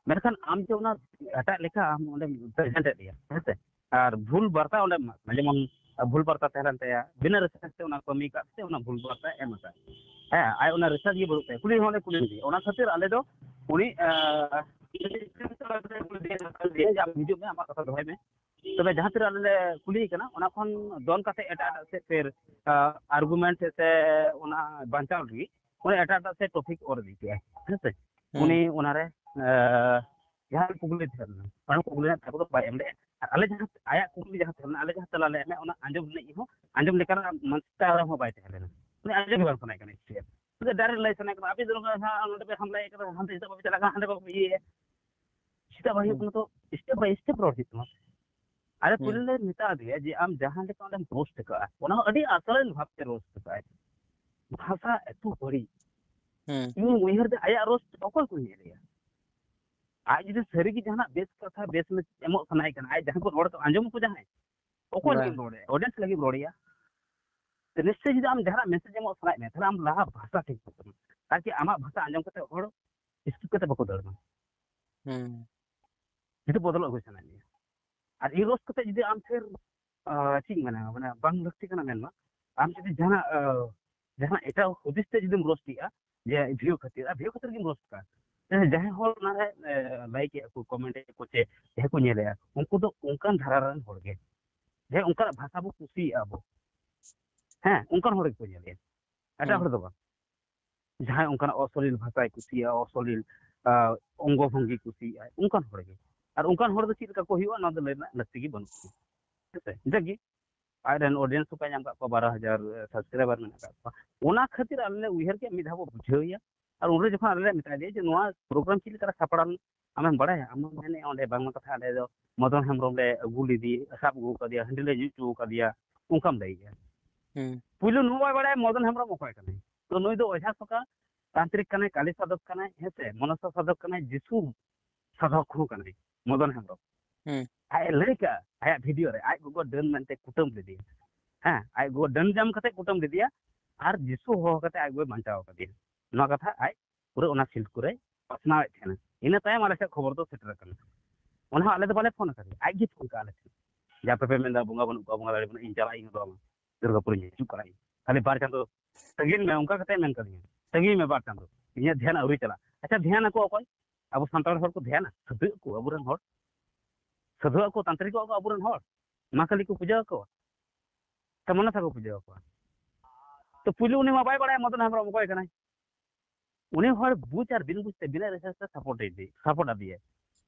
ᱢᱮᱱᱠᱷᱟᱱ ᱟᱢ ᱡᱮ ᱚᱱᱟ ᱮᱴᱟᱜ ᱞᱮᱠᱟ ᱟᱢ ᱚᱸᱰᱮᱢ ᱯᱨᱮᱡᱮᱱᱴ ᱮᱫ ᱞᱮᱭᱟ, ᱦᱮᱸ ᱥᱮ, ᱟᱨ ᱵᱷᱩᱞ ᱵᱟᱨᱛᱟ ᱚᱸᱰᱮᱢ ᱮᱢᱟᱜ ᱠᱟᱱᱟ, ᱡᱮᱢᱚᱱ ᱵᱷᱩᱞ ᱵᱟᱨᱛᱟ ᱛᱟᱦᱮᱸ ᱞᱮᱱ ᱛᱟᱭᱟ, ᱵᱤᱱᱟᱹ ᱨᱤᱥᱟᱨᱪ ᱛᱮ ᱚᱱᱟ ᱠᱟᱹᱢᱤ ᱠᱟᱜ ᱛᱮ ᱚᱱᱟ ᱵᱷᱩᱞ ᱵᱟᱨᱛᱟ ᱮᱢ ᱟᱠᱟᱫ᱾ ᱦᱮᱸ, ᱟᱡ ᱚᱱᱟ ᱨᱤᱥᱟᱨᱪ ᱜᱮ ᱵᱟᱹᱱᱩᱜ ᱛᱟᱭᱟ, ᱠᱩᱞᱤ ᱦᱚᱸ ᱞᱮ ᱠᱩᱞᱤ ᱞᱮᱫᱮᱭᱟ᱾ ᱚᱱᱟ ᱠᱷᱟᱹᱛᱤᱨ ᱟᱞᱮ ᱫᱚ ᱩᱱᱤ, ᱟᱸ, ᱡᱮ ᱟᱢ ᱦᱤᱡᱩᱜ ᱢᱮ, ᱟᱢᱟᱜ ᱠᱟᱛᱷᱟ ᱫᱚᱦᱚᱭ ᱢᱮ, ᱛᱚᱵᱮ ᱡᱟᱦᱟᱸ ᱛᱤᱱᱟᱹᱜ ᱟᱞᱮ ᱞᱮ ᱠᱩᱞᱤᱭᱮ ᱠᱟᱱᱟ, ᱚᱱᱟ ᱠᱷᱚᱱ ᱫᱚᱱ ᱠᱟᱛᱮ ᱮᱴᱟᱜ ᱮᱴᱟᱜ ᱥᱮᱫ ᱯᱷᱮᱨ, ᱟᱸ, ᱟᱨᱜᱩᱢᱮᱱᱴ ᱥᱮ ᱚᱱᱟ ᱵᱟᱧᱪᱟᱣ ᱞᱟᱹᱜᱤᱫ ᱩᱱᱤ ᱮᱴᱟᱜ ᱮᱴᱟᱜ ᱥᱮᱫ ᱴᱚᱯᱤᱠ ᱚᱨ ᱤᱫᱤ ᱠᱮᱜᱼᱟᱭ, ᱦᱮᱸ ᱥᱮ? ᱦᱩᱸ᱾ ᱩᱱᱤ ᱚᱱᱟᱨᱮ, ᱟᱸ, ᱡᱟᱦᱟᱸ ᱠᱩᱠᱞᱤ ᱛᱟᱦᱮᱸ ᱞᱮᱱᱟ, ᱚᱱᱟ ᱠᱩᱠᱞᱤ ᱨᱮᱱᱟᱜ ᱛᱮᱞᱟ ᱫᱚ ᱵᱟᱭ ᱮᱢ ᱞᱮᱫᱼᱟ᱾ ᱟᱨ ᱟᱞᱮ ᱡᱟᱦᱟᱸ, ᱟᱭᱟᱜ ᱠᱩᱠᱞᱤ ᱡᱟᱦᱟᱸ ᱛᱟᱦᱮᱸ ᱞᱮᱱᱟ, ᱟᱞᱮ ᱡᱟᱦᱟᱸ ᱛᱮᱞᱟ ᱞᱮ ᱮᱢᱮᱫ, ᱚᱱᱟ ᱟᱸᱡᱚᱢ ᱨᱤᱱᱤᱡ ᱦᱚᱸ, ᱟᱸᱡᱚᱢ ᱞᱮᱠᱟᱱᱟᱜ ᱢᱟᱱᱥᱤᱠᱛᱟ ᱦᱚᱸ ᱵᱟᱭ ᱛᱟᱦᱮᱸ ᱞᱮᱱᱟ᱾ ᱩᱱᱤ ᱟᱸᱡᱚᱢ ᱜᱮ ᱵᱟᱝ ᱥᱟᱱᱟᱭᱮ ᱠᱟᱱᱟ ᱮᱠᱪᱩᱭᱮᱞᱤ᱾ ᱩᱱᱤ ᱫᱚ ᱰᱟᱭᱨᱮᱠᱴ ᱞᱟᱹᱭ ᱥᱟᱱᱟᱭᱮ ᱠᱟᱱᱟ, "ᱟᱯᱮ ᱫᱚ ᱱᱚᱝᱠᱟ ᱦᱟᱸᱜ ᱱᱚᱰᱮ ᱯᱮ ᱦᱟᱢᱞᱟᱭᱮᱫ ᱠᱟᱱᱟ, ᱦᱟᱱᱛᱮ ᱪᱮᱫᱟᱜ ᱵᱟᱯᱮ ᱪᱟᱞᱟᱜ ᱠᱟᱱᱟ, ᱦᱟᱸᱰᱮ ᱵᱟᱯᱮ ᱤᱭᱟᱹᱭᱟ?" ᱪᱮᱫᱟᱜ ᱵᱟᱝ ᱦᱩᱭᱩᱜ ᱦᱩᱸ᱾ ᱠᱟᱱᱟ? ᱛᱚ step by step ᱨᱚᱲ ᱦᱩᱭᱩᱜ ᱛᱟᱢᱟ᱾ ᱟᱨᱮ ᱦᱩᱸ᱾ ᱯᱩᱭᱞᱩ ᱞᱮ ᱢᱮᱛᱟ ᱫᱮᱭᱟ ᱡᱮ ᱟᱢ ᱡᱟᱦᱟᱸ ᱞᱮᱠᱟ ᱚᱸᱰᱮᱢ ᱨᱳᱥᱴ ᱟᱠᱟᱫᱼᱟ, ᱚᱱᱟ ᱦᱚᱸ ᱟᱹᱰᱤ ᱟᱥᱟᱲᱟᱱ ᱵᱷᱟᱵᱛᱮ ᱨᱳᱥᱴ ᱟᱠᱟᱫᱼᱟᱭ᱾ ᱵᱷᱟᱥᱟ ᱮᱛᱚ ᱵᱟᱹᱲᱤᱡ᱾ ᱦᱩᱸ᱾ ᱤᱧ ᱩᱭᱦᱟᱹᱨ ᱫᱟ ᱟᱭᱟᱜ ᱨᱳᱥᱴ ᱚᱠᱚᱭ ᱠᱚ ᱧᱮᱞᱮᱭᱟ? ᱟᱡ ᱡᱩᱫᱤ ᱥᱟᱹᱨᱤᱜᱮ ᱡᱟᱦᱟᱱᱟᱜ ᱵᱮᱥ ᱠᱟᱛᱷᱟ, ᱵᱮᱥ message ᱮᱢᱚᱜ ᱥᱟᱱᱟᱭᱮ ᱠᱟᱱᱟ, ᱟᱡ ᱡᱟᱦᱟᱸ ᱠᱚ ᱨᱚᱲ ᱠᱚ ᱟᱸᱡᱚᱢ ᱟᱠᱚ ᱡᱟᱦᱟᱸᱭ, ᱚᱠᱚᱭ ᱵᱟᱝ᱾ ᱞᱟᱹᱜᱤᱫ ᱨᱚᱲᱮᱭᱟ? ᱚᱰᱮᱱᱥ ᱞᱟᱹᱜᱤᱫ ᱨᱚᱲᱮᱭᱟ? ᱛᱚ ᱱᱤᱥᱪᱚᱭ ᱡᱩᱫᱤ ᱟᱢ ᱡᱟᱦᱟᱱᱟᱜ ᱢᱮᱥᱮᱡᱽ ᱮᱢᱚᱜ ᱥᱟᱱᱟᱭᱮᱫ ᱢᱮᱭᱟ, ᱛᱟᱦᱞᱮ ᱟᱢ ᱞᱟᱦᱟ ᱵᱷᱟᱥᱟ ᱴᱷᱤᱠ ᱦᱩᱭᱩᱜ ᱛᱟᱢᱟ, ᱛᱟᱠᱤ ᱟᱢᱟᱜ ᱵᱷᱟᱥᱟ ᱟᱸᱡᱚᱢ ᱠᱟᱛᱮ ᱦᱚᱲ ᱥᱠᱤᱯ ᱠᱟᱛᱮ ᱵᱟᱠᱚ ᱫᱟᱹᱲ ᱢᱟ᱾ ᱦᱩᱸ᱾ ᱡᱩᱫᱤ ᱵᱚᱫᱚᱞᱚᱜ ᱦᱩᱭ ᱥᱟᱱᱟᱭᱮᱫ ᱢᱮᱭᱟ, ᱟᱨ ᱤᱧ ᱨᱳᱥᱴ ᱠᱟᱛᱮ ᱡᱩᱫᱤ ᱟᱢ ᱯᱷᱮᱨ, ᱟᱸ, ᱪᱮᱫ ᱤᱧ ᱢᱮᱱᱟ, ᱢᱟᱱᱮ ᱵᱟᱝ ᱞᱟᱹᱠᱛᱤ ᱠᱟᱱᱟ ᱢᱮᱱ ᱢᱟ, ᱟᱢ ᱡᱩᱫᱤ ᱡᱟᱦᱟᱱᱟᱜ, ᱟᱸ, ᱡᱟᱦᱟᱱᱟᱜ ᱮᱴᱟᱜ ᱦᱩᱫᱤᱥ ᱛᱮ ᱡᱩᱫᱤᱢ ᱨᱳᱥᱴ ᱮᱜᱼᱟ, ᱡᱮ ᱵᱷᱤᱭᱩ ᱠᱷᱟᱹᱛᱤᱨ, ᱟᱨ ᱵᱷᱤᱭᱩ ᱠᱷᱟᱹᱛᱤᱨ ᱜᱮᱢ ᱨᱳᱥᱴ ᱠᱟᱜᱼᱟ, ᱡᱟᱦᱟᱸᱭ ᱦᱚᱲ ᱚᱱᱟᱨᱮ, ᱮ, ᱞᱟᱭᱤᱠ ᱮᱜᱼᱟ ᱠᱚ, ᱠᱚᱢᱮᱱᱴ ᱮᱜᱼᱟ ᱠᱚ, ᱪᱮ ᱡᱟᱦᱟᱸᱭ ᱠᱚ ᱧᱮᱞᱮᱜᱼᱟ, ᱩᱱᱠᱩ ᱫᱚ ᱚᱱᱠᱟᱱ ᱫᱷᱟᱨᱟ ᱨᱮᱱ ᱦᱚᱲ ᱜᱮ, ᱡᱟᱦᱟᱸᱭ ᱚᱱᱠᱟᱱᱟᱜ ᱵᱷᱟᱥᱟ ᱵᱚ ᱠᱩᱥᱤᱭᱟᱜᱼᱟ ᱵᱚ, ᱦᱮᱸ, ᱚᱱᱠᱟᱱ ᱦᱚᱲ ᱜᱮᱠᱚ ᱧᱮᱞᱮᱜᱼᱟ, ᱮᱴᱟᱜ ᱦᱩᱸ᱾ ᱦᱚᱲ ᱫᱚ ᱵᱟᱝ᱾ ᱡᱟᱦᱟᱸᱭ ᱚᱱᱠᱟᱱᱟᱜ ᱚᱥᱚᱞᱤᱞ ᱵᱷᱟᱥᱟᱭ ᱠᱩᱥᱤᱭᱟᱜᱼᱟ, ᱚᱥᱚᱞᱤᱞ, ᱟ, ᱚᱝᱜᱚ ᱵᱷᱚᱝᱜᱤ ᱠᱩᱥᱤᱭᱟᱜᱼᱟᱭ, ᱚᱱᱠᱟᱱ ᱦᱚᱲ ᱜᱮ᱾ ᱟᱨ ᱚᱱᱠᱟᱱ ᱦᱚᱲ ᱫᱚ ᱪᱮᱫ ᱞᱮᱠᱟ ᱠᱚ ᱦᱩᱭᱩᱜᱼᱟ, ᱚᱱᱟ ᱫᱚ ᱞᱟᱹᱭ ᱨᱮᱱᱟᱜ ᱞᱟᱹᱠᱛᱤ ᱜᱮ ᱵᱟᱹᱱᱩᱜ ᱛᱤᱧᱟᱹ᱾ ᱦᱮᱸᱥᱮ? ᱡᱟᱠ ᱜᱮ, ᱟᱡ ᱨᱮᱱ ᱚᱰᱤᱭᱮᱱᱥ ᱦᱚᱸ ᱠᱚ ᱧᱟᱢ ᱠᱟᱜ ᱠᱚᱣᱟ, ᱵᱟᱨᱚ ᱦᱟᱡᱟᱨ ᱥᱟᱵᱥᱠᱨᱟᱭᱵᱟᱨ ᱢᱮᱱᱟᱜ ᱠᱟᱜ ᱠᱚᱣᱟ᱾ ᱚᱱᱟ ᱠᱷᱟᱹᱛᱤᱨ ᱟᱞᱮ ᱞᱮ ᱩᱭᱦᱟᱹᱨ ᱠᱮᱫ, ᱢᱤᱫ ᱫᱷᱟᱣ ᱵᱚ ᱵᱩᱡᱷᱟᱹᱣ ᱮᱭᱟ᱾ ᱟᱨ ᱩᱱᱨᱮ ᱡᱚᱠᱷᱚᱱ ᱟᱞᱮ ᱞᱮ ᱢᱮᱛᱟ ᱫᱮᱭᱟ ᱡᱮ, "ᱱᱚᱣᱟ ᱯᱨᱳᱜᱨᱟᱢ ᱪᱮᱫ ᱞᱮᱠᱟ ᱨᱮ ᱥᱟᱯᱲᱟᱣ ᱞᱮᱱᱟ?" ᱟᱢᱮᱢ ᱵᱟᱲᱟᱭᱟ? ᱟᱢ ᱢᱮᱱᱮᱫ ᱚᱸᱰᱮ ᱵᱟᱝᱢᱟ ᱠᱟᱛᱷᱟ ᱟᱞᱮ ᱫᱚ ᱢᱚᱫᱚᱱ ᱦᱮᱢᱵᱨᱚᱢ ᱞᱮ ᱟᱹᱜᱩ ᱞᱮᱫᱮᱭᱟ, ᱥᱟᱵ ᱟᱹᱜᱩ ᱠᱟᱫᱮᱭᱟ, ᱦᱟᱺᱰᱤ ᱞᱮ ᱧᱩ ᱦᱚᱪᱚ ᱠᱟᱫᱮᱭᱟ, ᱚᱱᱠᱟᱢ ᱞᱟᱹᱭᱮᱜᱼᱟ᱾ ᱦᱩᱸ᱾ ᱯᱩᱭᱞᱩ ᱱᱩᱭ ᱵᱟᱭ ᱵᱟᱲᱟᱭᱟ ᱢᱚᱫᱚᱱ ᱦᱮᱢᱵᱨᱚᱢ ᱚᱠᱚᱭ ᱠᱟᱱᱟᱭ᱾ ᱛᱚ ᱱᱩᱭ ᱫᱚ ᱚᱡᱷᱟ ᱥᱚᱠᱟ, ᱛᱟᱱᱛᱨᱤᱠ ᱠᱟᱱᱟᱭ, ᱠᱟᱞᱤ ᱥᱟᱫᱷᱚᱠ ᱠᱟᱱᱟᱭ, ᱦᱮᱸᱥᱮ, ᱢᱚᱱᱚᱥᱟ ᱥᱟᱫᱷᱚᱠ ᱠᱟᱱᱟᱭ, ᱡᱤᱥᱩ ᱥᱟᱫᱷᱚᱠ ᱦᱚᱸ ᱠᱟᱱᱟᱭ ᱢᱚᱫᱚᱱ ᱦᱮᱢᱵᱨᱚᱢ᱾ ᱦᱩᱸ᱾ ᱟᱡ ᱮ ᱞᱟᱹᱭ ᱠᱟᱜᱼᱟ ᱟᱭᱟᱜ ᱵᱷᱤᱰᱤᱭᱳ ᱨᱮ, ᱟᱡ ᱜᱚᱜᱚ ᱰᱟᱹᱱ ᱢᱮᱱᱛᱮ ᱠᱩᱴᱟᱹᱢ ᱞᱮᱫᱮᱭᱟ᱾ ᱦᱮᱸ, ᱟᱡ ᱜᱚᱜᱚ ᱰᱟᱹᱱ ᱡᱟᱢ ᱠᱟᱛᱮ ᱠᱩᱴᱟᱹᱢ ᱞᱮᱫᱮᱭᱟ, ᱟᱨ ᱡᱤᱥᱩ ᱦᱚᱦᱚ ᱠᱟᱛᱮ ᱟᱡ ᱜᱚᱜᱚᱭ ᱵᱟᱧᱪᱟᱣ ᱠᱟᱫᱮᱭᱟ᱾ ᱱᱚᱣᱟ ᱠᱟᱛᱷᱟ ᱟᱡ ᱯᱩᱨᱟᱹ ᱚᱱᱟ ᱯᱷᱤᱞᱰ ᱠᱚᱨᱮ ᱯᱟᱥᱱᱟᱣᱮᱫ ᱛᱟᱦᱮᱱᱟ᱾ ᱤᱱᱟᱹ ᱛᱟᱭᱚᱢ ᱟᱞᱮ ᱥᱮᱫ ᱠᱷᱚᱵᱚᱨ ᱫᱚ ᱥᱮᱴᱮᱨ ᱟᱠᱟᱱᱟ᱾ ᱚᱱᱟ ᱦᱚᱸ ᱟᱞᱮ ᱫᱚ ᱵᱟᱞᱮ ᱯᱷᱳᱱ ᱟᱠᱟᱫᱮᱭᱟ, ᱟᱡ ᱜᱮ ᱯᱷᱳᱱ ᱠᱟᱜᱼᱟ ᱟᱞᱮ ᱴᱷᱮᱱ, ᱡᱮ ᱟᱯᱮ ᱯᱮ ᱢᱮᱱᱫᱟ ᱵᱚᱸᱜᱟ ᱵᱟᱹᱱᱩᱜ ᱠᱚᱣᱟ, ᱵᱚᱸᱜᱟ ᱫᱟᱲᱮ ᱵᱟᱹᱱᱩᱜ, ᱤᱧ ᱪᱟᱞᱟᱜ ᱤᱧ ᱫᱚ ᱫᱩᱨᱜᱟᱯᱩᱨᱤᱧ ᱦᱤᱡᱩᱜ ᱠᱟᱱᱟ, ᱤᱧ ᱠᱷᱟᱹᱞᱤ ᱵᱟᱨ ᱪᱟᱸᱫᱚ ᱛᱟᱺᱜᱤᱧ ᱢᱮ, ᱚᱱᱠᱟ ᱠᱟᱛᱮ ᱢᱮᱱ ᱠᱟᱫᱤᱧᱟ, "ᱛᱟᱺᱜᱤᱧ ᱢᱮ ᱵᱟᱨ ᱪᱟᱸᱫᱚ, ᱤᱧᱟᱹᱜ ᱫᱷᱮᱭᱟᱱ ᱟᱹᱣᱨᱤ ᱪᱟᱞᱟᱜ᱾" ᱟᱪᱪᱷᱟ, ᱫᱷᱮᱭᱟᱱ ᱟᱠᱚ ᱚᱠᱚᱭ? ᱟᱵᱚ ᱥᱟᱱᱛᱟᱲ ᱦᱚᱲ ᱠᱚ ᱫᱷᱮᱭᱟᱱᱟ? ᱥᱟᱹᱫᱷᱩ ᱟᱠᱚ ᱟᱵᱚᱨᱮᱱ ᱦᱚᱲ, ᱥᱟᱹᱫᱷᱩ ᱟᱠᱚ, ᱛᱟᱱᱛᱨᱤᱠ ᱟᱠᱚ ᱟᱵᱚᱨᱮᱱ ᱦᱚᱲ, ᱢᱟ ᱠᱟᱹᱞᱤ ᱠᱚ ᱯᱩᱡᱟᱹ ᱟᱠᱚᱣᱟ, ᱥᱮ ᱢᱚᱱᱚᱥᱟ ᱠᱚ ᱯᱩᱡᱟᱹ ᱟᱠᱚᱣᱟ? ᱛᱚ ᱯᱩᱭᱞᱩ ᱩᱱᱤ ᱢᱟ ᱵᱟᱭ ᱵᱟᱲᱟᱭᱟ ᱢᱚᱫᱚᱱ ᱦᱮᱢᱵᱨᱚᱢ ᱚᱠᱚᱭ ᱠᱟᱱᱟᱭ᱾ ᱩᱱᱤ ᱦᱚᱲ ᱵᱩᱡᱽ ᱟᱨ ᱵᱤᱱ ᱵᱩᱡᱽ ᱛᱮ ᱵᱤᱱᱟᱹ ᱨᱤᱥᱟᱨᱪ ᱛᱮ ᱥᱟᱯᱳᱨᱴ ᱤᱫᱤ, ᱥᱟᱯᱳᱨᱴ ᱟᱫᱮᱭᱟᱭ᱾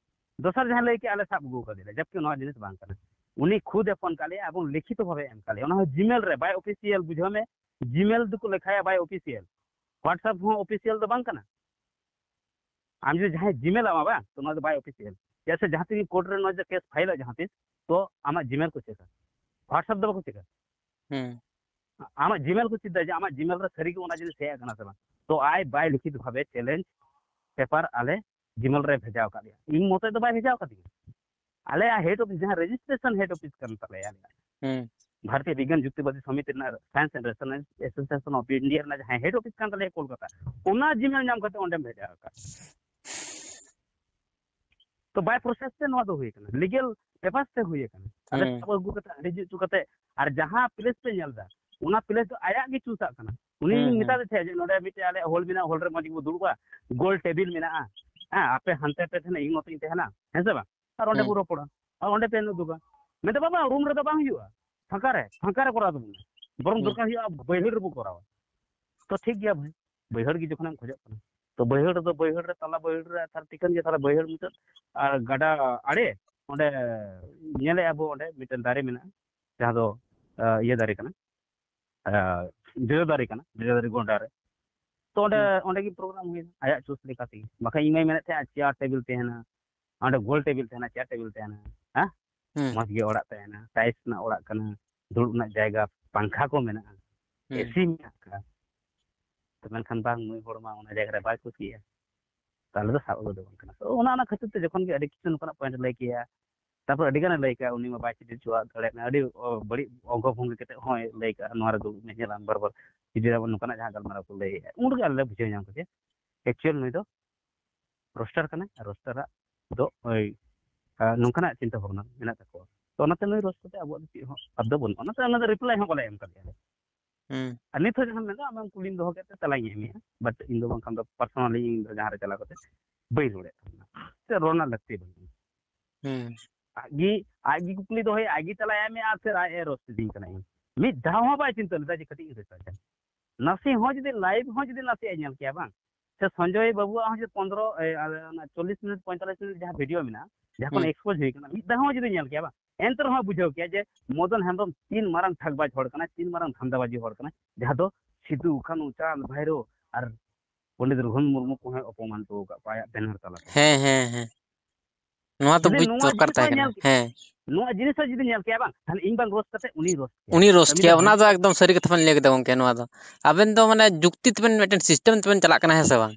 ᱫᱚᱥᱟᱨ ᱡᱟᱦᱟᱸᱭ ᱞᱟᱹᱭ ᱠᱮᱜᱼᱟ, "ᱟᱞᱮ ᱥᱟᱵ ᱟᱹᱜᱩ ᱠᱟᱫᱮᱭᱟ", ᱡᱟᱵᱠᱤ ᱱᱚᱣᱟ ᱡᱤᱱᱤᱥ ᱵᱟᱝ ᱠᱟᱱᱟ᱾ ᱩᱱᱤ ᱠᱷᱩᱫ ᱮ ᱯᱷᱳᱱ ᱠᱟᱜ ᱞᱮᱭᱟ, ᱮᱵᱚᱝ ᱞᱤᱠᱷᱤᱛᱚ ᱵᱷᱟᱵᱮ ᱮᱢ ᱠᱟᱜ ᱞᱮᱭᱟ᱾ ᱚᱱᱟ ᱦᱚᱸ ᱡᱤᱢᱮᱞ ᱨᱮ, ᱵᱟᱭ ᱚᱯᱷᱤᱥᱤᱭᱟᱞ, ᱵᱩᱡᱷᱟᱹᱣ ᱢᱮ, ᱡᱤᱢᱮᱞ ᱫᱚᱠᱚ ᱞᱮᱠᱷᱟᱭᱟ ᱵᱟᱭ ᱚᱯᱷᱤᱥᱤᱭᱟᱞ, WhatsApp ᱦᱚᱸ ᱚᱯᱷᱤᱥᱤᱭᱟᱞ ᱫᱚ ᱵᱟᱝ ᱠᱟᱱᱟ᱾ ᱟᱢ ᱡᱩᱫᱤ ᱡᱟᱦᱟᱸᱭ ᱡᱤᱢᱮᱞ ᱟᱢᱟ ᱵᱟᱝ, ᱛᱚ ᱱᱚᱣᱟ ᱫᱚ ᱵᱟᱭ ᱚᱯᱷᱤᱥᱤᱭᱟᱞ᱾ ᱪᱮᱫᱟᱜ ᱥᱮ ᱡᱟᱦᱟᱸ ᱛᱤᱱ ᱠᱳᱨᱴ ᱨᱮ ᱱᱚᱣᱟ ᱡᱮ ᱠᱮᱥ ᱯᱷᱟᱭᱤᱞᱚᱜ ᱡᱟᱦᱟᱸ ᱛᱤᱥ, ᱛᱚ ᱟᱢᱟᱜ ᱡᱤᱢᱮᱞ ᱠᱚ ᱪᱮᱠᱟ, ᱦᱚᱣᱟᱴᱥᱮᱯ ᱫᱚ ᱵᱟᱠᱚ ᱪᱮᱠᱟ᱾ ᱦᱩᱸ ᱟᱢᱟᱜ ᱡᱤᱢᱮᱞ ᱠᱚ ᱪᱮᱫ ᱫᱟ ᱡᱮ ᱟᱢᱟᱜ ᱡᱤᱢᱮᱞ ᱨᱮ ᱥᱟᱹᱨᱤ ᱜᱮ ᱚᱱᱟ ᱡᱤᱱᱤᱥ ᱦᱮᱡ ᱟᱠᱟᱱᱟ ᱥᱮ ᱵᱟᱝ᱾ ᱛᱚ ᱟᱭ ᱵᱟᱭ ᱞᱤᱠᱷᱤᱛ ᱵᱷᱟᱵᱮ ᱪᱮᱞᱮᱧᱡᱽ ᱯᱮᱯᱟᱨ ᱟᱞᱮ ᱡᱤᱢᱮᱞ ᱨᱮ ᱵᱷᱮᱡᱟ ᱟᱠᱟᱫ ᱞᱮᱭᱟ᱾ ᱤᱧ ᱢᱚᱛᱚᱡ ᱫᱚ ᱵᱟᱭ ᱵᱷᱮᱡᱟ ᱟᱠᱟᱫᱤᱧᱟ, ᱟᱞᱮᱭᱟᱜ ᱦᱮᱰ ᱚᱯᱷᱤᱥ, ᱡᱟᱦᱟᱸ ᱨᱮᱡᱤᱥᱴᱨᱮᱥᱚᱱ ᱦᱮᱰ ᱚᱯᱷᱤᱥ ᱠᱟᱱ ᱛᱟᱞᱮᱭᱟ ᱟᱞᱮᱭᱟᱜ, ᱦᱩᱸ ᱵᱷᱟᱨᱚᱛᱤᱭᱚ ᱵᱤᱜᱽᱜᱟᱱ ᱡᱩᱠᱛᱤᱵᱟᱫᱤ ᱥᱚᱢᱤᱛᱤ ᱨᱮᱱᱟᱜ, science and rational association of India ᱨᱮᱱᱟᱜ ᱡᱟᱦᱟᱸ ᱦᱮᱰ ᱚᱯᱷᱤᱥ ᱠᱟᱱ ᱛᱟᱞᱮᱭᱟ ᱠᱳᱞᱠᱟᱛᱟ, ᱚᱱᱟ ᱡᱤᱢᱮᱞ ᱧᱟᱢ ᱠᱟᱛᱮ ᱚᱸᱰᱮᱢ ᱵᱷᱮᱡᱟ ᱟᱠᱟᱫ᱾ ᱛᱚ ᱵᱟᱭ ᱯᱨᱚᱥᱮᱥ ᱛᱮ ᱱᱚᱣᱟ ᱫᱚ ᱦᱩᱭ ᱟᱠᱟᱱᱟ, ᱞᱤᱜᱮᱞ ᱯᱮᱯᱟᱨᱥ ᱛᱮ ᱦᱩᱭ ᱟᱠᱟᱱᱟ᱾ ᱟᱞᱮ ᱦᱩᱸ ᱥᱟᱵ ᱟᱹᱜᱩ ᱠᱟᱛᱮ, ᱦᱟᱸᱰᱮ ᱦᱤᱡᱩᱜ ᱦᱚᱪᱚ ᱠᱟᱛᱮ, ᱟᱨ ᱡᱟᱦᱟᱸ ᱯᱞᱮᱥ ᱯᱮ ᱧᱮᱞ ᱮᱫᱟ, ᱚᱱᱟ ᱯᱞᱮᱥ ᱫᱚ ᱟᱭᱟᱜ ᱜᱮ ᱪᱩᱡᱽ ᱟᱜ ᱠᱟᱱᱟ᱾ ᱩᱱᱤ ᱦᱩᱸ ᱤᱧ ᱦᱩᱸ ᱢᱮᱛᱟᱫᱮ ᱛᱟᱦᱮᱸᱫ ᱡᱮ ᱱᱚᱰᱮ ᱢᱤᱫᱴᱮᱡ ᱟᱞᱮ ᱦᱚᱞ ᱢᱮᱱᱟᱜᱼᱟ, ᱦᱚᱞ ᱨᱮ ᱢᱚᱡᱽ ᱜᱮᱵᱚ ᱫᱩᱲᱩᱵᱼᱟ, ᱜᱳᱞ ᱴᱮᱵᱤᱞ ᱢᱮᱱᱟᱜᱼᱟ, ᱦᱮᱸ, ᱟᱯᱮ ᱦᱟᱱᱛᱮ ᱯᱮ ᱛᱟᱦᱮᱱᱟ, ᱤᱧ ᱱᱚᱛᱮᱧ ᱛᱟᱦᱮᱱᱟ, ᱦᱮᱸ ᱥᱮ ᱵᱟᱝ? ᱟᱨ ᱚᱸᱰᱮ ᱦᱩᱸ ᱵᱚ ᱨᱚᱯᱚᱲᱟ, ᱟᱨ ᱚᱸᱰᱮ ᱯᱮ ᱩᱫᱩᱜᱟ᱾ ᱢᱮᱱᱫᱟ, "ᱵᱟᱵᱟ, ᱨᱩᱢ ᱨᱮᱫᱚ ᱵᱟᱝ ᱦᱩᱭᱩᱜᱼᱟ, ᱯᱷᱟᱸᱠᱟ ᱨᱮ, ᱯᱷᱟᱸᱠᱟ ᱨᱮ ᱠᱚᱨᱟᱣ ᱛᱟᱵᱚᱱᱟ, ᱵᱚᱨᱚᱝ ᱦᱩᱸ ᱫᱚᱨᱠᱟᱨ ᱦᱩᱭᱩᱜᱼᱟ ᱵᱟᱹᱭᱦᱟᱹᱲ ᱨᱮᱵᱚ ᱠᱚᱨᱟᱣᱟ᱾" ᱛᱚ ᱴᱷᱤᱠ ᱜᱮᱭᱟ ᱵᱷᱟᱹᱭ, ᱵᱟᱹᱭᱦᱟᱹᱲ ᱜᱮ ᱡᱚᱠᱷᱚᱱᱮᱢ ᱠᱷᱚᱡᱚᱜ ᱠᱟᱱᱟ, ᱛᱚ ᱵᱟᱹᱭᱦᱟᱹᱲ ᱨᱮᱫᱚ, ᱵᱟᱹᱭᱦᱟᱹᱲ ᱨᱮ, ᱛᱟᱞᱟ ᱵᱟᱹᱭᱦᱟᱹᱲ ᱨᱮ ᱛᱟᱦᱞᱮ ᱴᱷᱤᱠᱟᱹᱱ ᱜᱮᱭᱟ, ᱛᱟᱦᱞᱮ ᱵᱟᱹᱭᱦᱟᱹᱲ ᱢᱩᱪᱟᱹᱫ ᱟᱨ ᱜᱟᱰᱟ ᱟᱲᱮ ᱚᱸᱰᱮ ᱧᱮᱞᱮᱜᱼᱟ ᱵᱚ, ᱚᱸᱰᱮ ᱢᱤᱫᱴᱮᱱ ᱫᱟᱨᱮ ᱢᱮᱱᱟᱜᱼᱟ, ᱡᱟᱦᱟᱸ ᱫᱚ ᱟᱸ, ᱤᱭᱟᱹ ᱫᱟᱨᱮ ᱠᱟᱱᱟ, ᱟᱸ, ᱡᱚᱡᱚ ᱫᱟᱨᱮ ᱠᱟᱱᱟ, ᱡᱚᱡᱚ ᱫᱟᱨᱮ ᱜᱚᱸᱰᱟ ᱨᱮ᱾ ᱛᱚ ᱚᱸᱰᱮ, ᱦᱩᱸ ᱚᱸᱰᱮ ᱜᱮ ᱯᱨᱳᱜᱨᱟᱢ ᱦᱩᱭᱱᱟ ᱟᱭᱟᱜ ᱪᱩᱥ ᱞᱮᱠᱟ ᱛᱮᱜᱮ᱾ ᱵᱟᱠᱷᱟᱡ ᱤᱧ ᱢᱟᱧ ᱢᱮᱱᱮᱫ ᱛᱟᱦᱮᱸᱫ ᱪᱮᱭᱟᱨ ᱴᱮᱵᱤᱞ ᱛᱟᱦᱮᱱᱟ, ᱚᱸᱰᱮ ᱜᱳᱞ ᱴᱮᱵᱤᱞ ᱛᱟᱦᱮᱱᱟ, ᱪᱮᱭᱟᱨ ᱴᱮᱵᱤᱞ ᱛᱟᱦᱮᱱᱟ, ᱦᱮᱸ, ᱦᱩᱸ ᱢᱚᱡᱽ ᱜᱮ ᱚᱲᱟᱜ ᱛᱟᱦᱮᱱᱟ, ᱴᱟᱭᱤᱞᱥ ᱨᱮᱱᱟᱜ ᱚᱲᱟᱜ ᱠᱟᱱᱟ, ᱫᱩᱲᱩᱵ ᱨᱮᱱᱟᱜ ᱡᱟᱭᱜᱟ, ᱯᱟᱝᱠᱷᱟ ᱠᱚ ᱢᱮᱱᱟᱜᱼᱟ, ᱦᱩᱸ ᱮᱥᱤ ᱢᱮᱱᱟᱜ ᱟᱠᱟᱫᱼᱟ᱾ ᱛᱚ ᱢᱮᱱᱠᱷᱟᱱ ᱵᱟᱝ, ᱱᱩᱭ ᱦᱚᱲ ᱢᱟ ᱚᱱᱟ ᱡᱟᱭᱜᱟ ᱨᱮ ᱵᱟᱭ ᱠᱩᱥᱤᱭᱟᱜᱼᱟ, ᱛᱟᱦᱚᱞᱮ ᱫᱚ ᱥᱟᱵ ᱟᱹᱜᱩ ᱫᱚ ᱵᱟᱝ ᱠᱟᱱᱟ᱾ ᱛᱚ ᱚᱱᱟ, ᱚᱱᱟ ᱠᱷᱟᱹᱛᱤᱨ ᱛᱮ ᱡᱚᱠᱷᱚᱱ ᱜᱮ ᱟᱹᱰᱤ ᱠᱤᱪᱷᱩ ᱱᱚᱝᱠᱟᱱᱟᱜ ᱯᱚᱭᱮᱱᱴ ᱞᱟᱹᱭ ᱠᱮᱭᱟ, ᱛᱟᱨᱯᱚᱨ ᱟᱹᱰᱤ ᱜᱟᱱᱮ ᱞᱟᱹᱭ ᱠᱟᱜᱼᱟ, ᱩᱱᱤ ᱢᱟ ᱵᱟᱭ ᱪᱮᱫ ᱦᱚᱪᱚᱣᱟᱜ ᱫᱟᱲᱮᱭᱟᱜ ᱠᱟᱱᱟ, ᱟᱹᱰᱤ ᱚ, ᱵᱟᱹᱲᱤᱡ ᱚᱝᱜᱚ ᱵᱷᱚᱝᱜᱤ ᱠᱟᱛᱮ ᱦᱚᱸᱭ ᱞᱟᱹᱭ ᱠᱟᱜᱼᱟ, "ᱱᱚᱣᱟ ᱨᱮ ᱫᱩᱲᱩᱵ ᱢᱮ, ᱧᱮᱞᱟᱢ ᱵᱟᱨ ᱵᱟᱨ ᱡᱩᱫᱤ ᱟᱵᱚ ᱱᱚᱝᱠᱟᱱᱟᱜ ᱡᱟᱦᱟᱸ ᱜᱟᱞᱢᱟᱨᱟᱣ ᱠᱚ ᱞᱟᱹᱭᱮᱫᱼᱟ", ᱩᱱ ᱨᱮᱜᱮ ᱟᱞᱮ ᱞᱮ ᱵᱩᱡᱷᱟᱹᱣ ᱧᱟᱢ ᱠᱮᱫᱟ ᱮᱠᱪᱩᱭᱮᱞ ᱱᱩᱭ ᱫᱚ ᱨᱳᱥᱴᱟᱨ ᱠᱟᱱᱟᱭ, ᱟᱨ ᱨᱳᱥᱴᱟᱨᱟᱜ ᱫᱚ ᱳᱭ ᱟᱸ, ᱱᱚᱝᱠᱟᱱᱟᱜ ᱪᱤᱱᱛᱟᱹ ᱵᱷᱟᱵᱽᱱᱟ ᱢᱮᱱᱟᱜ ᱛᱟᱠᱚᱣᱟ᱾ ᱛᱚ ᱚᱱᱟᱛᱮ ᱱᱩᱭ ᱨᱳᱥᱴ ᱠᱟᱛᱮ ᱟᱵᱚᱣᱟᱜ ᱫᱚ ᱪᱮᱫ ᱦᱚᱸ ᱞᱟᱵᱷ ᱫᱚ ᱵᱟᱹᱱᱩᱜᱼᱟ, ᱚᱱᱟᱛᱮ ᱚᱱᱟ ᱫᱚ ᱨᱤᱯᱞᱟᱭ ᱦᱚᱸ ᱵᱟᱞᱮ ᱮᱢ ᱠᱟᱫᱮᱭᱟ᱾ ᱦᱩᱸ ᱟᱨ ᱱᱤᱛ ᱦᱚᱸ ᱡᱟᱦᱟᱸᱢ ᱢᱮᱱᱫᱟ, ᱟᱢᱮᱢ ᱠᱩᱞᱤᱧ ᱫᱚᱦᱚ ᱠᱮᱫ ᱛᱮ ᱛᱮᱞᱟᱧ ᱮᱢᱮᱜᱼᱟ, ᱵᱟᱴ ᱤᱧ ᱫᱚ ᱵᱟᱝᱠᱷᱟᱱ ᱫᱚ ᱯᱟᱨᱥᱚᱱᱟᱞᱤ ᱤᱧ ᱫᱚ ᱡᱟᱦᱟᱸ ᱨᱮ ᱪᱟᱞᱟᱣ ᱠᱟᱛᱮ ᱵᱟᱹᱧ ᱨᱚᱲᱮᱫ ᱛᱟᱦᱮᱱᱟ, ᱥᱮ ᱨᱚᱲ ᱨᱮᱱᱟᱜ ᱞᱟᱹᱠᱛᱤ ᱵᱟᱹᱱᱩᱜᱼᱟ᱾ ᱦᱩᱸ ᱟᱡ ᱜᱮ, ᱟᱡ ᱜᱮ ᱠᱩᱠᱞᱤ ᱫᱚᱦᱚᱭᱟ, ᱟᱡ ᱜᱮ ᱛᱮᱞᱟᱭ ᱮᱢᱮᱜᱼᱟ, ᱟᱨ ᱥᱮ ᱟᱡ ᱮ ᱨᱳᱥᱴ ᱤᱫᱤᱧ ᱠᱟᱱᱟ᱾ ᱤᱧ ᱢᱤᱫ ᱫᱷᱟᱣ ᱦᱚᱸ ᱵᱟᱭ ᱪᱤᱱᱛᱟᱹ ᱞᱮᱫᱟ ᱡᱮ ᱠᱟᱹᱴᱤᱡ ᱤᱧ ᱨᱤᱥᱟᱨᱪᱟ, ᱱᱟᱥᱮ ᱦᱚᱸ ᱡᱩᱫᱤ ᱞᱟᱭᱤᱵᱷ ᱦᱚᱸ ᱡᱩᱫᱤ ᱱᱟᱥᱮᱭᱟᱜ ᱧᱮᱞ ᱠᱮᱭᱟ ᱵᱟᱝ, ᱥᱮ ᱥᱚᱧᱡᱚᱭ ᱵᱟᱹᱵᱩᱣᱟᱜ ᱦᱚᱸ ᱡᱩᱫᱤ ᱯᱚᱱᱫᱽᱨᱚ, ᱮ, ᱟᱞᱮ ᱚᱱᱟ ᱪᱚᱞᱞᱤᱥ ᱢᱤᱱᱤᱴ, ᱯᱚᱸᱭᱛᱟᱞᱞᱤᱥ ᱢᱤᱱᱤᱴ ᱡᱟᱦᱟᱸ ᱵᱷᱤᱰᱤᱭᱳ ᱢᱮᱱᱟᱜᱼᱟ, ᱡᱟᱦᱟᱸ ᱠᱷᱚᱱ ᱦᱩᱸ ᱮᱠᱥᱯᱳᱡᱽ ᱦᱩᱭ ᱠᱟᱱᱟ, ᱢᱤᱫ ᱫᱷᱟᱣ ᱦᱚᱸ ᱡᱩᱫᱤ ᱧᱮᱞ ᱠᱮᱭᱟ ᱵᱟᱝ, ᱮᱱᱛᱮ ᱨᱮᱦᱚᱸ ᱵᱩᱡᱷᱟᱹᱣ ᱠᱮᱭᱟ ᱡᱮ ᱢᱚᱫᱚᱱ ᱦᱮᱢᱵᱨᱚᱢ ᱛᱤᱱ ᱢᱟᱨᱟᱝ ᱴᱷᱟᱜᱽᱵᱟᱡᱽ ᱦᱚᱲ ᱠᱟᱱᱟᱭ, ᱛᱤᱱ ᱢᱟᱨᱟᱝ ᱫᱷᱟᱱᱫᱟᱵᱟᱡᱤ ᱦᱚᱲ ᱠᱟᱱᱟᱭ, ᱡᱟᱦᱟᱸ ᱫᱚ ᱥᱤᱫᱩ, ᱠᱟᱹᱱᱩ, ᱪᱟᱸᱫᱽ, ᱵᱷᱟᱭᱨᱳ ᱟᱨ ᱯᱚᱱᱰᱤᱛ ᱨᱚᱜᱷᱩᱱᱟᱛᱷ ᱢᱩᱨᱢᱩ ᱠᱚᱦᱚᱸᱭ ᱚᱯᱚᱢᱟᱱ ᱦᱚᱴᱚ ᱟᱠᱟᱫ ᱠᱚᱣᱟ ᱟᱭᱟᱜ ᱵᱮᱱᱟᱨ ᱛᱟᱞᱟᱛᱮ᱾ ᱦᱮᱸ ᱦᱮᱸ ᱦᱮᱸ ᱱᱚᱣᱟ ᱫᱚ ᱡᱩᱫᱤ ᱵᱩᱡᱽ ᱱᱚᱣᱟ ᱫᱚᱨᱠᱟᱨ ᱡᱤᱱᱤᱥ ᱛᱟᱦᱮᱸ ᱦᱚᱸ ᱠᱟᱱᱟ᱾ ᱧᱮᱞ ᱠᱮᱭᱟ, ᱦᱮᱸ᱾ ᱱᱚᱣᱟ ᱡᱤᱱᱤᱥ ᱦᱚᱸ ᱡᱩᱫᱤ ᱧᱮᱞ ᱠᱮᱭᱟ ᱵᱟᱝ, ᱛᱟᱦᱞᱮ ᱤᱧ ᱵᱟᱝ ᱨᱳᱥᱴ ᱠᱟᱛᱮ ᱩᱱᱤ ᱨᱳᱥᱴ ᱠᱮᱭᱟ᱾ ᱩᱱᱤ ᱨᱳᱥᱴ ᱠᱟᱹᱢᱤ ᱠᱮᱭᱟ, ᱫᱚ ᱚᱱᱟ ᱵᱟᱝ ᱫᱚ ᱮᱠᱫᱚᱢ ᱥᱟᱹᱨᱤ ᱠᱟᱛᱷᱟ ᱵᱮᱱ ᱞᱟᱹᱭ ᱠᱮᱫᱟ ᱜᱚᱝᱠᱮ᱾ ᱱᱚᱣᱟ ᱫᱚ ᱟᱵᱮᱱ ᱫᱚ ᱢᱟᱱᱮ ᱡᱩᱠᱛᱤ ᱛᱮᱵᱮᱱ, ᱢᱤᱫᱴᱮᱱ ᱥᱤᱥᱴᱮᱢ ᱛᱮᱵᱮᱱ ᱪᱟᱞᱟᱜ ᱠᱟᱱᱟ, ᱦᱮᱸ ᱥᱮ ᱵᱟᱝ?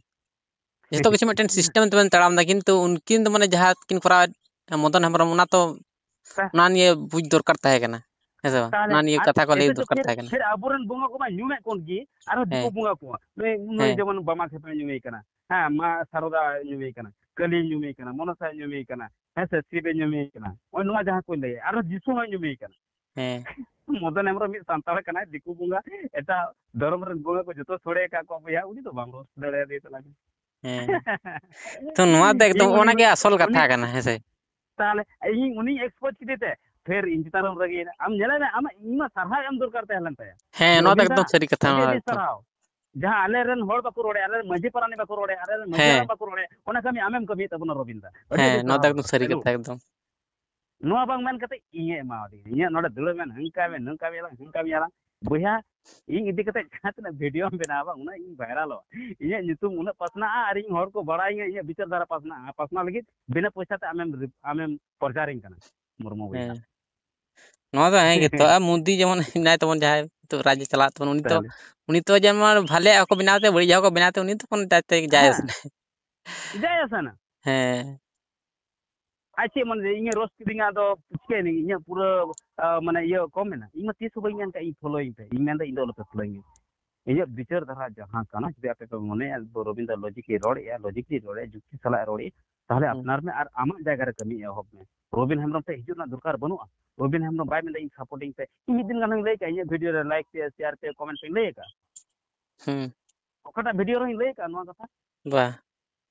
ᱡᱚᱛᱚ ᱠᱤᱪᱷᱩ ᱢᱤᱫᱴᱮᱱ ᱥᱤᱥᱴᱮᱢ ᱛᱮᱵᱮᱱ ᱛᱟᱲᱟᱢ ᱮᱫᱟ, ᱠᱤᱱᱛᱩ ᱩᱱᱠᱤᱱ ᱫᱚ ᱢᱟᱱᱮ ᱡᱟᱦᱟᱸ ᱠᱤᱱ ᱠᱚᱨᱟᱣᱮᱫ, ᱢᱚᱫᱚᱱ ᱦᱮᱢᱵᱨᱚᱢ, ᱚᱱᱟ ᱛᱚ, ᱛᱟ- ᱚᱱᱟ ᱱᱤᱭᱮ ᱵᱩᱡᱽ ᱫᱚᱨᱠᱟᱨ ᱛᱟᱦᱮᱸ ᱠᱟᱱᱟ, ᱦᱮᱸ ᱥᱮ ᱵᱟᱝ? ᱛᱟᱦᱞᱮ ᱚᱱᱟ ᱱᱤᱭᱮ ᱟᱨ ᱠᱟᱛᱷᱟ ᱠᱚ ᱞᱟᱹᱭ ᱮᱥᱮ ᱛᱚ ᱫᱚᱨᱠᱟᱨ ᱯᱷᱤᱨ, ᱛᱟᱦᱮᱸ ᱠᱟᱱᱟ᱾ ᱯᱷᱤᱨ ᱟᱵᱚᱨᱮᱱ ᱵᱚᱸᱜᱟ ᱠᱚᱢᱟ ᱧᱩᱢᱮᱫ ᱠᱚ ᱜᱮ, ᱟᱨᱦᱚᱸ ᱫᱤᱠᱩ ᱦᱮᱸ᱾ ᱵᱚᱸᱜᱟ ᱠᱚ, ᱱᱩᱭ, ᱱᱩᱭ ᱦᱮᱸ᱾ ᱡᱮᱢᱚᱱ ᱵᱟᱢᱟ ᱠᱷᱮᱯᱟ ᱧᱩᱢᱮ ᱠᱟᱱᱟ, ᱦᱮᱸ, ᱢᱟ ᱥᱟᱨᱚᱫᱟ ᱧᱩᱢᱮ ᱠᱟᱱᱟ, ᱠᱟᱹᱞᱤ ᱧᱩᱢᱮ ᱠᱟᱱᱟ, ᱢᱚᱱᱚᱥᱟ ᱧᱩᱢᱮ ᱠᱟᱱᱟ, ᱦᱮᱸ ᱥᱮ, ᱥᱤᱵᱮ ᱧᱩᱢᱮ ᱠᱟᱱᱟ, ᱱᱚᱜᱼᱚᱭ ᱱᱚᱣᱟ ᱡᱟᱦᱟᱸ ᱠᱚ ᱞᱟᱹᱭᱟ, ᱟᱨᱦᱚᱸ ᱡᱤᱥᱩ ᱦᱚᱸᱭ ᱧᱩᱢᱮ ᱠᱟᱱᱟ᱾ ᱦᱮᱸ᱾ ᱢᱚᱫᱚᱱ ᱦᱮᱢᱵᱨᱚᱢ ᱢᱤᱫ ᱥᱟᱱᱛᱟᱲ ᱠᱟᱱᱟᱭ, ᱫᱤᱠᱩ ᱵᱚᱸᱜᱟ, ᱮᱴᱟᱜ ᱫᱷᱚᱨᱚᱢ ᱨᱮᱱ ᱵᱚᱸᱜᱟ ᱠᱚ ᱡᱚᱛᱚ ᱥᱚᱲᱮ ᱟᱠᱟᱫ ᱠᱚᱣᱟ ᱵᱚᱭᱦᱟ, ᱩᱱᱤ ᱫᱚ ᱵᱟᱢ ᱨᱳᱥᱴ ᱫᱟᱲᱮᱭᱟᱫᱮ ᱛᱟᱞᱟᱝᱟ᱾ ᱦᱮᱸ᱾ ᱛᱚ ᱱᱚᱣᱟ ᱫᱚ ᱮᱠᱫᱚᱢ ᱤᱧ ᱚᱱᱟ ᱩᱱᱤ, ᱜᱮ ᱟᱥᱚᱞ ᱩᱱᱤ, ᱠᱟᱛᱷᱟ ᱠᱟᱱᱟ, ᱦᱮᱸ ᱥᱮ? ᱛᱟᱦᱞᱮ ᱤᱧ ᱩᱱᱤᱧ ᱮᱠᱥᱯᱳᱡᱽ ᱠᱮᱫᱮ ᱛᱮ ᱯᱷᱮᱨ ᱤᱧ ᱪᱮᱛᱟᱱ ᱨᱮᱢ ᱨᱟᱹᱜᱤᱭᱮᱱᱟ᱾ ᱟᱢ ᱧᱮᱞᱮ ᱢᱮ, ᱟᱢᱟᱜ ᱤᱧ ᱢᱟ ᱥᱟᱨᱦᱟᱣ ᱮᱢ ᱫᱚᱨᱠᱟᱨ ᱛᱟᱦᱮᱸ ᱞᱮᱱ ᱛᱟᱭᱟ᱾ ᱦᱮᱸ, ᱱᱚᱣᱟ ᱫᱚ ᱨᱚᱵᱤᱱ ᱫᱟ, ᱮᱠᱫᱚᱢ ᱥᱟᱹᱨᱤ ᱠᱟᱛᱷᱟ, ᱟᱹᱰᱤ ᱱᱚᱣᱟ ᱟᱹᱰᱤ ᱫᱚ᱾ ᱥᱟᱨᱦᱟᱣ᱾ ᱡᱟᱦᱟᱸ ᱟᱞᱮᱨᱮᱱ ᱦᱚᱲ ᱵᱟᱠᱚ ᱨᱚᱲᱮᱫ, ᱟᱞᱮᱨᱮᱱ ᱢᱟᱹᱡᱷᱤ ᱯᱟᱨᱟᱱᱤᱠ ᱵᱟᱠᱚ ᱨᱚᱲᱮᱫ, ᱟᱞᱮᱨᱮᱱ ᱢᱟᱹᱡᱷᱤ ᱦᱮᱸ᱾ ᱦᱟᱲᱟᱢ ᱵᱟᱠᱚ ᱨᱚᱲᱮᱫ, ᱚᱱᱟ ᱠᱟᱹᱢᱤ ᱟᱢᱮᱢ ᱠᱟᱹᱢᱤᱭᱮᱫ ᱛᱟᱵᱚᱱᱟ ᱨᱚᱵᱤᱱ ᱫᱟ᱾ ᱟᱹᱰᱤ ᱦᱮᱸ, ᱟᱹᱰᱤ ᱱᱚᱣᱟ ᱫᱚ ᱥᱟᱨᱦᱟᱣ᱾ ᱮᱠᱫᱚᱢ ᱥᱟᱹᱨᱤ ᱦᱮᱞᱳ᱾ ᱠᱟᱛᱷᱟ, ᱮᱠᱫᱚᱢ᱾ ᱱᱚᱣᱟ ᱵᱟᱝ ᱢᱮᱱ ᱠᱟᱛᱮ ᱤᱧᱮ ᱮᱢᱟᱣᱟᱫᱤᱧᱟ᱾ ᱤᱧᱟᱹᱜ ᱱᱚᱰᱮ ᱫᱩᱲᱩᱵ ᱢᱮ, ᱦᱟᱱᱠᱟ ᱢᱮ, ᱱᱚᱝᱠᱟ ᱢᱮ, ᱦᱟᱱᱠᱟ ᱢᱮ ᱟᱞᱟᱝ᱾ ᱵᱚᱭᱦᱟ, ᱤᱧ ᱤᱫᱤ ᱠᱟᱛᱮ ᱡᱟᱦᱟᱸ ᱛᱤᱱᱟᱹᱜ ᱵᱷᱤᱰᱤᱭᱳᱢ ᱵᱮᱱᱟᱣᱟ ᱵᱟᱝ, ᱩᱱᱟᱹᱜ ᱤᱧ ᱵᱷᱟᱭᱨᱟᱞᱚᱜᱼᱟ᱾ ᱤᱧᱟᱹᱜ ᱧᱩᱛᱩᱢ ᱩᱱᱟᱹᱜ ᱯᱟᱥᱱᱟᱜᱼᱟ ᱟᱨ ᱤᱧ ᱦᱚᱲ ᱠᱚ ᱵᱟᱲᱟᱭᱤᱧᱟ, ᱤᱧᱟᱹᱜ ᱵᱤᱪᱟᱹᱨ ᱫᱷᱟᱨᱟ ᱯᱟᱥᱱᱟᱜᱼᱟ᱾ ᱯᱟᱥᱱᱟᱣ ᱞᱟᱹᱜᱤᱫ ᱵᱤᱱᱟᱹ ᱯᱚᱭᱥᱟ ᱛᱮ ᱟᱢᱮᱢ ᱨᱤᱯ-, ᱟᱢᱮᱢ ᱯᱨᱚᱪᱟᱨᱤᱧ ᱠᱟᱱᱟ, ᱢᱩᱨᱢᱩ ᱵᱚᱭᱦᱟ᱾ ᱦᱮᱸ᱾ ᱱᱚᱣᱟ ᱫᱚ ᱦᱮᱸ ᱜᱮᱛᱚ᱾ ᱟᱨ ᱢᱳᱫᱤ ᱡᱮᱢᱚᱱ ᱢᱮᱱᱟᱭ ᱛᱟᱵᱚᱱ, ᱡᱟᱦᱟᱸᱭ ᱱᱤᱛᱚᱜ ᱨᱟᱡᱽ ᱮ ᱪᱟᱞᱟᱣᱮᱫ ᱛᱟᱵᱚᱱ, ᱩᱱᱤ ᱛᱚ, ᱛᱟᱦᱞᱮ᱾ ᱩᱱᱤ ᱛᱚ ᱡᱮᱢᱚᱱ ᱵᱷᱟᱞᱮᱭᱟᱜ ᱠᱚ ᱵᱮᱱᱟᱣ ᱛᱮ, ᱵᱟᱹᱲᱤᱡᱟᱜ ᱠᱚ ᱵᱮᱱᱟᱣ ᱛᱮ, ᱩᱱᱤ ᱛᱚ ᱠᱳᱱᱳ ᱫᱟᱭᱤᱛᱛᱚ ᱜᱮ ᱡᱟᱭ ᱦᱮᱸ᱾ ᱟᱥᱮ ᱱᱟ᱾ ᱡᱟᱭ ᱟᱥᱮ ᱱᱟ᱾ ᱦᱮᱸ᱾ ᱟᱡ ᱪᱮᱫ ᱢᱚᱱᱮ ᱤᱧᱮ ᱨᱳᱥᱴ ᱠᱤᱫᱤᱧᱟ, ᱟᱫᱚ ᱪᱤᱠᱟᱹᱭᱮᱱᱟᱹᱧ? ᱤᱧᱟᱹᱜ ᱯᱩᱨᱟᱹ, ᱟ, ᱢᱟᱱᱮ ᱤᱭᱟᱹ ᱠᱚᱢ ᱮᱱᱟ? ᱤᱧ ᱢᱟ ᱛᱤᱥ ᱦᱚᱸ ᱵᱟᱹᱧ ᱢᱮᱱ ᱠᱟᱜ ᱤᱧ ᱯᱷᱚᱞᱳᱭᱤᱧ ᱯᱮ᱾ ᱤᱧ ᱢᱮᱱᱫᱟ ᱤᱧ ᱫᱚ ᱟᱞᱚᱯᱮ ᱯᱷᱚᱞᱳᱭᱤᱧᱟ᱾ ᱤᱧᱟᱹᱜ ᱵᱤᱪᱟᱹᱨ ᱫᱷᱟᱨᱟ ᱡᱟᱦᱟᱸ ᱠᱟᱱᱟ, ᱡᱩᱫᱤ ᱟᱯᱮ ᱯᱮ ᱢᱚᱱᱮᱭᱟ ᱨᱚᱵᱤᱱᱫᱟ ᱞᱚᱡᱤᱠᱮ ᱨᱚᱲᱮᱜᱼᱟ, ᱞᱚᱡᱤᱠᱞᱤ ᱨᱚᱲᱮᱜᱼᱟ, ᱡᱩᱠᱛᱤ ᱥᱟᱞᱟᱜ ᱮ ᱨᱚᱲᱮᱜᱼᱟ, ᱛᱟᱦᱞᱮ ᱦᱩᱸ᱾ ᱟᱯᱱᱟᱨ ᱢᱮ ᱟᱨ ᱟᱢᱟᱜ ᱡᱟᱭᱜᱟ ᱨᱮ ᱠᱟᱹᱢᱤ ᱮᱦᱚᱵ ᱢᱮ᱾ ᱨᱚᱵᱤᱱ ᱦᱮᱢᱵᱨᱚᱢ ᱴᱷᱮᱱ ᱦᱤᱡᱩᱜ ᱨᱮᱱᱟᱜ ᱫᱚᱨᱠᱟᱨ ᱵᱟᱹᱱᱩᱜᱼᱟ᱾ ᱨᱚᱵᱤᱱ ᱦᱮᱢᱵᱨᱚᱢ ᱵᱟᱭ ᱢᱮᱱᱫᱟ ᱤᱧ ᱥᱟᱯᱳᱨᱴᱤᱧ ᱯᱮ, ᱤᱧ ᱢᱤᱫ ᱫᱤᱱ ᱜᱟᱱ ᱦᱚᱸᱧ ᱞᱟᱹᱭ ᱠᱟᱜᱼᱟ, ᱤᱧᱟᱹᱜ ᱵᱷᱤᱰᱤᱭᱳ ᱨᱮ ᱞᱟᱭᱤᱠ ᱯᱮ, ᱥᱮᱭᱟᱨ ᱯᱮ, ᱠᱚᱢᱮᱱᱴ ᱯᱮᱧ ᱞᱟᱹᱭ ᱟᱠᱟᱜᱼᱟ? ᱦᱩᱸ᱾ ᱚᱠᱟᱴᱟᱜ ᱵᱷᱤᱰᱤᱭᱳ ᱨᱮᱦᱚᱸᱧ ᱞᱟᱹᱭ ᱟᱠᱟᱜᱼᱟ ᱱᱚᱣᱟ ᱠᱟᱛᱷᱟ? ᱵᱟ᱾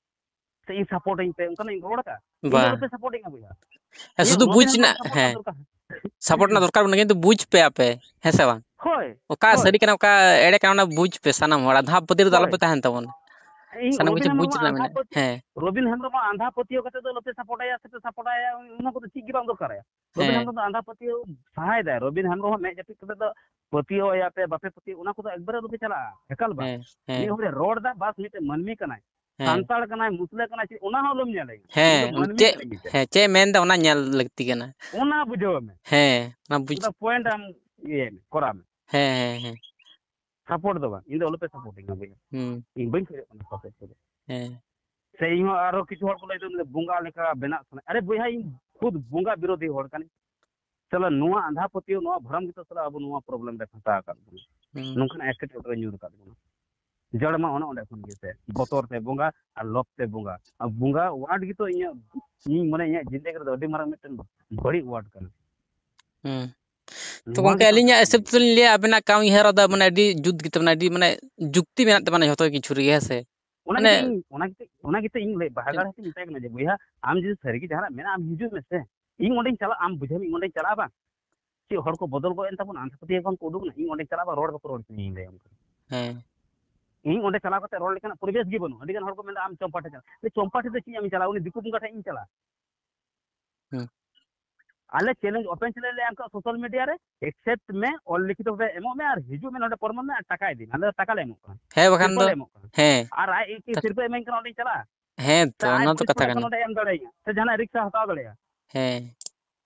ᱥᱮ ᱤᱧ ᱥᱟᱯᱳᱨᱴ ᱟᱹᱧ ᱯᱮ, ᱚᱱᱠᱟᱱᱟᱜ ᱤᱧ ᱨᱚᱲ ᱟᱠᱟᱫᱼᱟ? ᱤᱧ ᱫᱚ ᱵᱟ᱾ ᱟᱞᱚᱯᱮ ᱥᱟᱯᱳᱨᱴ ᱤᱧᱟ ᱵᱚᱭᱦᱟ᱾ ᱦᱮᱸ, ᱤᱧᱟᱹᱜ ᱥᱩᱫᱷᱩ ᱵᱩᱡᱽ ᱨᱚᱵᱤᱱ ᱦᱮᱢᱵᱨᱚᱢ ᱨᱮᱱᱟᱜ, ᱥᱟᱯᱳᱨᱴ ᱨᱮᱱᱟᱜ ᱦᱮᱸ᱾ ᱫᱚᱨᱠᱟᱨ᱾ ᱥᱟᱯᱳᱨᱴ ᱨᱮᱱᱟᱜ ᱫᱚᱨᱠᱟᱨ ᱵᱟᱹᱱᱩᱜᱼᱟ, ᱠᱤᱱᱛᱩ ᱵᱩᱡᱽ ᱯᱮ ᱟᱯᱮ, ᱦᱮᱸ ᱥᱮ ᱵᱟᱝ? ᱦᱳᱭ, ᱚᱠᱟ ᱦᱳᱭ᱾ ᱥᱟᱹᱨᱤ ᱠᱟᱱᱟ, ᱚᱠᱟ ᱮᱲᱮ ᱠᱟᱱᱟ, ᱚᱱᱟ ᱵᱩᱡᱽ ᱯᱮ ᱥᱟᱱᱟᱢ ᱦᱚᱲ᱾ ᱟᱸᱫᱷᱟ ᱯᱟᱹᱛᱭᱟᱹᱣ ᱨᱮᱫᱚ ᱦᱳᱭ᱾ ᱟᱞᱚᱯᱮ ᱛᱟᱦᱮᱱ ᱛᱟᱵᱚᱱᱟ᱾ ᱤᱧ ᱥᱟᱱᱟᱢ ᱨᱚᱵᱤᱱ ᱠᱤᱪᱷᱩ ᱦᱮᱢᱵᱨᱚᱢ ᱵᱩᱡᱽ ᱨᱮᱱᱟᱜ ᱟᱸᱫᱷᱟ ᱢᱮᱱᱟᱜᱼᱟ᱾ ᱯᱟᱹᱛᱭᱟᱹᱣ, ᱦᱮᱸ᱾ ᱨᱚᱵᱤᱱ ᱦᱮᱢᱵᱨᱚᱢ ᱟᱸᱫᱷᱟ ᱯᱟᱹᱛᱭᱟᱹᱣ ᱠᱟᱛᱮ ᱫᱚ ᱟᱞᱚᱯᱮ ᱥᱟᱯᱳᱨᱴ ᱟᱭᱟ ᱥᱮᱯᱮ ᱥᱟᱯᱳᱨᱴ ᱟᱭᱟ, ᱚᱱᱟ ᱠᱚᱫᱚ ᱪᱮᱫ ᱜᱮ ᱵᱟᱝ ᱫᱚᱨᱠᱟᱨᱟᱭᱟ᱾ ᱨᱚᱵᱤᱱ ᱦᱮᱸ᱾ ᱦᱮᱢᱵᱨᱚᱢ ᱫᱚ ᱟᱸᱫᱷᱟ ᱯᱟᱹᱛᱭᱟᱹᱣ ᱥᱟᱦᱟᱭ ᱫᱟᱭ᱾ ᱨᱚᱵᱤᱱ ᱦᱮᱢᱵᱨᱚᱢ ᱦᱚᱸ ᱢᱮᱫ ᱡᱟᱹᱯᱤᱫ ᱠᱟᱛᱮ ᱫᱚ ᱯᱟᱹᱛᱭᱟᱹᱣ ᱟᱭᱟ ᱯᱮ, ᱵᱟᱯᱮ ᱯᱟᱹᱛᱭᱟᱹᱣ, ᱚᱱᱟ ᱠᱚᱫᱚ ᱮᱠᱵᱟᱨᱮ ᱟᱞᱚᱯᱮ ᱪᱟᱞᱟᱜᱼᱟ᱾ ᱮᱠᱟᱞ ᱵᱟᱝ᱾ ᱦᱮᱸ, ᱦᱮᱸ᱾ ᱢᱤᱫ ᱦᱚᱲᱮ ᱨᱚᱲ ᱫᱟ, ᱵᱟᱥ ᱢᱤᱫᱴᱮᱱ ᱢᱟᱹᱱᱢᱤ ᱠᱟᱱᱟᱭ᱾ ᱦᱮᱸ᱾ ᱥᱟᱱᱛᱟᱲ ᱠᱟᱱᱟᱭ, ᱢᱩᱥᱞᱟᱹ ᱠᱟᱱᱟᱭ, ᱪᱮᱫ, ᱚᱱᱟ ᱦᱚᱸ ᱟᱞᱚᱢ ᱧᱮᱞᱮᱭᱟ᱾ ᱦᱮᱸ, ᱩᱱᱤ ᱫᱚ ᱢᱟᱹᱱᱢᱤ ᱪᱮᱫ, ᱠᱟᱱ ᱜᱮᱭᱟᱭ᱾ ᱦᱮᱸ, ᱪᱮᱫ ᱮ ᱢᱮᱱᱫᱟ ᱚᱱᱟ ᱧᱮᱞ ᱞᱟᱹᱠᱛᱤ ᱠᱟᱱᱟ᱾ ᱚᱱᱟ ᱵᱩᱡᱷᱟᱹᱣ ᱢᱮ᱾ ᱦᱮᱸ, ᱚᱱᱟ ᱵᱩᱡᱽ- ᱚᱱᱟ point ᱟᱢ ᱤᱭᱟᱹᱭ ᱢᱮ, ᱠᱚᱨᱟᱣ ᱢᱮ᱾ ᱦᱮᱸ, ᱦᱮᱸ, ᱦᱮᱸ᱾ Support ᱫᱚ ᱵᱟᱝ, ᱤᱧ ᱫᱚ ᱟᱞᱚᱯᱮ support ᱤᱧᱟ ᱵᱚᱭᱦᱟ᱾ ᱦᱩᱸ᱾ ᱤᱧ ᱵᱟᱹᱧ ᱠᱷᱚᱡᱚᱜ ᱠᱟᱱᱟ support ᱠᱚᱫᱚ᱾ ᱦᱮᱸ᱾ ᱥᱮ ᱤᱧ ᱦᱚᱸ ᱟᱨᱚ ᱠᱤᱪᱷᱩ ᱦᱚᱲ ᱠᱚ ᱞᱟᱹᱭ ᱫᱟ, ᱵᱚᱸᱜᱟ ᱞᱮᱠᱟ ᱵᱮᱱᱟᱜ ᱥᱟᱱᱟ᱾ ᱟᱨᱮ ᱵᱚᱭᱦᱟ, ᱤᱧ ᱠᱷᱩᱫ ᱵᱚᱸᱜᱟ ᱵᱤᱨᱳᱫᱷᱤ ᱦᱚᱲ ᱠᱟᱹᱱᱟᱹᱧ᱾ ᱥᱟᱞᱟ ᱱᱚᱣᱟ ᱟᱸᱫᱷᱟ ᱯᱟᱹᱛᱭᱟᱹᱣ, ᱱᱚᱣᱟ ᱵᱷᱚᱨᱚᱢ ᱜᱮᱛᱚ ᱥᱟᱞᱟ ᱟᱵᱚ ᱱᱚᱣᱟ problem ᱨᱮ ᱯᱷᱟᱸᱥᱟ ᱟᱠᱟᱫ ᱵᱚᱱᱟ᱾ ᱦᱩᱸ᱾ ᱱᱚᱝᱠᱟᱱ ᱮᱴᱠᱮᱴᱚᱬᱮ ᱨᱮ ᱧᱩᱨ ᱟᱠᱟᱫ ᱵᱚᱱᱟ᱾ ᱡᱚᱲ ᱢᱟ ᱚᱱᱮ ᱚᱸᱰᱮ ᱠᱷᱚᱱ ᱜᱮ ᱥᱮ, ᱵᱚᱛᱚᱨ ᱛᱮ ᱵᱚᱸᱜᱟ ᱟᱨ ᱞᱚᱵᱽ ᱛᱮ ᱵᱚᱸᱜᱟ᱾ ᱟᱨ ᱵᱚᱸᱜᱟ word ᱜᱮᱛᱚ ᱤᱧᱟᱹᱜ, ᱤᱧ ᱢᱟᱱᱮ ᱤᱧᱟᱹᱜ ᱡᱤᱱᱫᱮᱜᱤ ᱨᱮᱫᱚ ᱟᱹᱰᱤ ᱢᱟᱨᱟᱝ ᱢᱤᱫᱴᱮᱱ ᱵᱟᱹᱲᱤᱡ word ᱠᱟᱱᱟ᱾ ᱦᱩᱸ᱾ ᱛᱚ ᱱᱚᱣᱟ ᱜᱚᱝᱠᱮ, ᱜᱮᱛᱚ ᱟᱹᱞᱤᱧᱟᱜ ᱦᱤᱥᱟᱹᱵ ᱛᱮᱞᱤᱧ ᱞᱟᱹᱭᱟ, ᱟᱵᱮᱱᱟᱜ ᱠᱟᱹᱢᱤ ᱦᱚᱨᱟ ᱫᱚ ᱢᱟᱱᱮ ᱟᱹᱰᱤ ᱡᱩᱛ ᱜᱮᱛᱟᱵᱮᱱᱟ, ᱟᱹᱰᱤ ᱢᱟᱱᱮ ᱡᱩᱠᱛᱤ ᱢᱮᱱᱟᱜ ᱛᱟᱵᱮᱱᱟ ᱡᱷᱚᱛᱚ ᱠᱤᱪᱷᱩ ᱨᱮᱜᱮ, ᱦᱮᱸ ᱥᱮ? ᱚᱱᱟ ᱢᱟᱱᱮ ᱜᱮᱛᱚ ᱤᱧ, ᱚᱱᱟ ᱜᱮᱛᱚ, ᱚᱱᱟ ᱜᱮᱛᱚ ᱤᱧ ᱞᱟᱹᱭ ᱵᱟᱦᱟ ᱜᱟᱲ ᱦᱚᱸᱧ ᱢᱮᱛᱟᱭ ᱠᱟᱱᱟ ᱡᱮ, "ᱵᱚᱭᱦᱟ, ᱟᱢ ᱡᱩᱫᱤ ᱥᱟᱹᱨᱤᱜᱮ ᱡᱟᱦᱟᱱᱟᱜ ᱢᱮᱱᱟᱜᱼᱟ, ᱟᱢ ᱦᱤᱡᱩᱜ ᱢᱮᱥᱮ, ᱤᱧ ᱚᱸᱰᱮᱧ ᱪᱟᱞᱟᱜᱼᱟ, ᱟᱢ ᱵᱩᱡᱷᱟᱹᱣ ᱢᱮ, ᱤᱧ ᱚᱸᱰᱮᱧ ᱪᱟᱞᱟᱜᱼᱟ ᱵᱟᱝ?" ᱪᱮᱫ ᱦᱚᱲ ᱠᱚ ᱵᱚᱫᱚᱞ ᱜᱚᱫ ᱮᱱ ᱛᱟᱵᱚᱱᱟ, ᱟᱸᱫᱷᱟ ᱯᱟᱹᱛᱭᱟᱹᱣ ᱠᱷᱚᱱ ᱠᱚ ᱩᱰᱩᱠ ᱮᱱᱟ, ᱤᱧ ᱚᱸᱰᱮᱧ ᱪᱟᱞᱟᱜᱼᱟ ᱵᱟᱝ, ᱨᱚᱲ ᱵᱟᱠᱚ ᱨᱚᱲ ᱦᱚᱪᱚᱧᱟ, ᱤᱧ ᱞᱟᱹᱭᱟᱢ ᱠᱟᱱᱟ᱾ ᱦᱮᱸ᱾ ᱤᱧ ᱚᱸᱰᱮ ᱪᱟᱞᱟᱣ ᱠᱟᱛᱮ ᱨᱚᱲ ᱞᱮᱠᱟᱱᱟᱜ ᱯᱚᱨᱤᱵᱮᱥ ᱜᱮ ᱵᱟᱹᱱᱩᱜᱼᱟ᱾ ᱟᱹᱰᱤ ᱜᱟᱱ ᱦᱚᱲ ᱠᱚ ᱢᱮᱱᱫᱟ, "ᱟᱢ ᱪᱚᱢᱯᱟ ᱴᱷᱮᱱ ᱪᱟᱞᱟᱜ ᱢᱮ᱾" ᱪᱚᱢᱯᱟ ᱴᱷᱮᱱ ᱫᱚ ᱪᱮᱫ ᱮᱢ ᱪᱟᱞᱟᱜᱼᱟ? ᱩᱱᱤ ᱫᱤᱠᱩ ᱵᱚᱸᱜᱟ ᱴᱷᱮᱱ ᱤᱧ ᱪᱟᱞᱟᱜᱼᱟ? ᱦᱩᱸ᱾ ᱟᱞᱮ challenge, open challenge ᱞᱮ ᱮᱢ ᱠᱟᱜᱼᱟ social media ᱨᱮ, accept ᱢᱮ, ᱚᱞ ᱞᱤᱠᱷᱤᱛ ᱵᱷᱟᱵᱮ ᱮᱢᱚᱜ ᱢᱮ ᱟᱨ ᱦᱤᱡᱩᱜ ᱢᱮ ᱱᱚᱰᱮ ᱯᱨᱚᱢᱟᱱ ᱢᱮ ᱟᱨ ᱴᱟᱠᱟ ᱤᱫᱤ ᱢᱮ᱾ ᱟᱞᱮ ᱫᱚ ᱴᱟᱠᱟ ᱞᱮ ᱮᱢᱚᱜ ᱠᱟᱱᱟ᱾ ᱦᱮᱸ, ᱵᱟᱠᱷᱟᱱ ᱥᱤᱨᱯᱟᱹ ᱫᱚ, ᱞᱮ ᱮᱢᱚᱜ ᱠᱟᱱᱟ᱾ ᱦᱮᱸ᱾ ᱟᱨ ᱟᱡ ᱠᱤ ᱠᱟᱛᱷᱟ ᱥᱤᱨᱯᱟᱹ ᱮᱢᱟᱹᱧ ᱠᱟᱱᱟ ᱚᱸᱰᱮᱧ ᱪᱟᱞᱟᱜᱼᱟ? ᱦᱮᱸ, ᱛᱚ ᱥᱮ ᱟᱡ ᱚᱱᱟ ᱫᱚ ᱯᱩᱞᱤᱥ ᱠᱟᱛᱷᱟ ᱯᱨᱚᱥᱟᱥᱚᱱ ᱠᱟᱱᱟ᱾ ᱚᱸᱰᱮ ᱮᱢ ᱫᱟᱲᱮᱭᱟᱹᱧᱟ? ᱥᱮ ᱡᱟᱦᱟᱱᱟᱜ ᱨᱤᱠᱥᱟ ᱦᱟᱛᱟᱣ ᱫᱟᱲᱮᱭᱟᱜᱼᱟ? ᱦᱮᱸ᱾